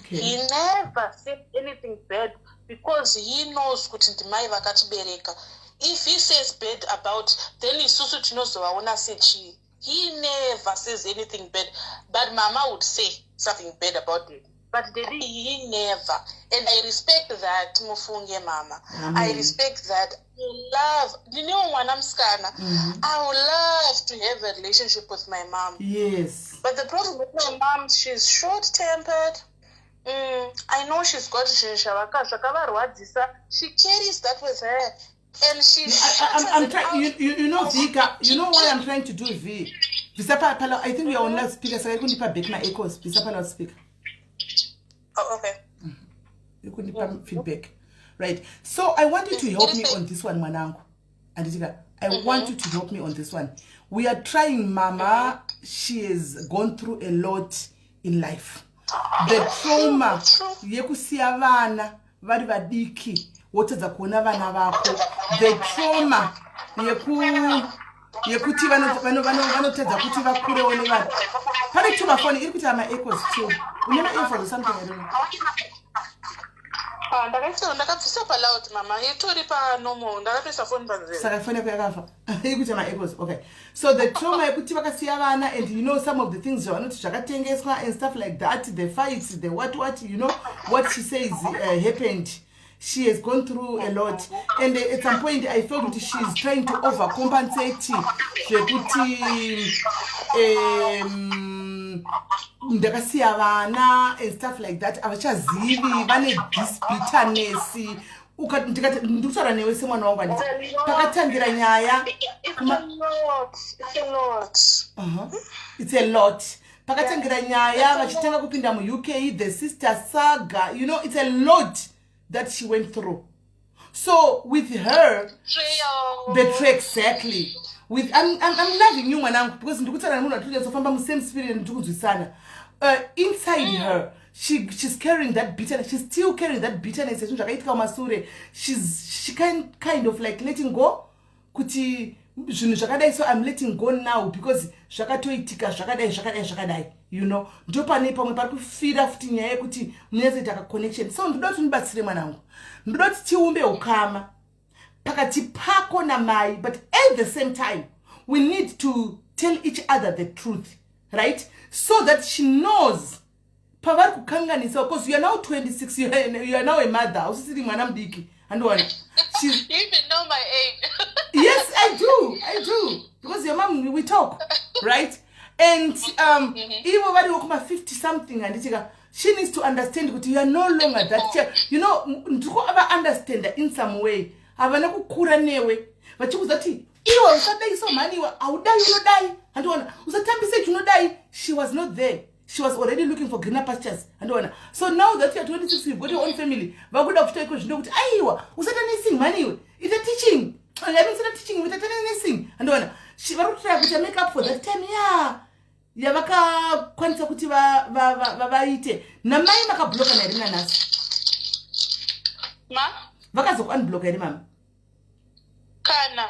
He never said anything bad because he knows kuti ndimai vakatibereka. If he says bad about, then isusu tinozovaona sechii? He never says anything bad, but Mama would say something bad about Daddy. But Daddy, he never, and I respect that, mufunge, Mama. Amen. I respect that. I love, ndinewo mwana musikana. I would love to have a relationship with my mom. But the problem with my mom, she's short tempered. I know she's got zvinhu zvakavarwadzisa. She carries that with her and she I'm shuts it trying. out. Vika. You know why I'm trying to do V. Visa pa, I think we are on loudspeaker. So I couldn't back my echoes. Visa pa loudspeaker. Oh, okay. You couldn't feedback, right? So I want you to help me on this one, mwanangu. Anditika, I want you to help me on this one. We are trying, Mama. She has gone through a lot in life. The trauma yekusiya vana vari vadiki, wotadza kuona vana vako, the trauma yekuti vanotadza kuti vakurewo nevanhu. Pane two mafoni iri kuita maechoes too. Une maearphones or something? I don't know. Ah, ndakabvisa paloud, Mama. Itori panormal. Ndakatoisa foni panzeve. Saka foni yako yakafa, iri kuita maechoes. Okay, so the trauma yekuti vakasiya vana, and some of the things zvavanoti zvakatengeswa and stuff like that, the fights, the what what, what she says happened. She has gone through a lot, and at some point I felt kuti she's trying to overcompensate, zvekuti ndakasiya vana and stuff like that. Havachazivi, vane this bitterness. Ndikati ndikutaura newe semwana wangu, handiti pakatangira nyaya It's a lot. It's a lot. It's a lot. Pakatangira nyaya vachitanga kupinda muUK, the sister saga, it's a lot that she went through. So with her Betrayal. Betray, exactly. With I'm loving you, mwanangu, because ndikutaura nemunhu atonyatsofa musame spirit, ndiri inside her, she's carrying that bitterness. She's still carrying that bitterness yezvinhu zvakaitika mumasure. She kind of like letting go kuti zvinhu zvakadai, so I'm letting go now because zvakatoitika zvakadai, zvakadai, zvakadai. Ndo pane pamwe pari kufira futi nyaya yekuti munyatsoita kaconnection. So ndoda kuti ndibatsire, mwanangu. Ndoda kuti tiumbe ukama pakati pako namai, but at the same time we need to tell each other the truth, right? So that she knows pavari kukanganisa, because you are now 26, you are now a mother, hausisiri mwana mudiki, handiona? You even know my age. Yes, I do, I do, because your mom, we talk, right? And ivo variwo kuma-50 something, handitika? She needs to understand kuti you are no longer that child. Ndiko ava-understanda in some way. Havana kukura newe vachikuudza kuti iwe usadai so mhani, iwe haudai, unodai, handiona? Usatambise chinodai. She was not there. She was already looking for greener pastures, handiona? So now that you are 26, you've got your own family, vakuda kuchita iko zvino kuti aiwa, usaita nursing mhani, iwe ita teaching. I mean, usaita teaching, ita nursing, handiona? Vari kutraya kuita make up for that time ya yavakakwanisa kuti vaite. Namai makabloka nahere nanhasi? Ma? Vakazokuunblocka here, mama? Kana.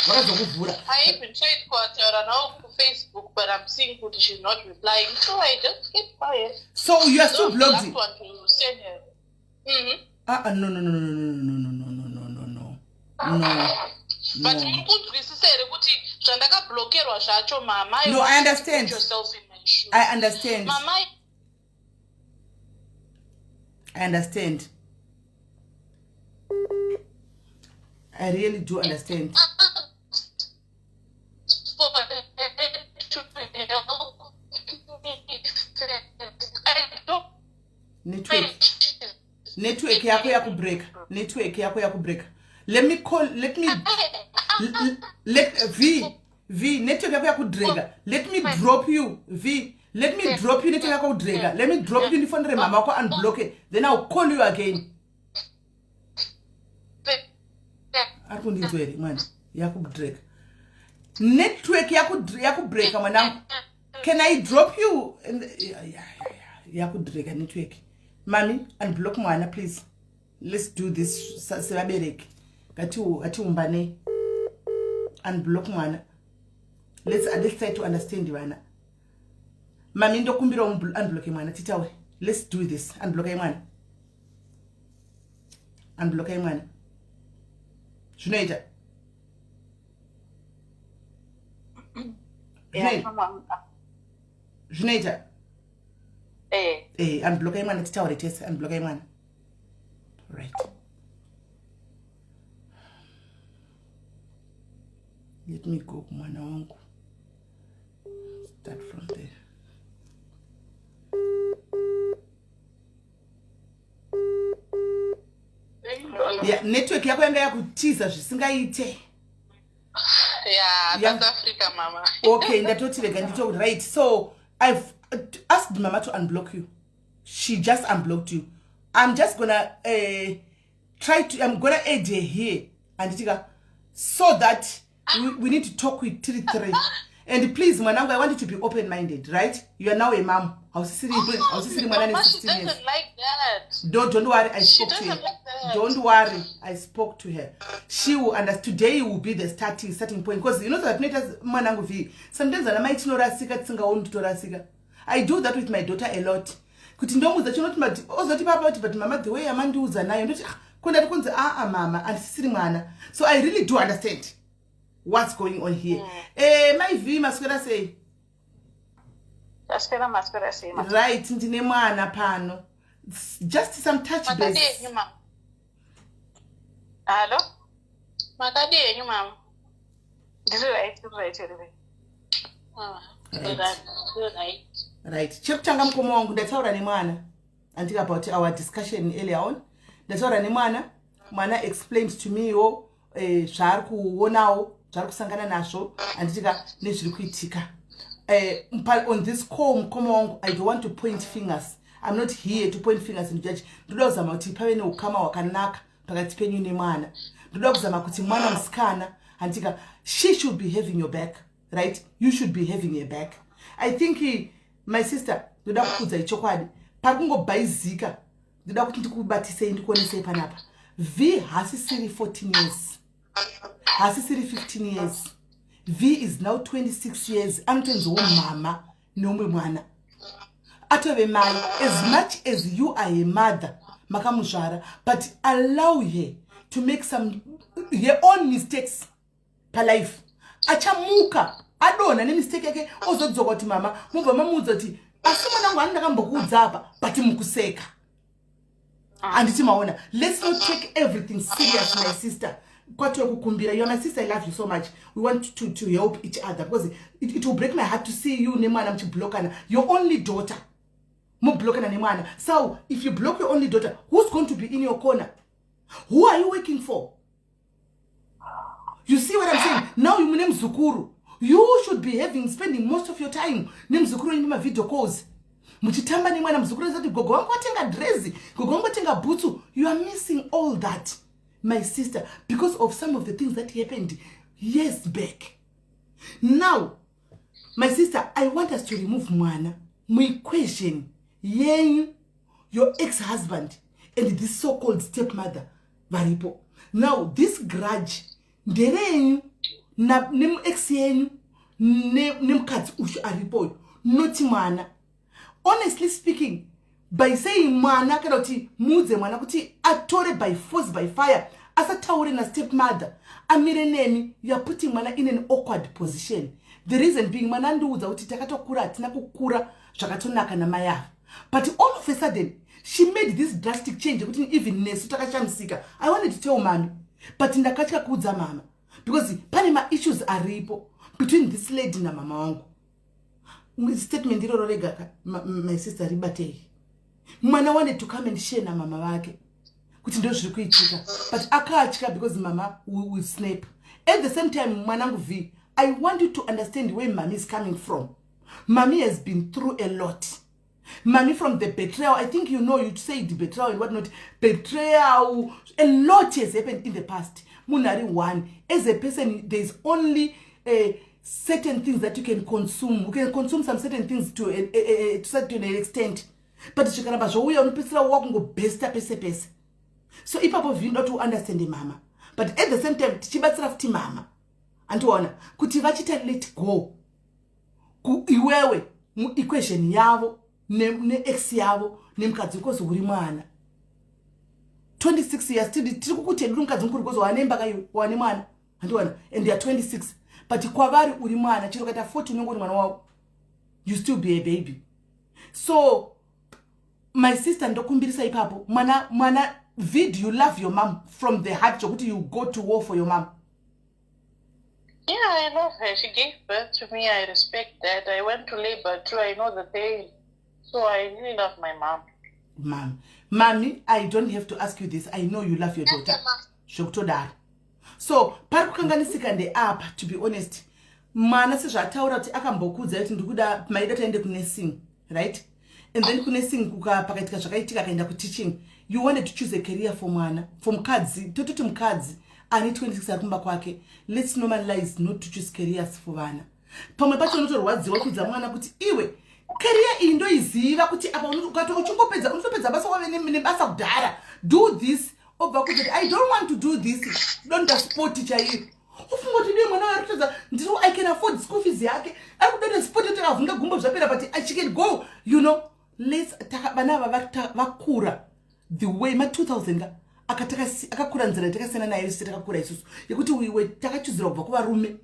Vakazokuvhura? I even tried kutaura nawo kuFacebook, but I'm seeing kuti she's not replying, so I just keep quiet. So you are still So the blocked? last one to send her. Ah, ah, no, no, no, no, no, no, no, no, no, no, no, no. But No. muri kunzwisisa here kuti zvandakablokerwa zvacho, Mama? No, I understand. Put yourself in my shoes. I understand. Mama. I understand. I really do understand. For Network yako yakubreaka. Network yako yakubreaka. Let me call, let me let V V network yako yakudrega. Let me drop you V. Let me drop you network yako kudrega. Let me drop you ndifonere mama wako unblock it. Then I'll call you again. Ari kundinzwa here mwana? Yakudrega. Network yakubreaka mwanangu. Can I drop you? Yakudrega network. Mami, unblock mwana please. Let's do this sevabereki. Ngatiumbanei. Unblock mwana. Let's try to understand vana. Mami, ndokumbira unblock mwana titaure. Let's do this. Unblock mwana. Unblock mwana. Zvinoita. Zvinoita. Eh, unblock mwana titaure tese. Unblock mwana. Right. Let me go kumwana wangu. Start from there. Yeah, network yako yanga yakutiza zvisingaite. Yeah, South Africa, mama. Okay, ndatoti rega ndito right. So I've asked mama to unblock you. She just unblocked you. I'm just gonna try to, I'm gonna add her here and so that we need to talk with 3-3. And please, mwanangu, I want you to be open-minded, right? You are now a mom. She doesn't like that. Don't worry, I spoke to her. Like don't worry, I spoke to her. She will understand. Today will be the starting point. Because you know that mwanangu V, sometimes ana mai tinorasika tisingaoni titorasika. I do that with my daughter a lot. Kuti ndomuudza chinoti mati ozoti papa kuti but mama the way yamandiudza nayo ndoti kundati kunzi aa mama andisisiri mwana. So I really do understand what's going on here. Mai V, maswera sei? Maswera sei. Right, ndine mwana pano. Just some touch base. Hello? Makadi yenyu mama. Ndiri right, right. Right. Right. Chekutanga mukoma wangu ndataura nemwana. And think about our discussion earlier on. Ndataura nemwana, mwana explained to me yo zvaari kuonawo, zvaari kusangana nazvo, anditika nezviri kuitika. On this call mukoma wangu, I don't want to point fingers. I'm not here to point fingers and judge. Ndoda kuzama kuti pave neukama hwakanaka pakati penyu nemwana. Ndoda kuzama kuti mwana musikana, anditika, she should be having your back, right? You should be having her back. I think my sister, ndoda kukudza ichokwadi. Pari kungobhaizika. Ndoda kuti ndikubatisei ndikuonesei panapa. V hasisiri 14 years. Hasisiri 15 years. V is now 26 years. Anotonziwo mama neumwe mwana. Atove mai. As much as you are a mother, makamuzvara, but allow her to make some her own mistakes pa life. Achamuka adonha nemistake yake ozodzoka kuti mama mubva mamuudza kuti asi mwanangu ani ndakambokuudza apa but mukuseka. Anditi maona. Let's not take everything serious, my sister. Kwatove kukumbira. You are my sister, I love you so much. We want to help each other because it will break my heart to see you nemwana muchiblokana. Your only daughter. Mublokana nemwana. So if you block your only daughter, who's going to be in your corner? Who are you working for? You see what I'm saying? Now you mune muzukuru. You should be spending most of your time nemuzukuru wenyu pama video calls. Muchitamba nemwana muzukuru azati gogo wangu watenga dress, gogo wangu watenga bhutsu. You are missing all that, my sister, because of some of the things that happened years back. Now, my sister, I want us to remove mwana muequation yenyu, your ex-husband, and this so-called stepmother varipo. Now, this grudge nderenyu nemu-ex yenyu nemukadzi uyu aripoyo, not mwana. Honestly speaking, by saying mwana kana kuti muudze mwana kuti atore by force by fire asataure na stepmother amire nemi, you are putting mwana in an awkward position. The reason being, mwana andiudza kuti takatokura hatina kukura zvakatonaka namai ava, but all of a sudden she made this drastic change yekuti even nesu takashamisika. I wanted to tell mami, but ndakatya kuudza mama because pane maissues aripo between this lady namama wangu. Statement iroro rega, my sister, ribatei. Mwana wanted to come and share namama vake. Kuti ndo zviri kuitika, but akatya because mama will snap. At the same time, mwanangu V, I want you to understand where mami is coming from. Mami has been through a lot. Mami, from the betrayal, I think you know, you said betrayal and whatnot, betrayal, a lot has happened in the past. Munhu ari one as a person, there's only certain things that you can consume. You can consume some certain things to an extent, but zvikaramba zvouya, unopedzisira wakungobhesta pese pese. So ipapo vinoda kuti uunderstande mama, but at the same time tichibatsira futi mama, andiona kuti vachiita let go iwewe muequation yavo neex yavo nemukadzi, because uri mwana, 26 years. Tiri kukuti hedu mukadzi mukuru because wane imba kaiwe, wane mwana, handiona, and you are 26, but kwavari uri mwana. Chero kaita 40, unenge uri mwana wavo. You still be a baby. So my sister, ndokumbirisa ipapo, mwana, mwana V, do you love your mom from the heart, chokuti you go to war for your mom? Yeah, I love her. She gave birth to me. I respect that. I went to labor too. I know the pain. So I really love my mom. Mom, mami, I don't have to ask you this. I know you love your daughter zvekutodaro. So pari kukanganisika ndeapa, to be honest. Mwana sezvaataura kuti akambokudza kuti ndikuda maida taende kunursing, right? And then kunursing pakaitika zvakaitika, akaenda kuteaching. You wanted to choose a career for mwana, for mukadzi. Tototi mukadzi ane 26 ari kumba kwake, let's normalize not to choose careers for vana. Pamwe pacho unotorwadziwa kuudza mwana kuti, "Iwe, career iyi ndoiziva kuti apa ukati uchingopedza, unotopedza basa, wave nebasa kudhara. Do this." Obva kuti, "I don't want to do this, donda sport chaiyo." Ufunga kuti, "Dii mwana ari kutadza? Ndiri, I can afford school fees yake. Ari kudonda sport, yoti avhunga gumbo, zvapera, but she can go." Let's vana ava vakura the way ma2000 ka akakura nzira yatakasiyana nayo isu. Takakura isusu yekuti iwe takachuzirwa kubva kuvarume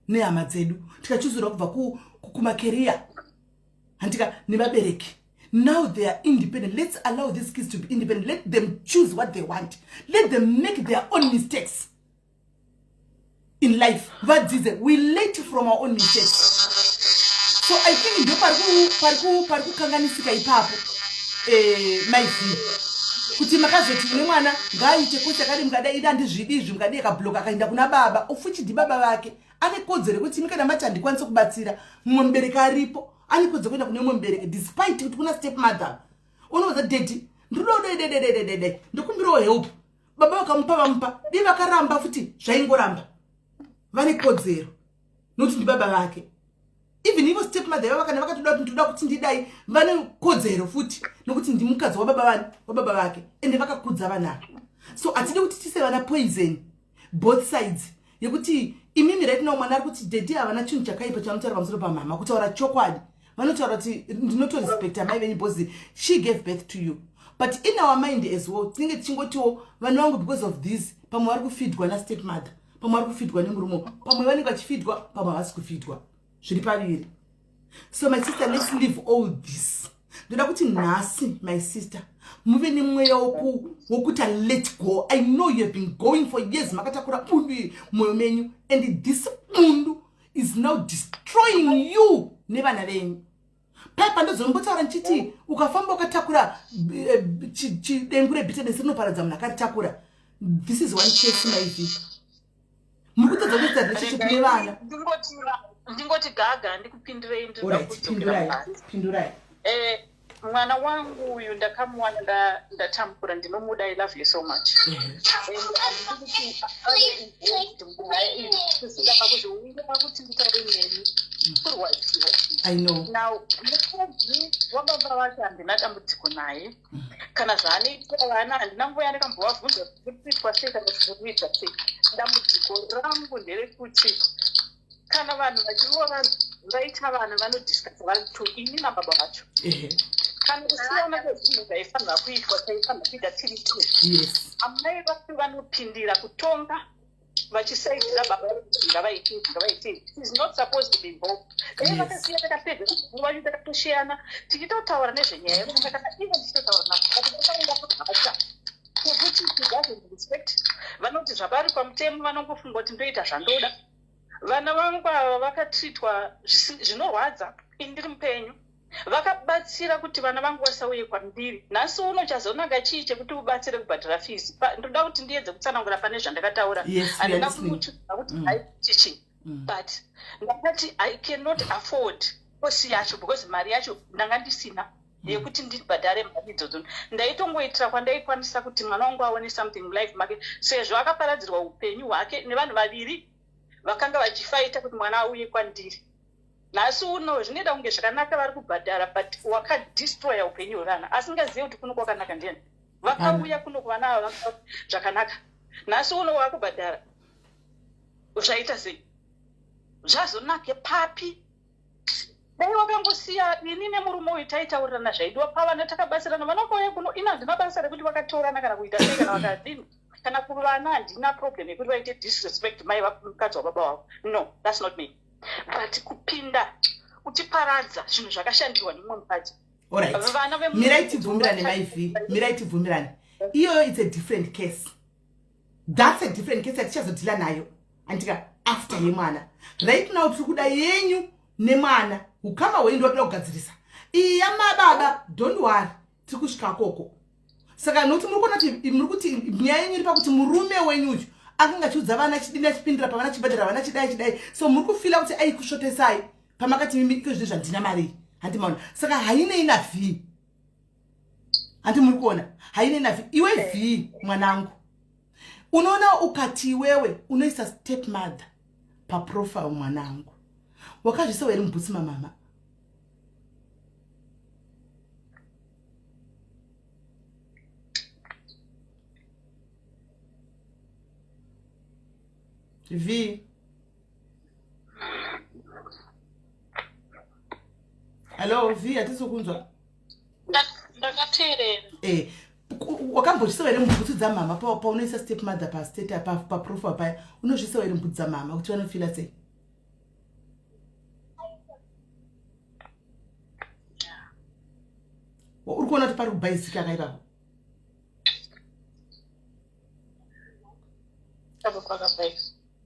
nehama dzedu, tikachuzirwa kubva kumacareer, handika, nevabereki. Now they are independent. Let's allow these kids to be independent. Let them choose what they want. Let them make their own mistakes in life, vadzidze. We learn from our own mistakes. So I think ndo pari kukanganisika ipapo, my view, kuti makazoti nemwana ngaaite kosi yakadi, mukada ida handizvidi izvi, mukadi akabloka, akaenda kuna baba, ofuchi ndibaba vake. Ane kodzero yekuti imi kana mati handikwanisi kubatsira, mumwe mubereki aripo, ane kodzero kuenda kune mumwe mubereki, despite kuti kuna step mother. Unoudza, "Daddy, ndinoda dededededede, ndokumbirawo help." Baba vakamupa, vamupa. Dii vakaramba futi, zvaingoramba. Vane kodzero nokuti ndibaba vake. Even ivo step mother vava, kana vakatoda kuti ndoda kuti ndidai, vane kodzero futi nokuti ndimukadzi wababa vani, wababa vake, ende vakakudza vanavo. So hatidi kuti tise vana poison both sides, yekuti imimi right now mwana ari kuti daddy havana chinhu chakaipa chavanotaura pamusoro pamama. Kutaura chokwadi, vanotaura kuti, "Ndinotorespecta mai venyu because she gave birth to you." But in our mind as well, tinenge tichingotiwo vana vangu, because of this, pamwe vari kufeedwa nastep mother, pamwe vari kufeedwa nemurume, pamwe vanenge vachifeedwa, pamwe havasi kufeedwa, zviri paviri. So my sister, let's leave all this. Ndoda kuti nhasi, my sister, muve nemweya wokuti let go. I know you have been going for years, makatakura bundu iri mumwoyo menyu, and this bundu is now destroying you nevana venyu. Pai pandozombotaura ndichiti ukafamba ukatakura chidengu rebitterness, rinoparadza munhu akaritakura. This is one case, my V, muri kutadza kuita relationship nevana. Ndingoti gaga, ndikupindirei, ndinoda Alright, kudzokera pindurai. pasi. Pindurai. Mwana wangu uyu ndakamuwana ndatambura. Ndinomuda. I love you so much. And handidi kuti ave involved munyaya iyi kusvika pakuzouya pakuti nditaure neni, kurwadziwa. I know. Now mukadzi wababa vake handina dambudziko naye kana zvaanoitira vana. Handina nguva yandakambovabvunza kuti kuitwa sei kana kuti kuita sei. Dambudziko rangu nderekuti kana vanhu vachiroora, vaita vana, vanodiscussa vari two, ini nababa vacho. Kana kusiyana kwezvinhu zvaifanira kuitwa, taifanira kuita tiri two, amai vacho vanopindira kutonga vachisaidzira baba kuti ngavaite izvi, ngavaite izvi. Is not supposed to be involved. Dai vakasiya takapedza nguva yacho, takatosheyana, tichitotaura nezvenyaya yevana, kana ivo tichitotaura navo, but vakaenda kuhacha kwekuti she doesn't respect. Vanoti zvavari pamutemo, vanongofunga kuti ndoita zvandoda. Vana vangu ava vakatreatwa zvinorwadza. Ini ndiri mupenyu. Vakabatsira kuti vana vangu vasauye kwandiri. Nhasi uno chazonaka chii chekuti ubatsire kubhadhara fees? Ndoda kuti ndiedze kutsanangura pane zvandakataura. Handina kumuchudza kuti aichichi. But ndakati I cannot afford kosi yacho because mari yacho ndanga ndisina yekuti ndibhadhare mari idzodzo. Ndaitongoitira kwandaikwanisa kuti mwana wangu aone something mulife make, sezvo akaparadzirwa upenyu hwake nevanhu vaviri vakanga vachifaita kuti mwana auye kwandiri. Nhasi uno zvinoita kunge zvakanaka, vari kubhadhara, but wakadestroya upenyu hwevana. Asingazive kuti kuno kwakanaka ndiani. Vakauya kuno kuvana ava zvakanaka, nhasi uno wakubhadhara, zvaita sei? Zvazonake papi? Dai wakangosiya ini nemurume uyu taitaurirana zvaidiwa pavana, takabatsirana, vana vakauya kuno. Ini handina basa rekuti vakatorana kana kuita sei kana vakadini kana kuvana. Handina problem yekuti vaite disrespect mai mukadzi wababa wavo. No, that's not me. But kupinda uchiparadza zvinhu zvakashandirwa nemumwe mukadzi. Alright, mirai tibvumirane, maiv, mirai tibvumirane. Iyoyo it's a different case. That's a different case yatichazodhila nayo, andika, after yemwana. Right now tiri kuda yenyu nemwana, ukama hwenyu ndotoda kugadzirisa. Iyi yamababa, don't worry, tiri kusvika koko. Saka nokuti muri kuona kuti muri kuti nyaya yenyu iri pakuti murume wenyu uyu akanga achiudza vana chidini, achipindira pavana, chibhadhara vana, chidai chidai, so muri kufila kuti aikusvotesai pamakati mimi iko zvino zvandina mari, handi maona? Saka hainei na V, handi muri kuona? Hainei na V. Iwe V, mwanangu, unoona ukati iwewe unoisa step mother paprofile, mwanangu, wakazvisawo here mubhutsi mamama? V, hallo V, hatisi kunzwa. Ndakateerera. Eh, wakambozvisawo here mubhutsu dzamama paunoisa step mother pastate, paprofile paya? Unozvisawo here mubhutsu dzamama kuti vanofila sei? Uri kuona kuti pari kubhaizika kaipapo?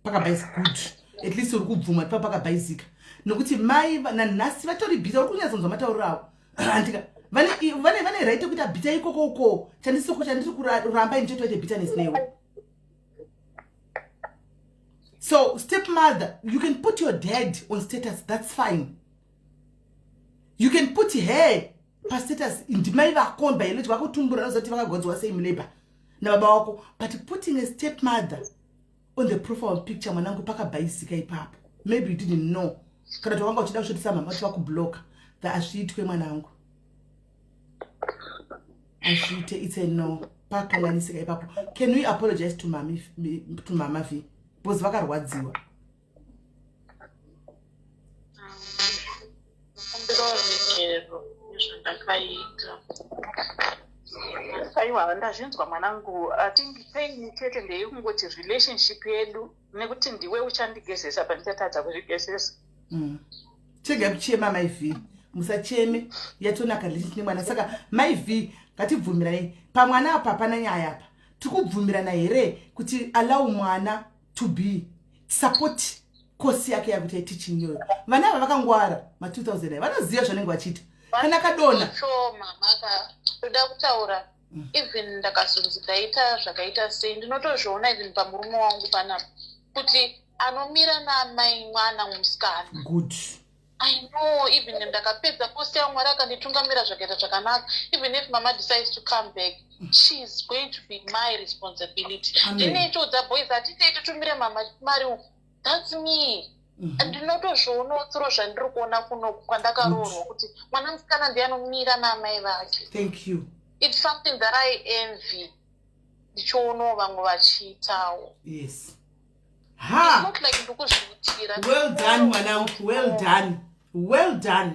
Pakabhaizika. Good, at least uri kubvuma ipapo pakabhaizika, nokuti mai nanhasi vatori bitter. Uri kunyatsonzwa matauriro avo, andika? Vane right yekuita bitter ikoko uko. Chandiri kuramba ini chete vaite bitterness newe. So step mother, you can put your dad on status, that's fine. You can put her pastatus, ndimai vako biology, vakutumbura, nozoti vakagodzwa sei mulabor nababa wako. But putting a step mother on the profile picture, mwanangu, pakabhaisika ipapo. Maybe you didn't know, kana kuti wanga uchida kusvotesa mama kuti vakubloka. Hazviitwe, mwanangu, hazviite. It's a no, pakanganisika ipapo. Can we apologize to mami, to Mama V, because vakarwadziwa? Kumbira ruregerero nezvandakaita. Aiwa, ndazvinzwa, mwanangu. I think pain chete ndeyekungoti relationship yedu, nekuti ndiwe uchandigezesa pandichatadza kuzvigezesa. Chegai kuchema, mai V, musacheme. Yatonaka relationship nemwana. Saka mai V, ngatibvumiranei pamwana apa, hapana nyaya apa. Tiri kubvumirana here kuti allow mwana to be support kosi yake yakuti teaching iyoyo? Vana ava vakangwara, ma2000 aya, vanoziva zvanenge vachiita kana kadona. Sure, mama, toda kutaura. Even ndakazonzi ndaita zvakaita sei, ndinotozviona even pamurume wangu panapa kuti anomira naamai mwana musikana. Good. I know even ndakapedza kosi yangu, Mwari akanditungamira, zvakaita zvakanaka, even if mama decides to come back, she is going to be my responsibility. Ndinoitoudza boys, hatitei titumire mama mari uku. That's me. Ndinotozvionawo tsuro zvandiri kuona kunoku kwandakaroorwa kuti mwana musikana ndiye anomira naamai vake. Thank you. It's something that I envy, ndichionawo vamwe vachiitawo. Yes, ha. Not like ndikuzviitira. Well done, mwanangu, well done, well done.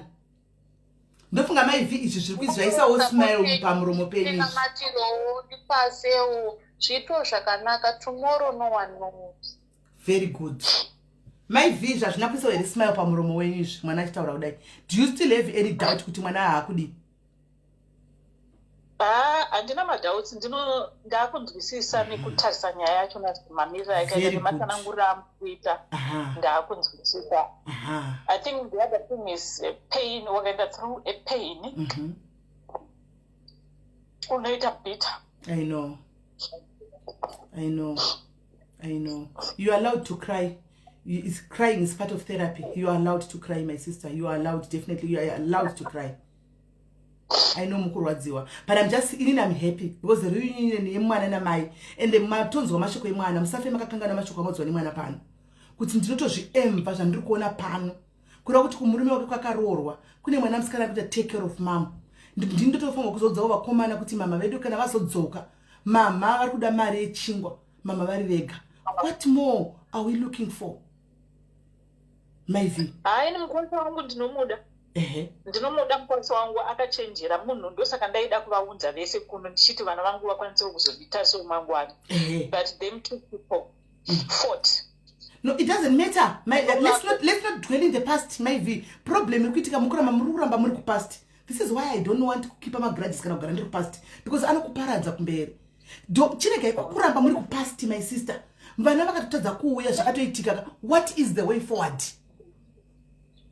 Ndofunga mai V, izvi zviri kuizvi zvaisawo smile pamuromo penyu izvi. Ndinamatirowo, ndipasewo zviito zvakanaka. Tomorrow no one knows. Very good, mai V. Izvi hazvina kuisawo here smile pamuromo wenyu izvi, mwana achitaura kudai? Do you still have any doubt kuti mwana haakudii? Ha, handina madoubts. Ndino ndaakunzwisisa nekutarisa nyaya yacho mamiriro akaita Very good. nematsananguriro amukuita. Ndaakunzwisisa. I think the other thing is pain. Wakaenda through a pain, unoita bitter. I know, I know, I know. You are allowed to cry. Crying is part of therapy. You are allowed to cry, my sister. You are allowed, definitely. You are allowed to cry. I know mukurwadziwa, but I'm just, inini I'm happy because the reunion yemwana namai, ende matonzwa mashoko emwana. Musafe makakangana mashoko amaudzwa nemwana pano kuti ndinotozviemva zvandiri kuona pano, kureva kuti kumurume wake kwakaroorwa kune mwana musikana kuita take care of mum. Ndini ndotofanirwa kuzodzawo vakomana kuti mama vedu kana vazodzoka, mama vari kuda mari yechingwa, mama vari vega. What more are we looking for, Mai V? Hayi, ni mukwanisi wangu ndinomuda. Ndinomuda mukwanisi wangu, akachenjera munhu. Ndosaka ndaida kuvaunza vese kuno, ndichiti vana vangu vakwanise kuzonditarisawo mangwana. But them two people fought. No, it doesn't matter. Let's not dwell in the past, Mai V. Problem iri kuitika, mukuramba, muri kuramba muri kupast. This is why I don't want kukeepa magrudges kana kugara ndiri kupast, because anokuparadza kumberi. Chiregai kuramba muri kupast, my sister. Vana vakatotadza kuuya, zvakatoitika. What is the way forward?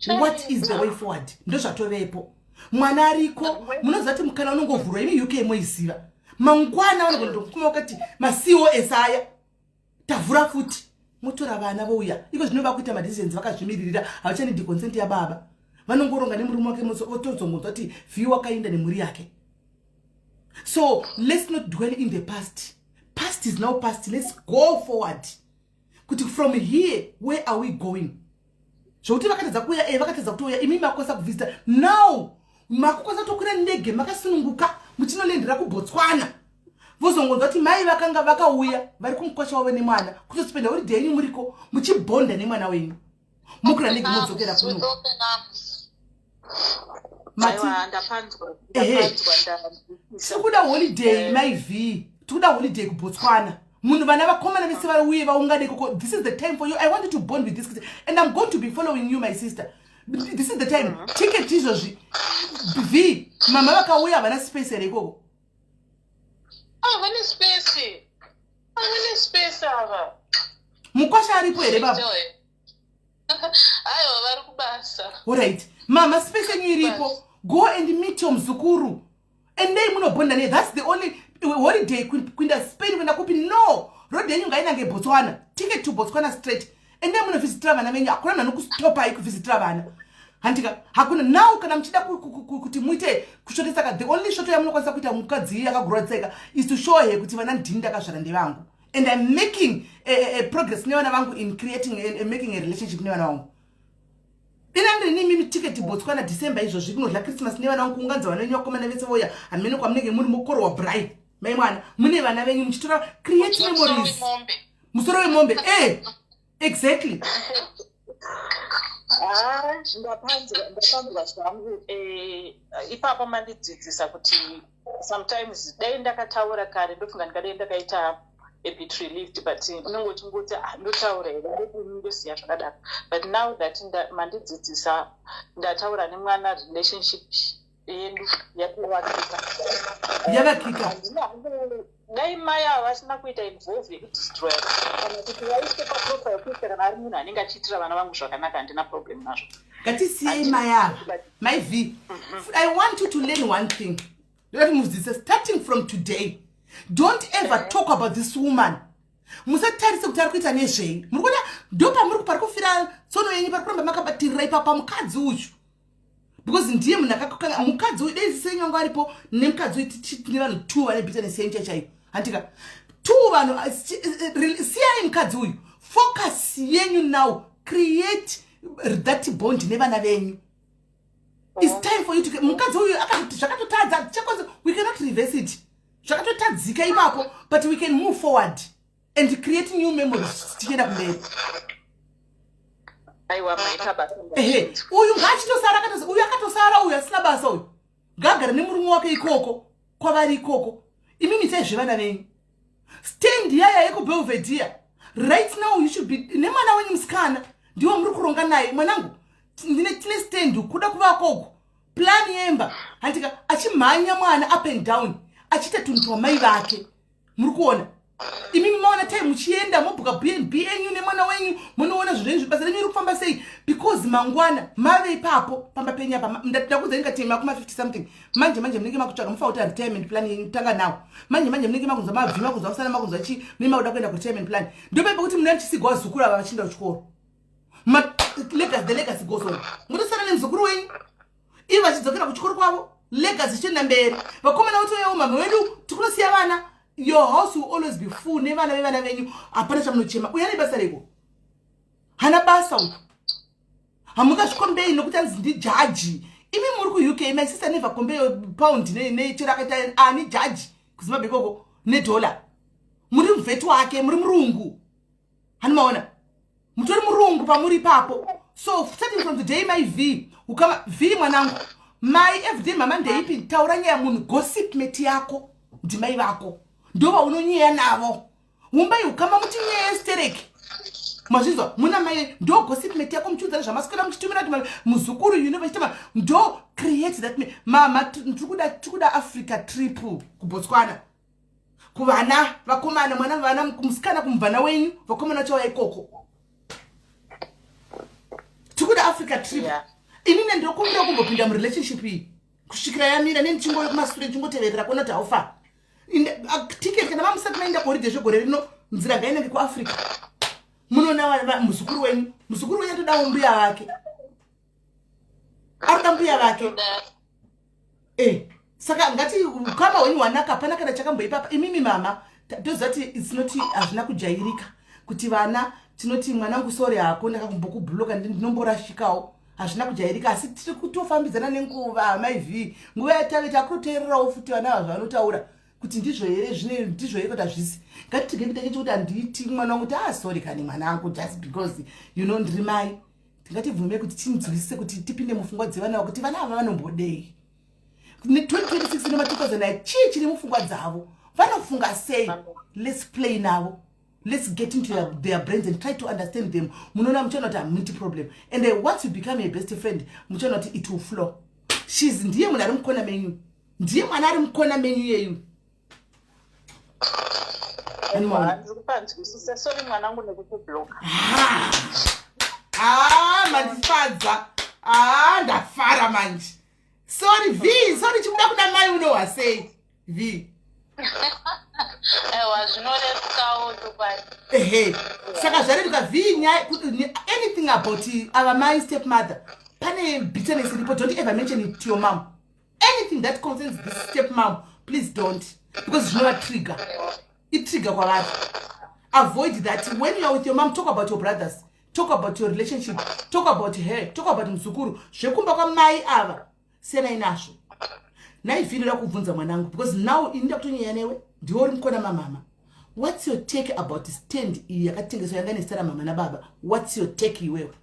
What is the way forward? Ndozvatovepo, mwana ariko. Munoziva kuti mukana unongovhurwa, imi UK moiziva, mangwana vanogona wakati maCOS aya tavhura futi, motora vana vouya iko. Zvino vakuita madecisions vakazvimiririra, havachanidi consent yababa. Vanongoronga nemurume wake, votozongonzwa kuti V wakaenda nemhuri yake. So let's not dwell in the past. Past is now past. Let's go forward kuti from here, where are we going? Zvokuti vakatadza kuuya, vakatadza kutouya, imi makukwanisa kuvisita now, makukwanisa kutokwira ndege makasununguka muchinolendera kuBotswana. Vozongonzwa kuti mai vakanga vakauya vari kumukwasha wavo nemwana, kutospenda holiday yenyu muriko, muchibhonda nemwana wenyu, mokwira ndege modzokera kuno. With open arms. Mati? Aiwa, ndapanzwa. Ehe. Ndapanzwa, ndanzwisisa. Tiri kuda holiday, Mai V. Tiri kuda holiday kuBotswana. Munhu, vana vakomana vese vari uye vaungane ikoko. This is the time for you. I want you to bond with this kid, and I'm going to be following you, my sister. This is the time. Ticket izvozvi. V, mama vakauya, havana space here ikoko? Ah, vane space. Ah, vane space ava. Mukwasha aripo here, baba? Joy. Aiwa, vari kubasa. Alright, mama, space yenyu iripo. Go and meet your muzukuru. Endei munobhonda naye. That's the only holiday. Kuenda Spain, kuenda kupi, no road yenyu ngainange Botswana. Ticket to Botswana straight. Endei munovhizitira vana venyu. Hakuna munhu anokustopai kuvhizitira vana, handika? Hakuna. Now kana muchida kuti muite kushotesaka, the only shoto yamunokwanisa kuita mukadzi yakaguradzeka is to show her kuti vana ndini ndakazvara, ndevangu, and I'm making a progress nevana vangu in creating and making a relationship nevana vangu. Ina ndiri mimi, tiketi Botswana, December izvozvi, kunodya Christmas nevana vangu, kuunganidza vana venyu vakomana vese voya. Hamene kwamunenge muri, mukoro wabrai mai mwana, mune vana venyu muchitora, create Musoro memories. wemombe. Musoro wemombe, exactly. Ha, ndapanzwa, ndapanzwa zvangu. Ipapo mandidzidzisa kuti sometimes dai ndakataura kare, ndofunga ndingadai ndakaita a bit relieved, but unenge uchingoti, "Ah, ndotaura here? Ndodini? Ndosiya zvakadaro." But now that mandidzidzisa, ndataura nemwana, relationship yedu yatovakika. Yavakika. Handina hangu, dai mai ava vasina kuita involve yekudestroya kana kuti vaise paprofile kuita, kana ari munhu anenge achiitira vana vangu zvakanaka, handina problem nazvo. Ngatisiyei mai ava. Mai V, I want you to learn one thing. Ndoda kuti mudzidzise, starting from today, don't ever talk about this woman. Musatarise kuti ari kuita nezvei. Muri kuona ndo pamuri pari kufira tsono yenyu, pari kuramba makabatirira ipapa mukadzi uyu, because ndiye munhu akakukanga mukadzi uyu. Dai senyu wangu aripo nemukadzi uyu, tine vanhu two vane bitterness yenyu chaichaiyo, handika? Two vanhu. Siyai mukadzi uyu. Focus yenyu now, create that bond nevana venyu. It's time for you to, mukadzi uyu akatoti zvakatotadza, tichakwanisa, we cannot reverse it, zvakatotadzika ipapo, but we can move forward and create new memories tichienda kumberi. Aiwa, maita basa. Ehe, uyu ngaachitosara, uyu akatosara, uyu asina basa uyu ngaagare nemurume wake ikoko kwavari ikoko. Imimi itai zvevana venyu. Stand yaya yekuBelvedere right now, you should be nemwana wenyu musikana, ndiwo muri kuronga naye. Mwanangu, tine stand kuda kuvakoko, plan yemba, handika? Achimhanya mwana up and down. Achiita tunhu twamai vake. Muri kuona, imimi maona time muchienda mobhuka BnB enyu nemwana wenyu, munoona zvinhu zvenyu, basa renyu riri kufamba sei, because mangwana mave ipapo pamba penyu apa. Ndakuudzai ngati makuma 50 something manje manje munenge makutsvaga, mufa kuti retirement plan yenyu tanga nawo manje manje. Munenge makunzwa mabvi, makunzwa kusana, makunzwa chi, munenge makuda kuenda kuretirement plan. Ndopai pekuti munenge muchisigwa vazukuru ava vachienda kuchikoro. Legacy, the legacy goes on. Mutosara nemuzukuru wenyu, ivo vachidzokera kuchikoro kwavo, legacy ichienda mberi. Vakomana votoyawo, mama wedu tikunosiya vana. Your house will always be full nevana vevana venyu. Hapana chamunochema. Uya nebasa reko, hana basa uyu. Hamungazvikombei nokuti anzi ndijaji. Imi muri kuUK, my sister, never compare pound nechero akaita ani jaji kuZimbabwe ikoko nedollar. Muri muvheti wake, muri murungu. Hani maona, mutori murungu pamuri ipapo. So starting from today, my V, ukama V mwanangu, mai everyday mama ndeipi, taura nyaya munhu. Gossip mate yako ndimai vako, ndo vaunonyeya navo. Umbai ukama, muti nyaya yestereki. Mazvinzwa? Muna mai, ndo gossip mate yako, muchiudzana zvamaswera, muchitumira kuti muzukuru university. Ndo create that mama. Tiri kuda Africa trip kuBotswana kuvana vakomana, mwana, vana musikana kumubvana wenyu, vakomana vachauya ikoko. Tikuda Africa trip. Inini ndinokumbira kumbopinda murelationship iyi kusvikira yamira, nendichingo kumasure, ndichingoteverera kuona kuti haufa ticket. Kana mamusati maenda kuholiday zvegore rino, nzira ngainenge kuAfrica. Munoona muzukuru wenyu, muzukuru wenyu atodawo mbuya vake, arikuda mbuya vake. Saka ngati ukama hwenyu hwanaka, hapana kana chakamboipapa. Imimi mama, toziva kuti it's not, hazvina kujairika kuti vana tinoti, "Mwanangu, sorry hako, ndakakumbokubhuloka, ndinomborashikawo." Hazvina kujairika, asi tiri kutofambidzana nenguva. Maiv nguva yatave takutoteererawo futi vana ava zvavanotaura kuti ndizvo here, zvine ndizvo here, kuti hazvisi. Ngatitige kuita chechi kuti handiti mwana wangu kuti, "Ah, sorry kani mwanangu," just because you know ndiri mai. Tingatibvume kuti tinzwisise, kuti tipinde mupfungwa dzevana ava, kuti vana ava vanombodei 2026 nema2009. Chii chiri mupfungwa dzavo? Vanofunga sei? Let's play navo. Let's get into their brains and try to understand them. Munoona, muchaona kuti hamuiti problem. And once you become a best friend, muchaona kuti it will flow. She's ndiye munhu ari mukona menyu, ndiye mwana ari mukona menyu yeyu. Ndiri kupanzwisisa. Sorry mwanangu nekukubloka. Ah, mandifadza. Ah, ndafara manje. Sorry V, sorry. Chibuda kuna mai, unohwa sei, V? Aiwa, zvinorerukawo chokwadi. Ehe, saka zvareruka V. Nyaya, anything about our my step mother, pane bitterness iripo, don't ever mention it to your mom. Anything that concerns this step mom, please don't, because zvinova trigger, itrigger kwavari. Avoid that. When you are with your mom, talk about your brothers, talk about your relationship, talk about her, talk about muzukuru. Zvekumba kwamai ava, siyanai nazvo. Naivhinoda kubvunza mwanangu, because now ini ndakutonyeya newe, ndiwe uri mukona mamama. What's your take about stand iyi yakatengeswa, yanga nezita ramama nababa? What's your take iwewe?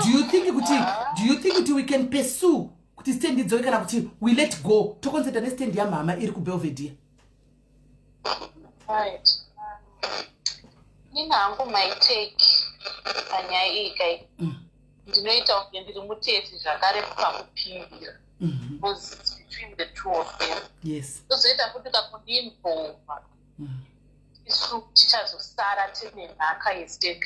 Do you think kuti we can pursue kuti stand idzoke, kana kuti we let go, toconcentrata nestand yamama iri kuBelvedere? Right, nini hangu my take panyaya iyi kai, ndinoita kunge ndiri muteti zvakare pakupindira, because it's between the two of them. Tozoita futi kakudiinvolva, isu tichazosara tine nhaka yestand.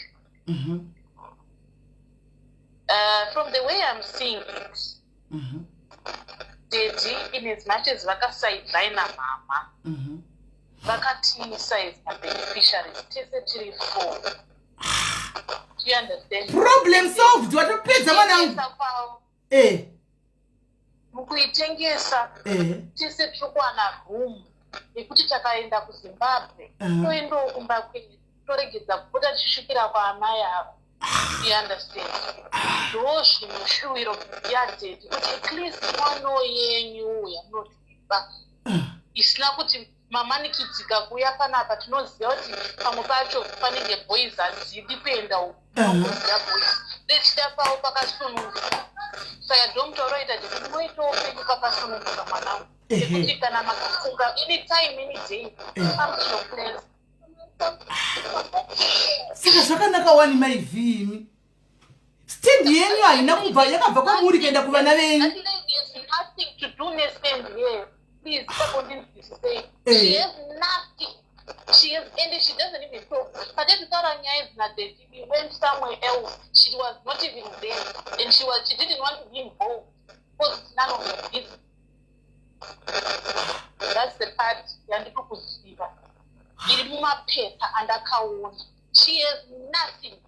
From the way I'm seeing it, daddy, in as much as vakasidelina mama, vakatiisa as mabeneficiaries tese tiri four. Do you understand? Problem solved, watopedza mwanangu. Kutengesa kwavo, mukuitengesa, tese tiri kuwana room yekuti takaenda kuZimbabwe, toendawo kumba kwedu, toregedza kupota tichisvikira kwaamai ava. You understand? Ndo zvinoshuwiro yadaddy kuti at least mwano yenyu yamunotipa isina kuti mamanikidzika kuuya panapa. Tinoziva kuti pamwe pacho panenge boys, hadzidi kuenda uku, kuziva boys nechida pavo pakasununguka. Saka ndo mutauro oita kuti munoitawo penyu pakasununguka, mwanangu, nekuti kana makafunga, anytime, any day, come to your place. Saka zvakanaka wani maivhimi, stand yenyu haina kubva, yakabva kwamuri kuenda kuvana venyu. That lady has nothing to do nestand here. Please, ipapo ndinzwisisei. Eh. She has nothing. She has, and she doesn't even talk. Patetaura nyaya idzi nadaddy, we went somewhere else. She was not even there and she didn't want to be involved because it's none of her business. That's the part yandiri kuziva iri mumapepa andakaona. She has nothing.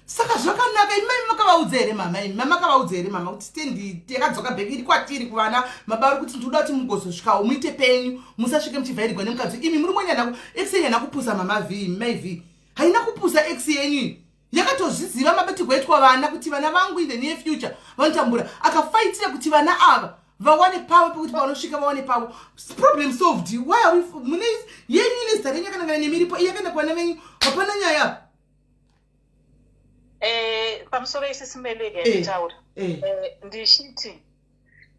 Saka zvakanaka, imai makavaudza here, mama? Imi makavaudza here, mama, kuti stand yakadzoka back iri kwatiri kuvana? Mababa uri kuti ndinoda kuti mugozosvikawo muite penyu, musasvike muchivhairigwa nemukadzi. Imi muri mwenyana, ex yenyu haina kupusa, mama v. Mai v haina kupusa. Ex yenyu iyi yakatozviziva mabatirwo aitwa vana, kuti vana vangu in the near future vanotambura. Akafaitira kuti vana ava vawane pavo pekuti pavanosvika vawane pavo. Problem solved. Why are we mune yenyu ine zita renyu yakanangana nemiripo iyi yakaenda kuvana venyu? Hapana nyaya apa. Pamusoro isisimeleke nditaura ndichiti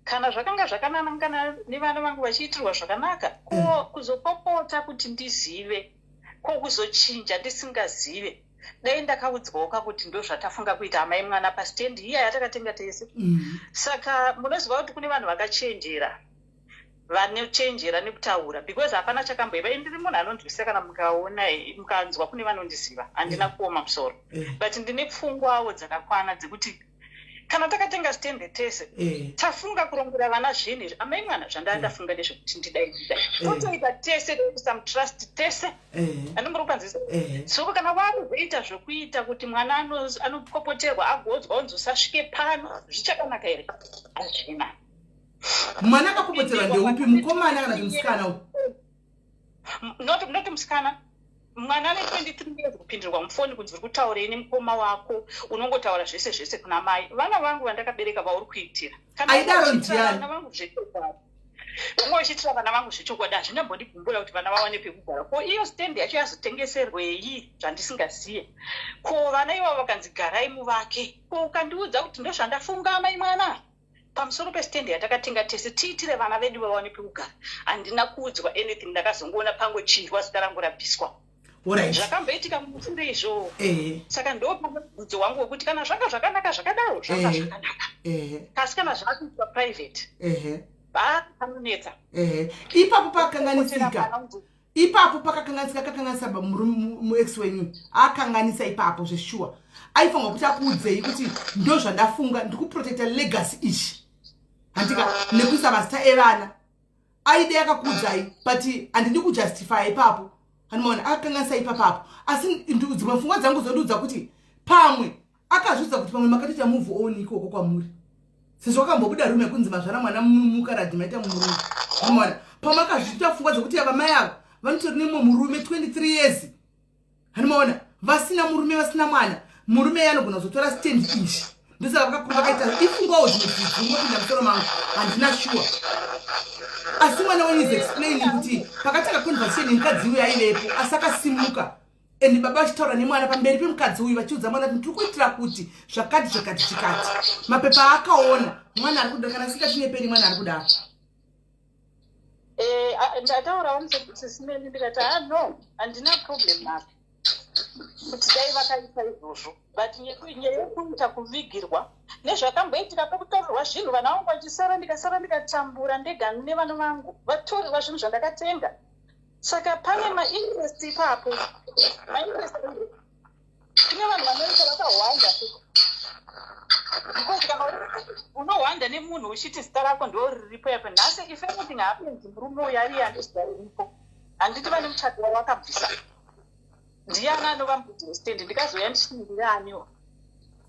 kana zvakanga zvakanangana nevana vangu vachiitirwa zvakanaka, ko kuzopopota kuti ndizive, ko kuzochinja ndisingazive? Dai ndakaudzwawo kakuti ndo zvatafunga kuita, amai mwana, pastendi iya yatakatenga tese. Saka munoziva kuti kune vanhu vakachenjera, vanochenjera nekutaura, because hapana chakamboiva. Ndiri munhu anonzwisisa. Kana mukaona, mukanzwa kune vanondiziva, handina kuoma musoro, but ndine pfungwawo dzakakwana dzekuti kana takatenga stende tese, tafunga kurongera vana zvinhu izvi, amai mwana, zvandaa ndafunga ndezvekuti ndidai, ndidai, totoita tese, toisa mutrust tese. Andimuri kupanzisa? So kana vakuzoita zvokuita kuti mwana anopopoterwa, agodzwa unzi usasvike pano, zvichakanaka here? Hazvina. Mwana akapopoterwa ndeupi, mukomana kana kuti musikana uyu? Not musikana. Mwana ane 23 years kupindirwa mufoni kunzi uri kutaurei nemukoma wako, unongotaura zvese zvese kuna mai vana vangu vandakabereka vauri kuitira. Kana Aidaro uchiitira ndiani? vana vangu zvechokwadi, unge uchiitira vana vangu zvechokwadi, hazvingambondigumbura kuti vana vawane pekugara. Ko iyo stendi yacho yazotengeserwei zvandisingaziye? Ko vana ivavo vakanzi garai muvake, ko ukandiudza kuti ndozvandafunga, amai mwana, pamusoro pestendi yatakatenga tese, tiitire vana vedu vawane pekugara? Handina kuudzwa anything. Ndakazongoona pangochinjwa, zita rangu rabviswa. Zvakamboitika mushure izvo. Saka ndo pamubvunzo wangu wekuti kana zvanga zvakanaka zvakadaro, zvanga zvakanaka, asi kana zvakuitwa private, panonetsa. Ehe, ipapo pakakanganisika, ipapo pakakanganisika. Kakanganisa muex wenyu, akanganisa ipapo zveshuwa. Aifanirwa kuti akuudzei kuti ndo zvandafunga, ndiri kuprotecta legacy ichi, handika, nekuisa mazita evana. Aide akakuudzai, but handidi kujustify ipapo. Handimaona akakanganisa ipapapo, asi dzimwe pfungwa dzangu dzondiudza kuti pamwe akazviudza kuti pamwe makatoita move on ikoko kwamuri, sezvo akambobuda rume kunzi mazvara mwana mukaradhi maita murume. Handimaona pamwe akazviita pfungwa dzekuti ava mai ava vanotori nemumwe murume 23 years. Handimaona vasina murume, vasina mwana. Murume iye anogona kuzotora stand izvi, ndosaka vakakuru vakaita. Ifungwawo zvimwe dzingopinda musoro mangu, handina sure. Asi mwana wenyu is explaining kuti pakatanga conversation yemukadzi uyu aivepo, asi akasimuka and baba vachitaura nemwana pamberi pemukadzi uyu, vachiudza mwana kuti tiri kuitira kuti zvakati zvakati zvikati. Mapepa aakaona mwana ari kuda, kana singatinyeperi, mwana ari kudaro. Ndataurawo sisimeni ndikati, ha, no, handina problem nazvo kuti dai vakaita izvozvo, but nyaya yekuita kuvigirwa nezvakamboitika pekutorerwa zvinhu, vana vangu vachisara, ndikasara ndikatambura ndega nevana vangu vatorerwa zvinhu zvandakatenga. Saka pane mainterest ipapo, mainterest. Kune vanhu vanoita vakahwanda, because kana unohwanda nemunhu uchiti zita rako ndo riripo yapo, nhasi if anything happens, murume uyu ariye ane zita riripo, handiti? Vane muchato wavakabvisa, ndiani anova mudzi westendi? Ndikazoya ndichiti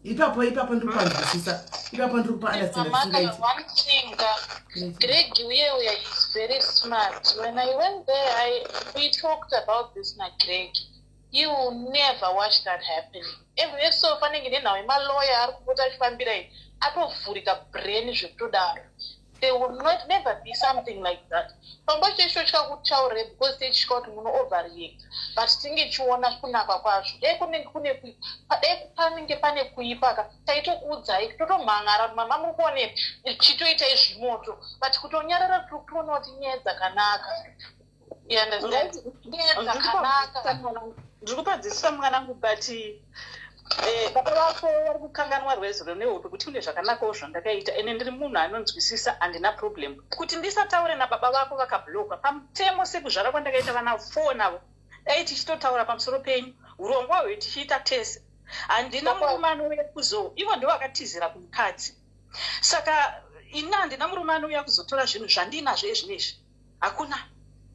Ipapo, ipapo ndiri kupanzwisisa, ipapo ndiri kupaunderstanda. Mama, Zvisingaiti. one thing, Greg uye is very smart. When I went there, we talked about this na Greg. He will never watch that happening. Every so panenge nenhau yemalawyer ari kupota achifambira iyi, atovhurika brain zvekutodaro. There will not never be something like that. Pamba chechitotya kutaurire because techitya kuti muno overreact, but tinge chiona kunaka kwazvo. Dai kunenge kune dai panenge pane kuipa ka, taitokuudzai, totomhangara kuti mama muri kuonepi, chitoitai zvimoto, but kutonyarara tiri kutoona kuti nyaya dzakanaka. You understand? Nyaya dzakanaka. Ndiri kupadzisisa mwanangu, but Baba vako vari kukanganwa rwezuro nehope kuti kune zvakanakawo zvandakaita. Ende ndiri munhu anonzwisisa, handina problem kuti ndisataure nababa vako vakablockwa pamutemo. Sekuzvara kwandakaita vana four navo, dai tichitotaura pamusoro penyu, urongwa hwe tichiita tese. Handina murume anouya kuzo, ivo ndo vakatizira kumukadzi. Saka ini handina murume anouya kuzotora zvinhu zvandinazvo ezvinezvi, hakuna,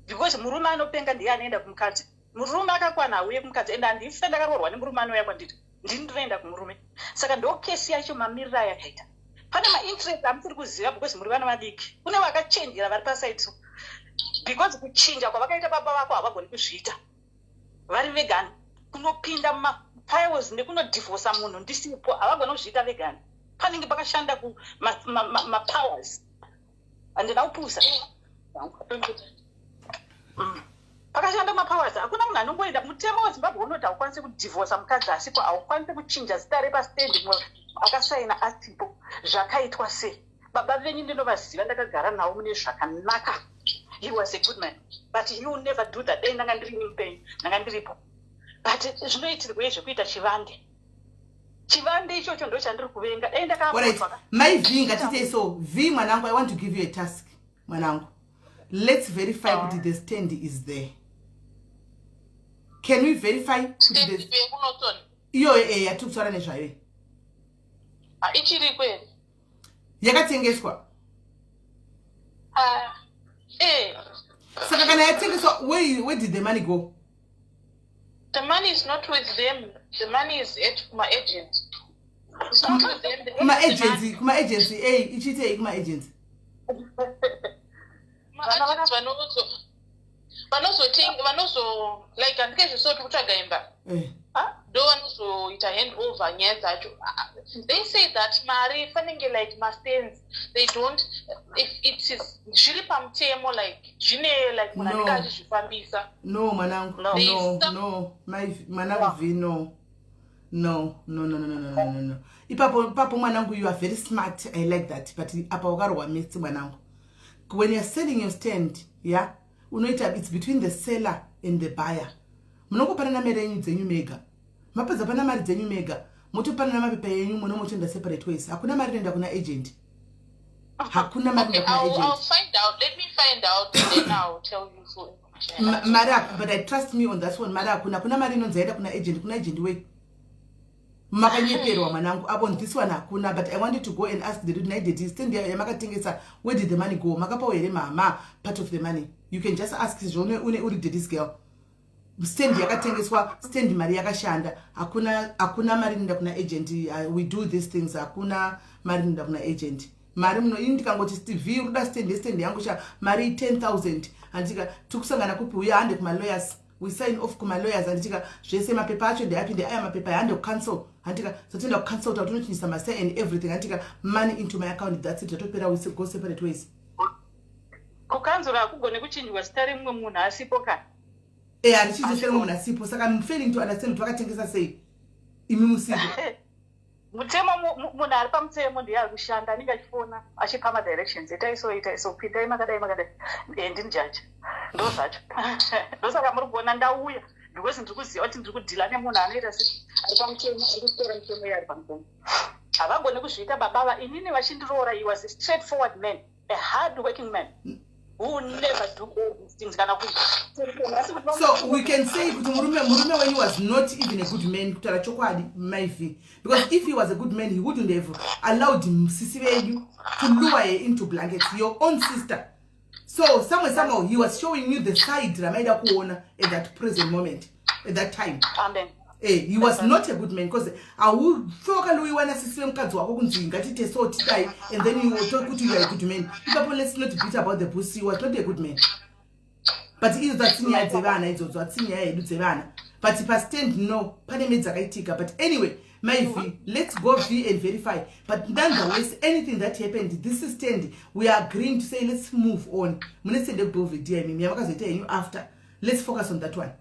because murume anopenga ndiye anoenda kumukadzi. Murume akakwana auye kumukadzi. Ende handife ndakaroorwa nemurume anouya kwandiri, ndini ndinoenda kumurume. Saka ndo kesi yacho mamiriro ayakaita. Pane mainterest amusiri kuziva because muri vana vadiki. Kune vakachenjera vari paside, so because kuchinja kwavakaita baba vako havagoni kuzviita vari vegani. Kunopinda mumafiles nekunodhivhosa munhu ndisipo, havagoni kuzviita vegani. Panenge pakashanda kumapowers. Handina kupusa. Pakashanda mapowers. Hakuna munhu anongoenda. Mutemo weZimbabwe unoti haukwanisi kudhivhosa mukadzi asipo, haukwanisi kuchinja zita repastendi mumwe akasaina asipo. Zvakaitwa sei? Baba venyu ndinovaziva, ndakagara navo mune zvakanaka. He was a good man, but he will never do that. Dai ndanga ndiri mupenyu, ndanga ndiripo. But zvinoitirwei zvekuita chivande? Chivande ichocho ndo chandiri kuvenga. Dai Alright, mai V, ngatitei so. V, mwanangu, I want to give you a task, mwanangu. Let's verify kuti the stand is there. Can we verify kuti Stand yekuNorton? Iyoyo, yatiri kutaura nezvayo. Ah, ichiriko here? Yakatengeswa. Ah, eh. Saka kana yatengeswa, where did the money go? The money is not with them. The money is at my agent. It's not with them. They Kuma have the money. agency, kuma agency ei ichiitei kuma agency? Ma-agents vanozotenga, vanozo, like, handike zvisoti kutsvaga imba. Ndo vanozoita hand over nyaya dzacho. Ah, they say that mari fanenge, like, mastands, they don't, if it is zviri pamutemo, like zvine, like, munhu anenge No. achizvifambisa. No, mwanangu. No. No. No, my mwanangu V, no, no, no, no, no, no, no, no, no. Ipapo, ipapo, mwanangu, you are very smart, I like that, but apa wakarohwa maths, mwanangu. When you're selling your stand, yeah, unoita, it's between the seller and the buyer. Munongopanana mari yenyu dzenyu mega. Mapedza pana mari dzenyu mega, motopanana mapepa yenyu, muno motoenda separate ways. Hakuna mari inoenda kuna agent, hakuna mari Okay, inoenda kuna I'll agent. find out. Let me find out and then I'll tell you full information. Mari but I trust me on that one. Mari hakuna, hakuna mari inonzi yaenda kuna agent. Kuna agent wei? Makanyeperwa, mwanangu. Apo on this one hakuna. But I wanted to go and ask the naidedi, stand yamakatengesa, where did the money go? Makapawo here mama part of the money? You can just ask zvone une uri daddy's girl. Stand yakatengeswa, stand mari yakashanda. Hakuna, hakuna mari inoenda kuna agent. We do these things. Hakuna mari inoenda kuna agent. Mari muno, ini ndikangoti, "V, uri stand yestand yangu cha mari 10,000," handika tiri kupi? Uya, hande kumalawyers, we sign off kumalawyers, handitika? Zvese mapepa acho ndeapi? Ndeaya mapepa, hande kucouncil, handika? Zatoenda kucouncil, tatonochinjisa masa and everything, handika? Money into my account, that's it, zvatopera. We go separate ways. Kukanzura hakugone kuchinjwa zita remumwe munhu asipo kana. E, harichinje zita remumwe munhu asipo. Saka I'm failing to understand kuti vakatengesa sei imi musipo. Mutemo, munhu ari pamutemo ndiye ari kushanda, anenge achifona achipa madirections: itai so, itai so, pindai makadai, makadai. Ndini jaji, ndo zvacho. Ndosaka muri kuona ndauya, because ndiri kuziva kuti ndiri kudhila nemunhu anoita se ari pamutemo, ari kutora mutemo iye ari pamutemo. Havagoni kuzviita babava. Inini vachindiroora, he was a straight forward man, a hard working man who will never do all these things kana ku So we can say kuti murume wenyu was not even a good man, kutaura chokwadi, mai V, because if he was a good man, he wouldn't have allowed sisi venyu to lure her into blankets, your own sister. So somewhere, somehow, he was showing you the side ramaida kuona at that present moment, at that time. Amen. He was not a good man, because haufe wakaluiwa nasisi vemukadzi wako kunzi ngatite so, tidai, and then you talk kuti you are a good man. Ipapo let's not beat about the bush. He was not a good man. But idzo hatsi nyaya dzevana, idzodzo hatsi nyaya yedu dzevana. But pastand, no, pane made dzakaitika. But anyway, my V, let's go, V, and verify. But nonetheless, anything that happened, this is stand we are agreeing to say let's move on. Mune stand yekuBelvedere imimi yamakazoita henyu after. Let's focus on that one,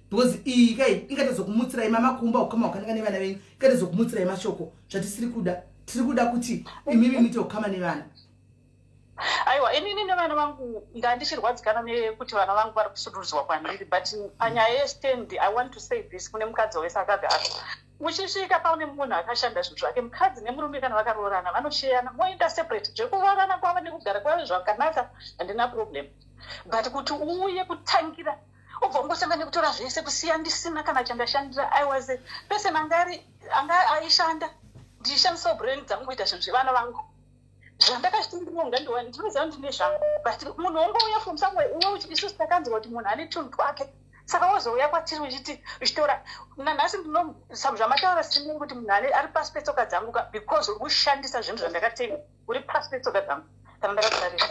because iyi kai ingatozokumutsirai mamakumba ukama hwakanaka nevana venyu, ingatozokumutsirai mashoko zvatisiri kuda. Tiri kuda kuti imimi muite ukama nevana. Aiwa, inini nevana vangu ndandichirwadzikana nekuti vana vangu vari kusudurudzwa kwandiri, but panyaya yestand, I want to say this kune mukadzi wese akagara. Uchisvika paune munhu akashanda zvinhu zvake, mukadzi nemurume kana vakaroorana vanosheyana, moenda separate. Zvekuroorana kwavo nekugara kwavo zvakanaka, handina problem, but kuti uuye kutangira ubva ungosanga nekutora zvese, kusiya ndisina kana chandashandira. I was a person anga ari anga aishanda, ndichishandisawo brain dzangu kuita zvinhu zvevana vangu. Zvandakazvitindironga, ndinoziva kuti ndine zvangu, but munhu wongouya from somewhere uye isusu takanzwa kuti munhu ane tunhu twake, saka wozouya kwatiri uchiti uchitora. Nanhasi ndino zvamataura sini kuti munhu ari pasi petsoka dzangu ka, because uri kushandisa zvinhu zvandakatenga, uri pasi petsoka dzangu kana ndakatarira.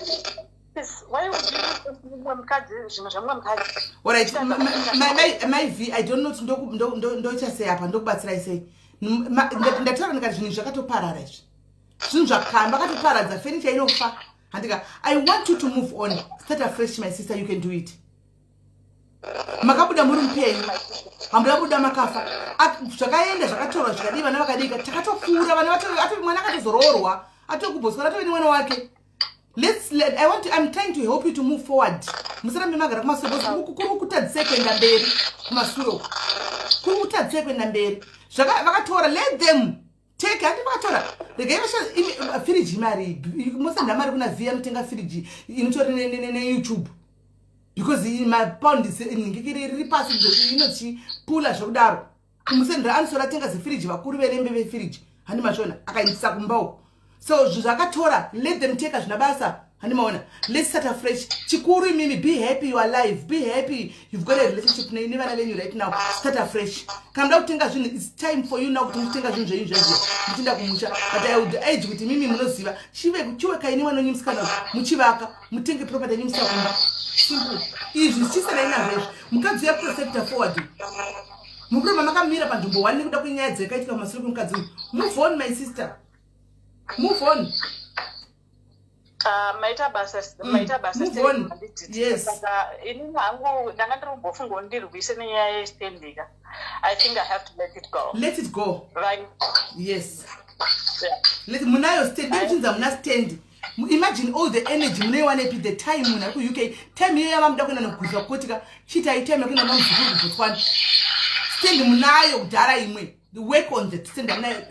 Why would you mumwe mukadzi zvinhu zvemumwe mukadzi? Alright, my v, I don't know kuti ndoita sei apa, ndokubatsirai sei. Ndataura ndikati zvinhu zvakatoparara izvi, zvinhu zvakamba akatoparadza furniture inofa, handika? I want you to move on, start afresh, my sister. You can do it. Makabuda muri mupenyu, hamuna buda makafa. Zvakaenda, zvakatorwa, zvikadii, vana vakadika, takatopfuura vana, mwana akatozoroorwa, atokuBotswana, atove nemwana wake. I'm trying to help you to move forward. Musarambe magara kumasure because kuri kutadzisai kuenda mberi. Kumasure uku kuri kutadzisai kuenda mberi. Vakatora, let them take. Handi vakatora, regai firiji mari mosenda mari kuna v anotenga firiji inotori neYouTube because mapaundi nhingikiri riri pasi, inochipula zvekudaro. Kumusendera anosora atenga zifiriji, vakuru verembe vefiriji, handi mashona akaindisa kumba uko. So zvakatora, let them take, hazvina basa, handi maona? Let's start afresh. Chikuru imimi, be happy you are alive, be happy you've got a relationship nevana venyu right now. Start afresh. Kana muda kutenga zvinhu, it's time for you now kuti mutenga zvinhu zvenyu zvezvo muchienda kumusha, but I would urge kuti mimi munoziva chiwekai nemwana wenyu musikana, muchivaka, mutenge property yenyu musina kumba. Simple. Izvi zvichisanai nazvo izvi. Mukadzi uya kuprosecta forward, mukuramba makamira panzvimbo one nekuda kwenyaya dzakaitika kumasure kwemukadzi uyu. Move on, my sister, move on. Ah, maita basa, maita basa. Move on. Yes. Saka inini hangu ndanga ndiri kumbofunga ndirwise nenyaya yestand ka. I think I have to let it go. Let it go. Right. Yes. Yeah. Let munayo stand, ndichinza muna stand. Imagine all the energy munoiwanepi, the time munhu ari kuUK, time iyo yava muda kuenda nokugwisa kukotika, chiitai time yekuenda namuzukuru kuBotswana. Stand munayo kudhara imwe, the work on the stand munayo.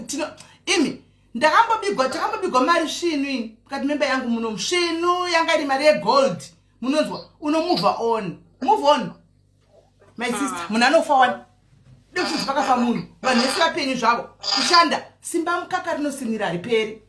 Tino imi ndakambobigwa, takambobigwa mari svinu ini mukati memba yangu muno, svinu yanga iri mari yegold. Munonzwa, unomove on, move on, my sister. Munhu anofa wani dekuti pakafa munhu, vanhu vese vapenyu zvavo. Kushanda simba mukaka rinosinira hariperi.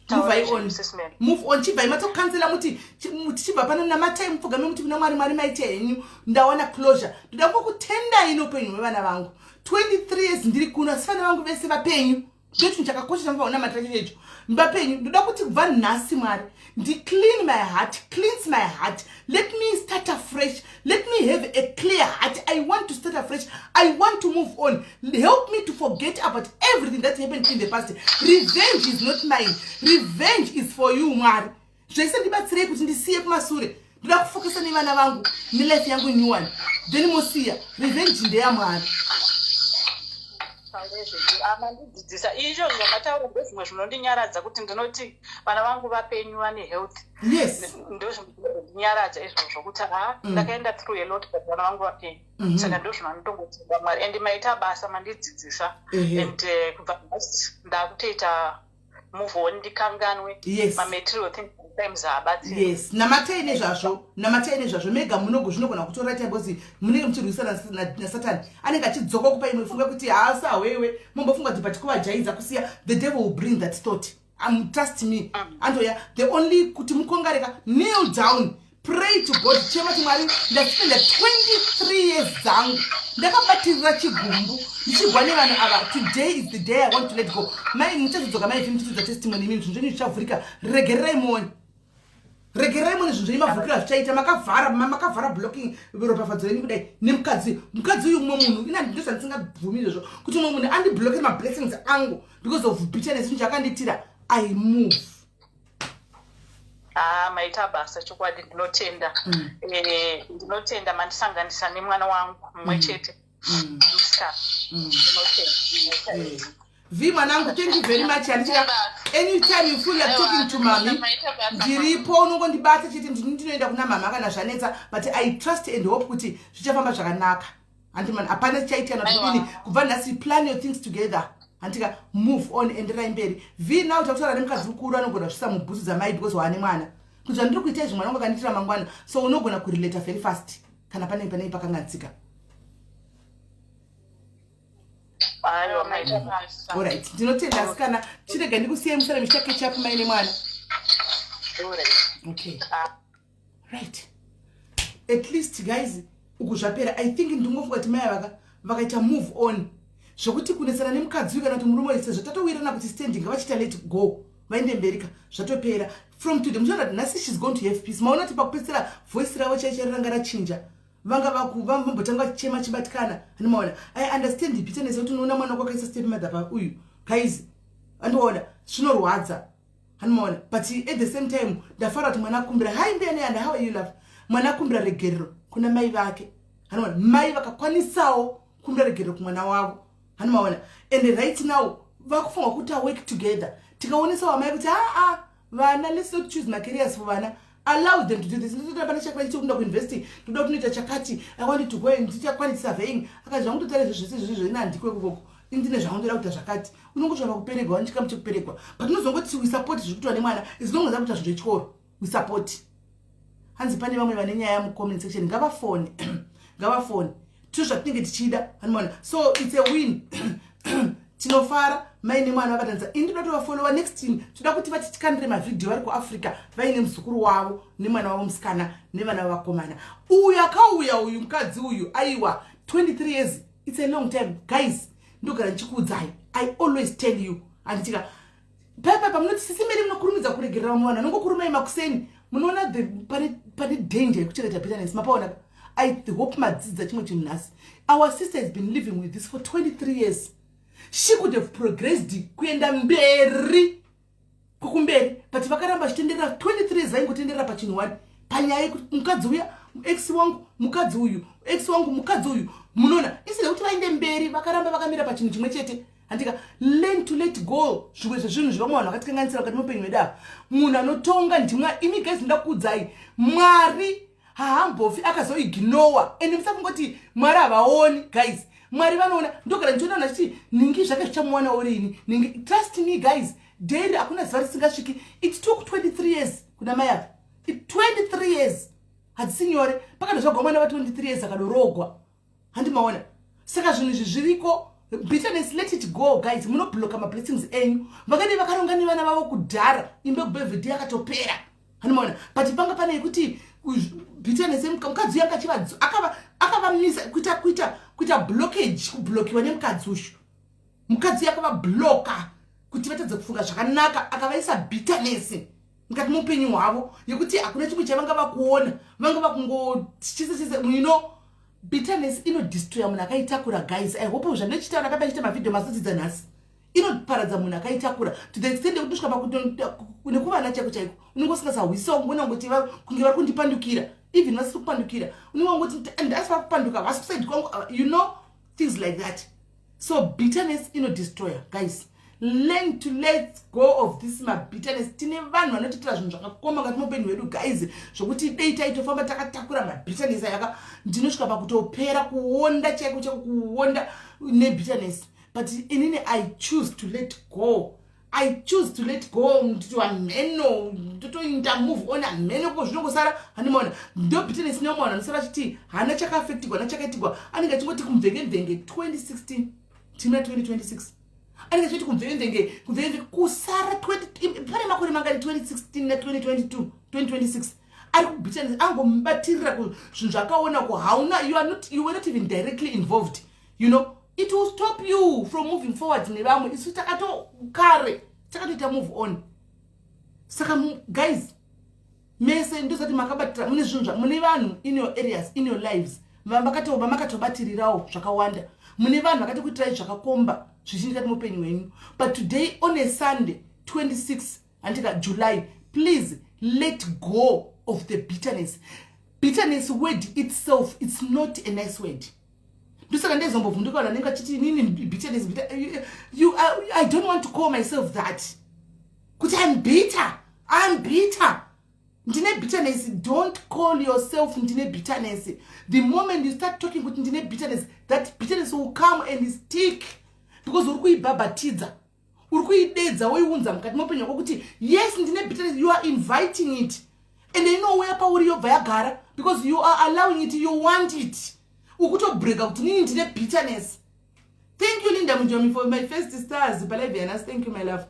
Move on, move on. Chibvai matokansela, muti tichibva pano, namatai, mupfugame, muti kuna Mwari, "Mwari, maite henyu, ndawana closure. Ndoda kungokutendai neupenyu hwevana vangu. 23 years ndiri kuno, asi vana vangu vese vapenyu. Ndochinhu chakakosha chamufanira kunamatira chechecho, vapenyu. Ndoda kuti kubva nhasi, Mwari, ndiclean my heart, cleanse my heart. Let me start afresh, let me have a clear heart. I want to start afresh, I want to move on. Help me to forget about everything that happened in the past. Revenge is not mine, revenge is for you, Mwari. Zvese ndibatsirei kuti ndisiye kumasure. Ndoda kufocusa nevana vangu nelife yangu new one." Then mosiya, revenge ndeyaMwari. Mandidzidzisa izvo zvamataura, ndozvimwe zvinondinyaradza kuti ndinoti vana vangu vapenyu, vane health. Ndozvinondinyaradza izvozvo kuti ha, ndakaenda through a lot, but vana vangu vapenyu. Saka ndo zvinondongotenda Mwari, and maita basa, mandidzidzisa. And kubva nhasi ndakutoita move on, ndikanganwe. Mamaterial things sometimes haabatsiri. Yes, namatai nezvazvo, namatai nezvazvo mega. Munogo zvinogona kutora time because munenge muchirwisana naSatani, anenge achidzoka kupa imwe pfungwa kuti haasa wewe mumbofunga kuti but kuvajaidza kusiya. The devil will bring that thought, trust me. Andoya the only kuti mukongareka, kneel down, pray to God, chema kuti, "Mwari, ndaspenda 23 years dzangu ndakabatirira chigumbu ndichigwa nevanhu ava. Today is the day I want to let go." Mai, muchazodzoka maivi muchitidza testimony imini, zvinhu zvenyu zvichavhurika. Regererai muone, regererai muone zvinhu zvenyu mavhurikiro azvichaita. Makavhara, makavhara blocking ropafadzo renyu kudai nemukadzi, mukadzi uyu. Mumwe munhu ina ndozvandisingabvumi izvozvo, kuti mumwe munhu andiblockere mablessings angu because of bitterness, chinhu chakandiitira. I move. Ah, maita basa, chokwadi ndinotenda. Ndinotenda mandisanganisa nemwana wangu mumwe chete musikana. Ndinotenda. V mwanangu, thank you very much. Handitika, anytime you feel like talking to mami, ndiripo, unongondibata chete. Ndini ndinoenda kuna mama kana zvanetsa, but I trust and hope kuti zvichafamba zvakanaka. Handimani, hapana chichaitika nakudini. Kubva nhasi, plan your things together. Handika, move on, enderai mberi. V, now takutaura nemukadzi mukuru, anogona kusvisa mubhutsu dzamai because waane mwana, kuti zvandiri kuita izvi, mwana wangu akandiitira mangwana. So unogona kurelata very fast kana pane pakangatsika. Alright, ndinotenda asikana. Chirega ndikusiyai musare muchiita catch up mai nemwana. Okay, right, at least guys, uku zvapera. I think ndingofunga kuti mai vaka vakaita move on, zvokuti kunetsana nemukadzi uyu kana kuti murume uyu, sezvo tatowirana kuti standing, vachiita let go, vaende mberika, zvatopera. From today, muchiona kuti nhasi she's going to have peace. Maona kuti pakupedzisira voice ravo chaicho ranga rachinja. Vanga vambotanga vachichema, chibatikana. Handimaona, I understand bitterness yekuti unoona mwana wako akaisa step mother pa uyu. Guys, andiona zvinorwadza, handimaona, but at the same time ndafara kuti mwana akumbira. Hi mbuya Nehanda, how are you, love? Mwana akumbira regerero kuna mai vake. Handimaona, mai vakakwanisawo kumbira regerero kumwana wavo. Handimaona, and right now vakufunga kuti work together. Tikaonesawo amai kuti aa, vana, let's not choose macareers for vana, allow them to do this. Nditoda pane chakati chekunda kuuniversity, ndoda kunoita chakati, I want to go and ndiita quality surveying. Akati zvangu izvo zvese izvozvo, ina handiko ikokoko, indine zvangu, ndoda kuita zvakati. Unongosvika pakuperegwa, wani chikamu chekuperegwa, but unozongoti we support zviri kuitwa nemwana as long as akuita zvinhu zvechikoro, we support. Hanzi pane vamwe vane nyaya mucomment section, ngavafone, ngavafone, tizvo zvatinenge tichida. Hanimona, so it's a win. Tinofara mai nemwana vakatanisa. Ini ndoda kutovafollowa next time. Toda kuti vati tikandire mavhidhiyo vari kuAfrica, vaine muzukuru wavo nemwana wavo musikana nevana vavakomana. Uyu akauya uyu, mukadzi uyu, aiwa, 23 years, it's a long time, guys. Ndogara ndichikuudzai, I always tell you. Handitika paipa pamunoti sisi Meri munokurumidza kuregerera vamwe vanhu, anongokurumai makuseni. Munoona pane danger yekuchengeta bitterness. Mapaona, I hope madzidza chimwe chinhu nhasi. Our sister has been living with this for 23 years. She could have progressed kuenda mberi kukumberi, but vakaramba vachitenderera 23 years, vaingotenderera pachinhu one, panyaya yekuti mukadzi uya, ex wangu, mukadzi uyu, ex wangu, mukadzi uyu. Munoona, iside kuti vaende mberi, vakaramba vakamira pachinhu chimwe chete. Handika, learn to let go zvimwe zvezvinhu zvevamwe vanhu vakatikanganisira mukati meupenyu hwedu ava. Munhu anotonga ndimwa. Imi guys, ndoda kuudzai, Mwari haambofi akazoignowa. Ende musafungoti Mwari havaoni. Guys, Mwari vanoona. Ndogara ndichiona vanhu vachiti ningi zvake zvichamuwanawo rini ningi. Trust me guys, daily hakuna zuva risingasviki. It took 23 years kuna mai ava. 23 years hadzisi nyore. Pakadozvagwa mwana va23 years akadorogwa. Handimaona, saka zvinhu izvi zviriko. Bitterness, let it go, guys. Munobloka mablessings enyu. Vakadii vakaronga nevana vavo kudhara, imba yekubelvedere yakatopera. Handimaona, but panga pane yekuti bitterness, mukadzi uyu akavamisa kuita blockage, kublokiwa nemukadzi uyu. Mukadzi uyu akavabloka kuti vatadze kufunga zvakanaka, akavaisa bitterness mukati muupenyu hwavo yekuti hakuna chimwe chavanga vakuona, vanga vakungochise chise. Bitterness inodestroya munhu akaitakura. Guys, I hope zvandichitaura papa ichiita mavhidhiyo mazodzidza nhasi. Inoparadza munhu akaitakura to the extent yekuti kusvika nekuvana chaiko chaiko unenge usingasahwisiwa, kungona kungoti kunge vari kundipandukira, even vasiri kupandukira. Unenge wangoti ndasi vari kupanduka, vasi kuside kwangu, things like that. So bitterness inodestroya. Guys, learn to let go of this mabitterness. Tine vanhu vanotiitira zvinhu zvakakoma mukati meupenyu hwedu, guys, zvokuti dei taitofamba takatakura mabitterness ayaka, ndinosvika pakutopera kuonda chaiko chaiko, kuonda nebitterness. But inini I choose to let go, I choose to let go. Nditi wamheno, ndotoinda move on, hamheno ko zvinongosara. Handimaona, ndo bitterness neumwe vanhu anosara achiti hana chakaafectigwa nachakaitigwa, anenge achingoti kumvenge mvenge. 2016 tina 2026, anenge achiti kumvenge mvenge, kumvenge kusara 20, pane makore mangani? 2016 na2022, 2026, ari kubitterness, angomubatirira zvinhu zvakaona ku hauna, you are not, you were not even directly involved. It will stop you from moving forward nevamwe. Isu takatokare takatoita move on. Saka guys, mese ndozati makabatira mune zvinhu, mune vanhu in your areas, in your lives, vamakatobatirirawo zvakawanda. Mune vanhu vakatokuitirai zvakakomba zvizhinji kati muupenyu hwenyu. But today, on a Sunday, 26, handika, July, please let go of the bitterness. Bitterness word itself, it's not a nice word. Ndosaka ndaizombovhunduka vanhu vanenge vachiti inini bitterness, bitter. You, I don't want to call myself that, kuti I'm bitter, I'm bitter, ndine bitterness. Don't call yourself ndine bitterness. The moment you start talking kuti ndine bitterness, that bitterness will come and stick, because uri kuibhabhatidza, uri kuidedza, woiunza mukati meupenyu hwako kuti yes, ndine bitterness. You are inviting it and inouya pauri, yobva yagara, because you are allowing it, you want it. Ukutobrega kuti nini ndine bitterness. Thank you, Linda Mujomi, for my first stars palive yanas. Thank you, my love.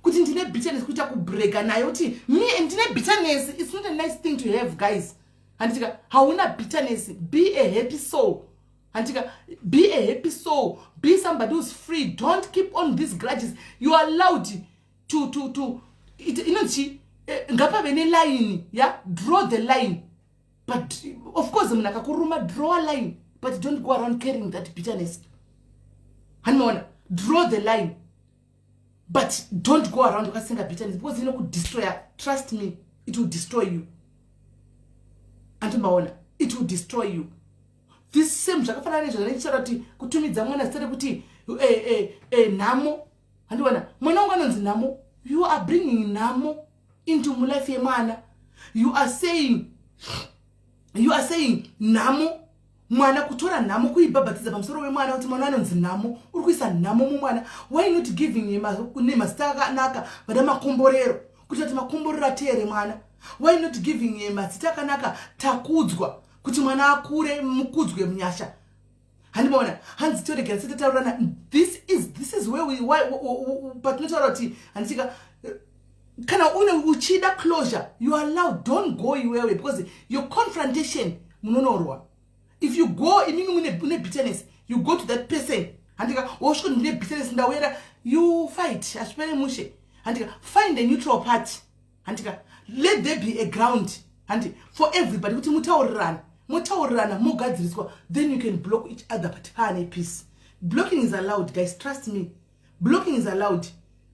Kuti ndine bitterness, kuita kubrega nayo kuti me ndine bitterness, it's not a nice thing to have, guys. Handitika? Hauna bitterness. Be a happy soul. Handitika? Be a happy soul. Be somebody who's free. Don't keep on these grudges. You are allowed to inonzi ngapave neline ya, draw the line. But of course munhu akakuruma, draw a line, but don't go around carrying that bitterness. Hanimaona? Draw the line, but don't go around wakasenga bitterness, because inokudestroya. Trust me, it will destroy you. Andimaona? It will destroy you. This same zvakafanana nezvandaichitaura kuti kutumidza mwana zita rekuti Nhamo. Handiona? Mwana wangu anonzi Nhamo. You are bringing nhamo into mulife yemwana. You are saying nhamo, mwana kutora nhamo, kuibhabhatidza pamusoro wemwana kuti mwana anonzi Nhamo. Uri kuisa nhamo mumwana. Why not giving him nemazita akanaka, vada makomborero, kuita kuti makomborero ateere mwana? Why not giving him mazita akanaka, Takudzwa, kuti mwana akure mukudzwe munyasha? Handimaona? Hanzi toregera setataurana. This is where we why patinotaura kuti, handisika, kana une uchida closure, you are allowed. Don't go iwewe, because your confrontation, munonorwa. If you go, imimi mune bitterness, you go to that person, handika, wosvika, ndine bitterness, ndawera, you fight, hazvipere mushe. Handika? Find a neutral party. Handika? Let there be a ground, handi, for everybody kuti mutaurirana, mutaurirana, mogadziriswa. Then you can block each other, but paane peace. Blocking is allowed, guys. Trust me, blocking is allowed.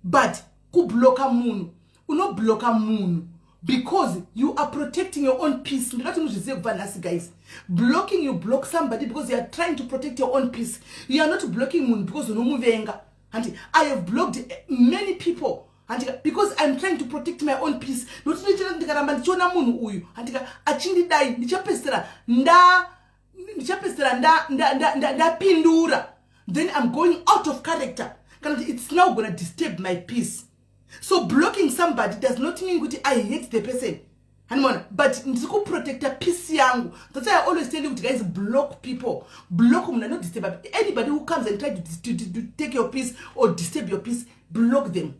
But kubloka munhu, unobloka munhu because you are protecting your own peace. Ndinoti muzvizive kubva nhasi, guys. Blocking, you block somebody because you are trying to protect your own peace. You are not blocking munhu because unomuvenga. Handi? I have blocked many people, handika, because I'm trying to protect my own peace, nokuti ndichira ndikaramba ndichiona munhu uyu, handika, achindidai, ndichapedzisira ndapindura. Then I'm going out of character, kana kuti it's now gonna disturb my peace. So blocking somebody does not mean kuti I hate the person. Hanimona? But ndiri kuprotecta peace yangu. That's why I always tell you kuti guys, block people. Block munhu anodisturb. Anybody who comes and try to take your peace or disturb your peace, block them,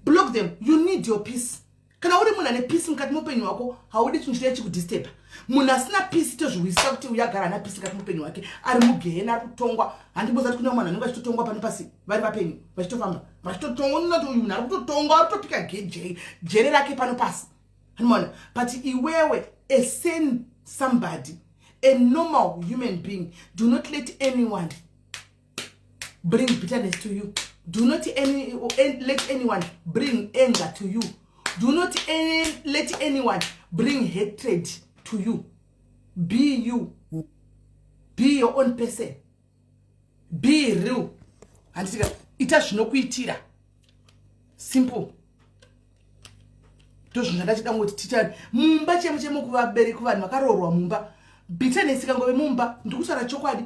block them. You need your peace. Kana uri munhu ane peace mukati meupenyu hwako, haudi chinhu chinoya chikudisturba. Munhu asina peace, tozviwisisa kuti uyagara ana peace mukati meupenyu hwake, ari mugehena, ari kutongwa. Handimbozati kune munhu anenge achitotongwa pano pasi, vari vapenyu, vachitofamba, vachitotongwa. Unoti uyu munhu ari kutotongwa, ari kutopika jere rake pano pasi. Hanimona? But iwewe, a sane somebody, a normal human being, do not let anyone bring bitterness to you. Do not let anyone bring anger to you. Do not let anyone bring hatred to you. Be you. Be your own person. Be real. Handitika? Ita zvinokuitira. Simple. Ndozvinhu zvandachida ngoti titani mumba chemo chemo, kuvabereki, kuvanhu vakaroorwa mumba. Bitterness ikangove mumba, ndikutaura chokwadi,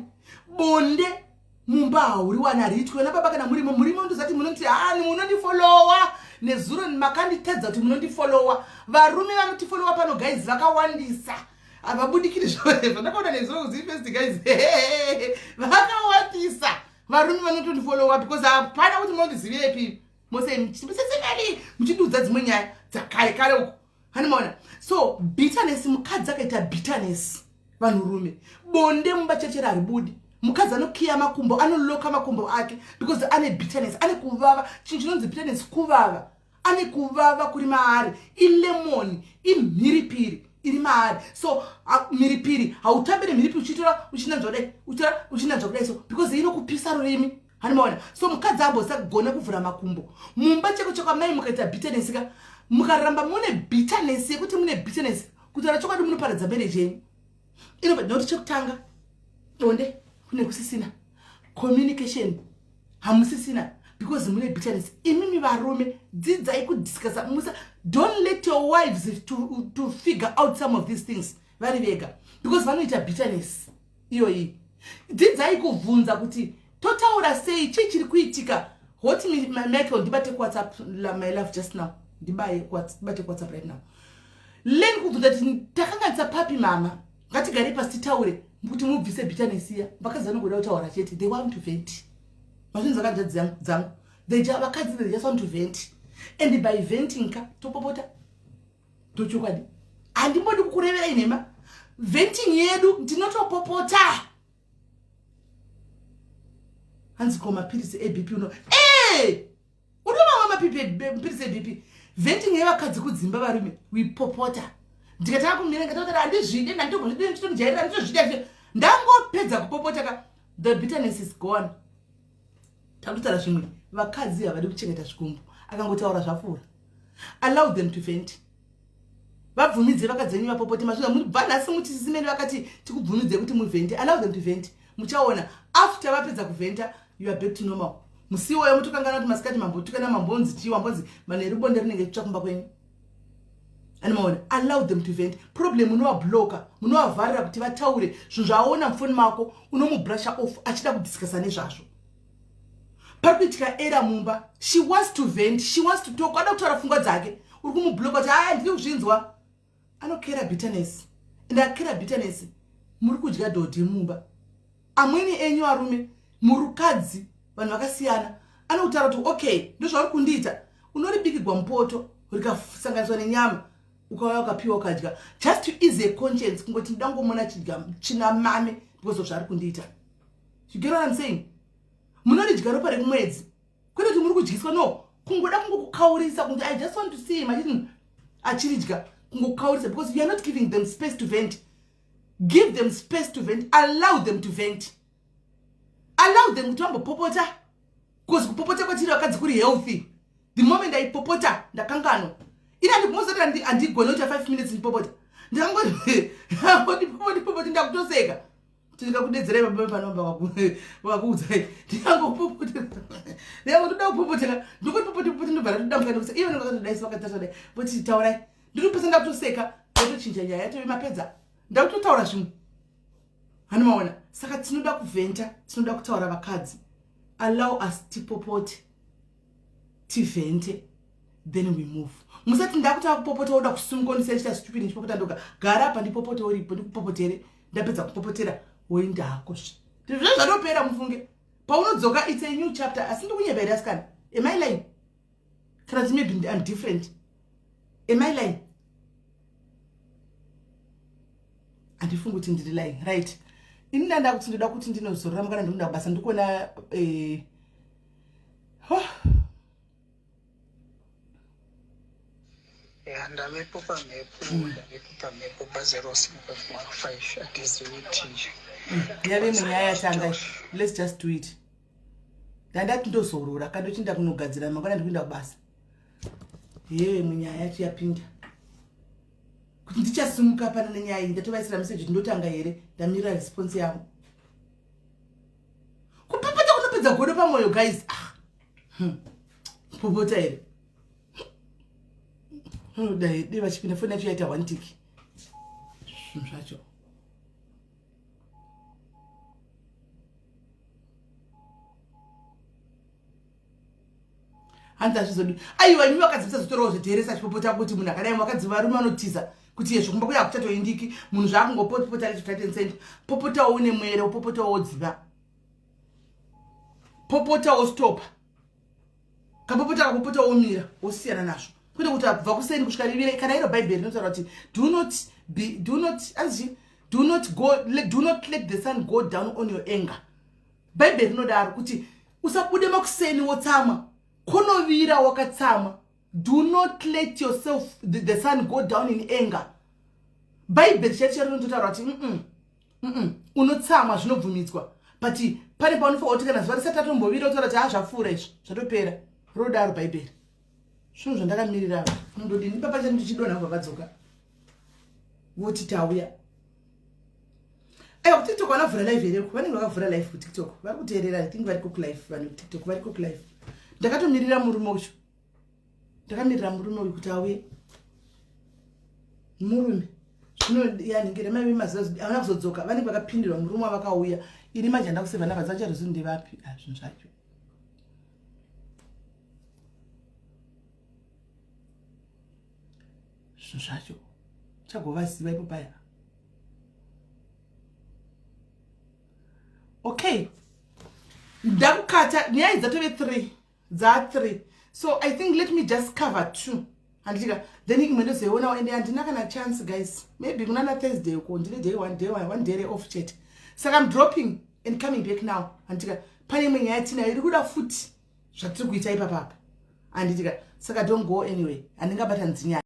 bonde mumba hauriwani, hariitwi. Vana baba, kana murimo, murimo, ndozati munoti hani munondifolowa. Nezuro makanditadza kuti munondifolowa. Varume vanotifolowa pano, guys, vakawandisa, havabudikiri. Zvandakaona nezuro kuzifest, guys, vakawandisa varume vanotondifolowa, because hapana kuti munondizivepi mose sesemali muchidudza dzimwe nyaya dzakare kare uko. Hanimaona? So bitterness, mukadzi akaita bitterness, vanhurume, bonde mumba chechero haribudi. Mukadzi anokiya makumbo, anoloka makumbo ake because ane bitterness, ane kuvava. Chinhu chinonzi bitterness kuvava. Ane kuvava kuri maari, ilemoni, imhiripiri iri maari. So mhiripiri, hautambire mhiripiri uchitora uchinanzva kudai, uchitora uchinanzva kudai, so because inokupisa rurimi. Hanimaona? So mukadzi ambosagona kuvhura makumbo mumba cheko cheko. Amai, mukaita bitterness ka, mukaramba mune bitterness, yekuti mune bitterness, kutaura chokwadi, munoparadza marriage yenyu. Inobva nekuti chekutanga, Bonde kune kusisina communication, hamusisina because mune bitterness. Imimi varume, dzidzai kudiscussa. Musa, don't let your wives to figure out some of these things vari vega, because vanoita bitterness iyoyi. Dzidzai kubvunza kuti totaura sei, chii chiri kuitika. Hot Michael, ndibate kuWhatsApp, my love, just now. Ndibaye, ndibate kuWhatsApp right now. Learn kubvunza kuti takanganisa papi, mama, ngatigarei pasi titaure kuti mubvise bitterness iya. Vakadzi vanongoda kutaura chete, they want to vent. Mazvinzi vakadzi dzangu, vakadzi, they just want to vent, and by venting ka topopota. Ndochokwadi, handimbodi kukureverai nhema. Venting yedu ndinotopopota. Hanzi ko mapirisi eBP uno e unomamwa mapirisi eBP? Venting yevakadzi kudzimba, varume, wipopota. Ndikatanga kumira, ndikataura, handizvide, ndandimbozvide, nditondijairira, nditozvida. Ndangopedza kupopota ka, the bitterness is gone, takutotaura zvimwe. Vakadzi havadi kuchengeta zvikumbu, akangotaura zvapfuura. Allow them to vent. Vabvumidze vakadzi venyu vapopote. Mazvina mubva nhasi muti sisimeni vakati tikubvumidze kuti muvhente. Allow them to vent. Muchaona after vapedza kuvhenta, you are back to normal. Musi iwoyo mutokangana kuti masikati mambotukana, mambonzi chii, wambonzi manheru bonde rinenge tsva kumba kwenyu. Animaona, allow them to vent. Problem munovabloka, munovavharira kuti vataure zvinhu zvaaona mufoni mako, unomubrusha off achida kudiscussa nezvazvo. Pari kuitika era mumba, she wants to vent, she wants to talk, ada kutaura pfungwa dzake, uri kumubloka kuti aya ndiri kuzvinzwa. Anokera bitterness, and akera bitterness, muri kudya dhodhi mumba. Amweni enyu arume, murukadzi, vanhu vakasiyana. Anokutaura kuti okay, ndozvauri kundiita. Unoribikigwa mupoto rikasanganiswa nenyama, ukauya ukapiwa ukadya, just to ease a conscience, kungoti ndangomona chidya china mame because of zvaari kundiita. You get what I'm saying? Munoridya ropa rekumwedzi, kwete kuti muri kudyiswa, no, kungoda kungokukaurisa, kunge I just want to see him achiti achiridya, kungokukaurisa, because you are not giving them space to vent. Give them space to vent. Allow them to vent. Allow them kuti vambopopota, because kupopota kwatiri vakadzi kuri healthy. The moment aipopota, ndakanganwa. Ini handigumozoti handigoni kuita 5 minutes ndipopota, ndikangoti ndakutoseka. Ndikakudedzerai baba pano vakakuudzai, ndikangopopotera, ndikangotoda kupopotera, ndikutipopotepopota, ndobva ndatodamuka ndikusa ivo ndakatodai vakatatadai voti taurai, ndinopesa ndakutoseka, ndotochinja nyaya, yatove mapedza, ndakutotaura zvimwe. Hanomaona? Saka tinoda kuvhenta, tinoda kutaura vakadzi. Allow us tipopote, tivhente, then we move. Musati ndakutanga kupopota, woda kusumuka ndichita stupid ndichipopota ndoga. Gara apa ndipopote uripo, ndikupopotere. Ndapedza kupopotera, woenda hako, zve zvatopera. Mufunge paunodzoka, it's a new chapter. Asi ndikunyeba here asikana? Am I lying? Kana kuti maybe I'm different? Am I lying? Handifungi kuti ndiri lying, right? Ini ndanda kuti ndoda kuti ndinozorora mukana, ndinoda kubasa, ndikuona oh. Ya, ndavepo pamhepo, ndavepo pamhepo. Bhazi rosimuka kuma 5, hatizivi kuti Yave munyaya yatanga. Let's just do it. Ndandati ndozorora, kandochinda kunogadzira mangwana, ndikuenda kubasa. Yewe, munyaya yacho yapinda kuti ndichasimuka pana nenyaya iyi. Ndatovaisira meseji kuti ndotanga here, ndamirira response yavo. Kupopota kunopedza godo pamwoyo, guys. Ah. Kupopota here? Dai dai vachipinda, foni yacho yaita one tick, zvinhu zvacho. Hanzi hazvizodi. Aiwa, imi vakadzi musazotorawo zvidheresa achipopota kuti munhu akadai. Vakadzi, varume vanotiza kuti yezvo kumba kuya hakuchatoindiki, munhu zvaakungopotipota left, right and center. Popotawo une mwere, upopotawo wodziva, popotawo stopa, kapopota kapopota, womira, wosiyana nazvo, kwete kuti abva kuseni kusvika rivire. Kana iro Bhaibheri rinotaura kuti do not be, do not anzi do not go, do not let the sun go down on your anger. Bhaibheri rinodaro kuti usabude makuseni wotsamwa, konovira wakatsamwa. Do not let yourself the sun go down in anger. Bhaibheri chacho rinototaura kuti Unotsamwa zvinobvumidzwa, but pane paunofanira kuti kana zuva risati ratombovira utaura kuti ha, zvapfuura izvi, zvatopera. Rodaro Bhaibheri. Zvinhu zvandakamirira, unondodini ipapa chani ndichidonha kubva vadzoka voti tauya. Aiwa, kuTikTok vanavhura live here? Vanenge vakavhura live kuTikTok, vari kuteerera. I think variko kulive, vanhu kuTikTok variko kulive. Ndakatomirira murume ucho, ndakamirira murume uyu kuti auye. Murume zvino yanhingi remaive mazuva havana kuzodzoka, vanenge vakapindirwa murume wavakauya. Ini manje handa kusevha namba dzacho, arizo ndevapi? Ah, zvinhu zvacho, zvinhu zvacho chagovaziva ipo paya. Okay, ndakukata nyaya idzi dzatove 3, dza3, so I think let me just cover two, handitika? Then imwe ndozoionawo. Ende handina kana chance, guys. Maybe kunana Thursday uko ndine day one, day one, one day off chete. Saka I'm dropping and coming back now, handitika? Pane imwe nyaya tinayo iri kuda futi zvatiri kuita ipapapa, handitika? Saka don't go anyway, handingabatanidzi nyaya.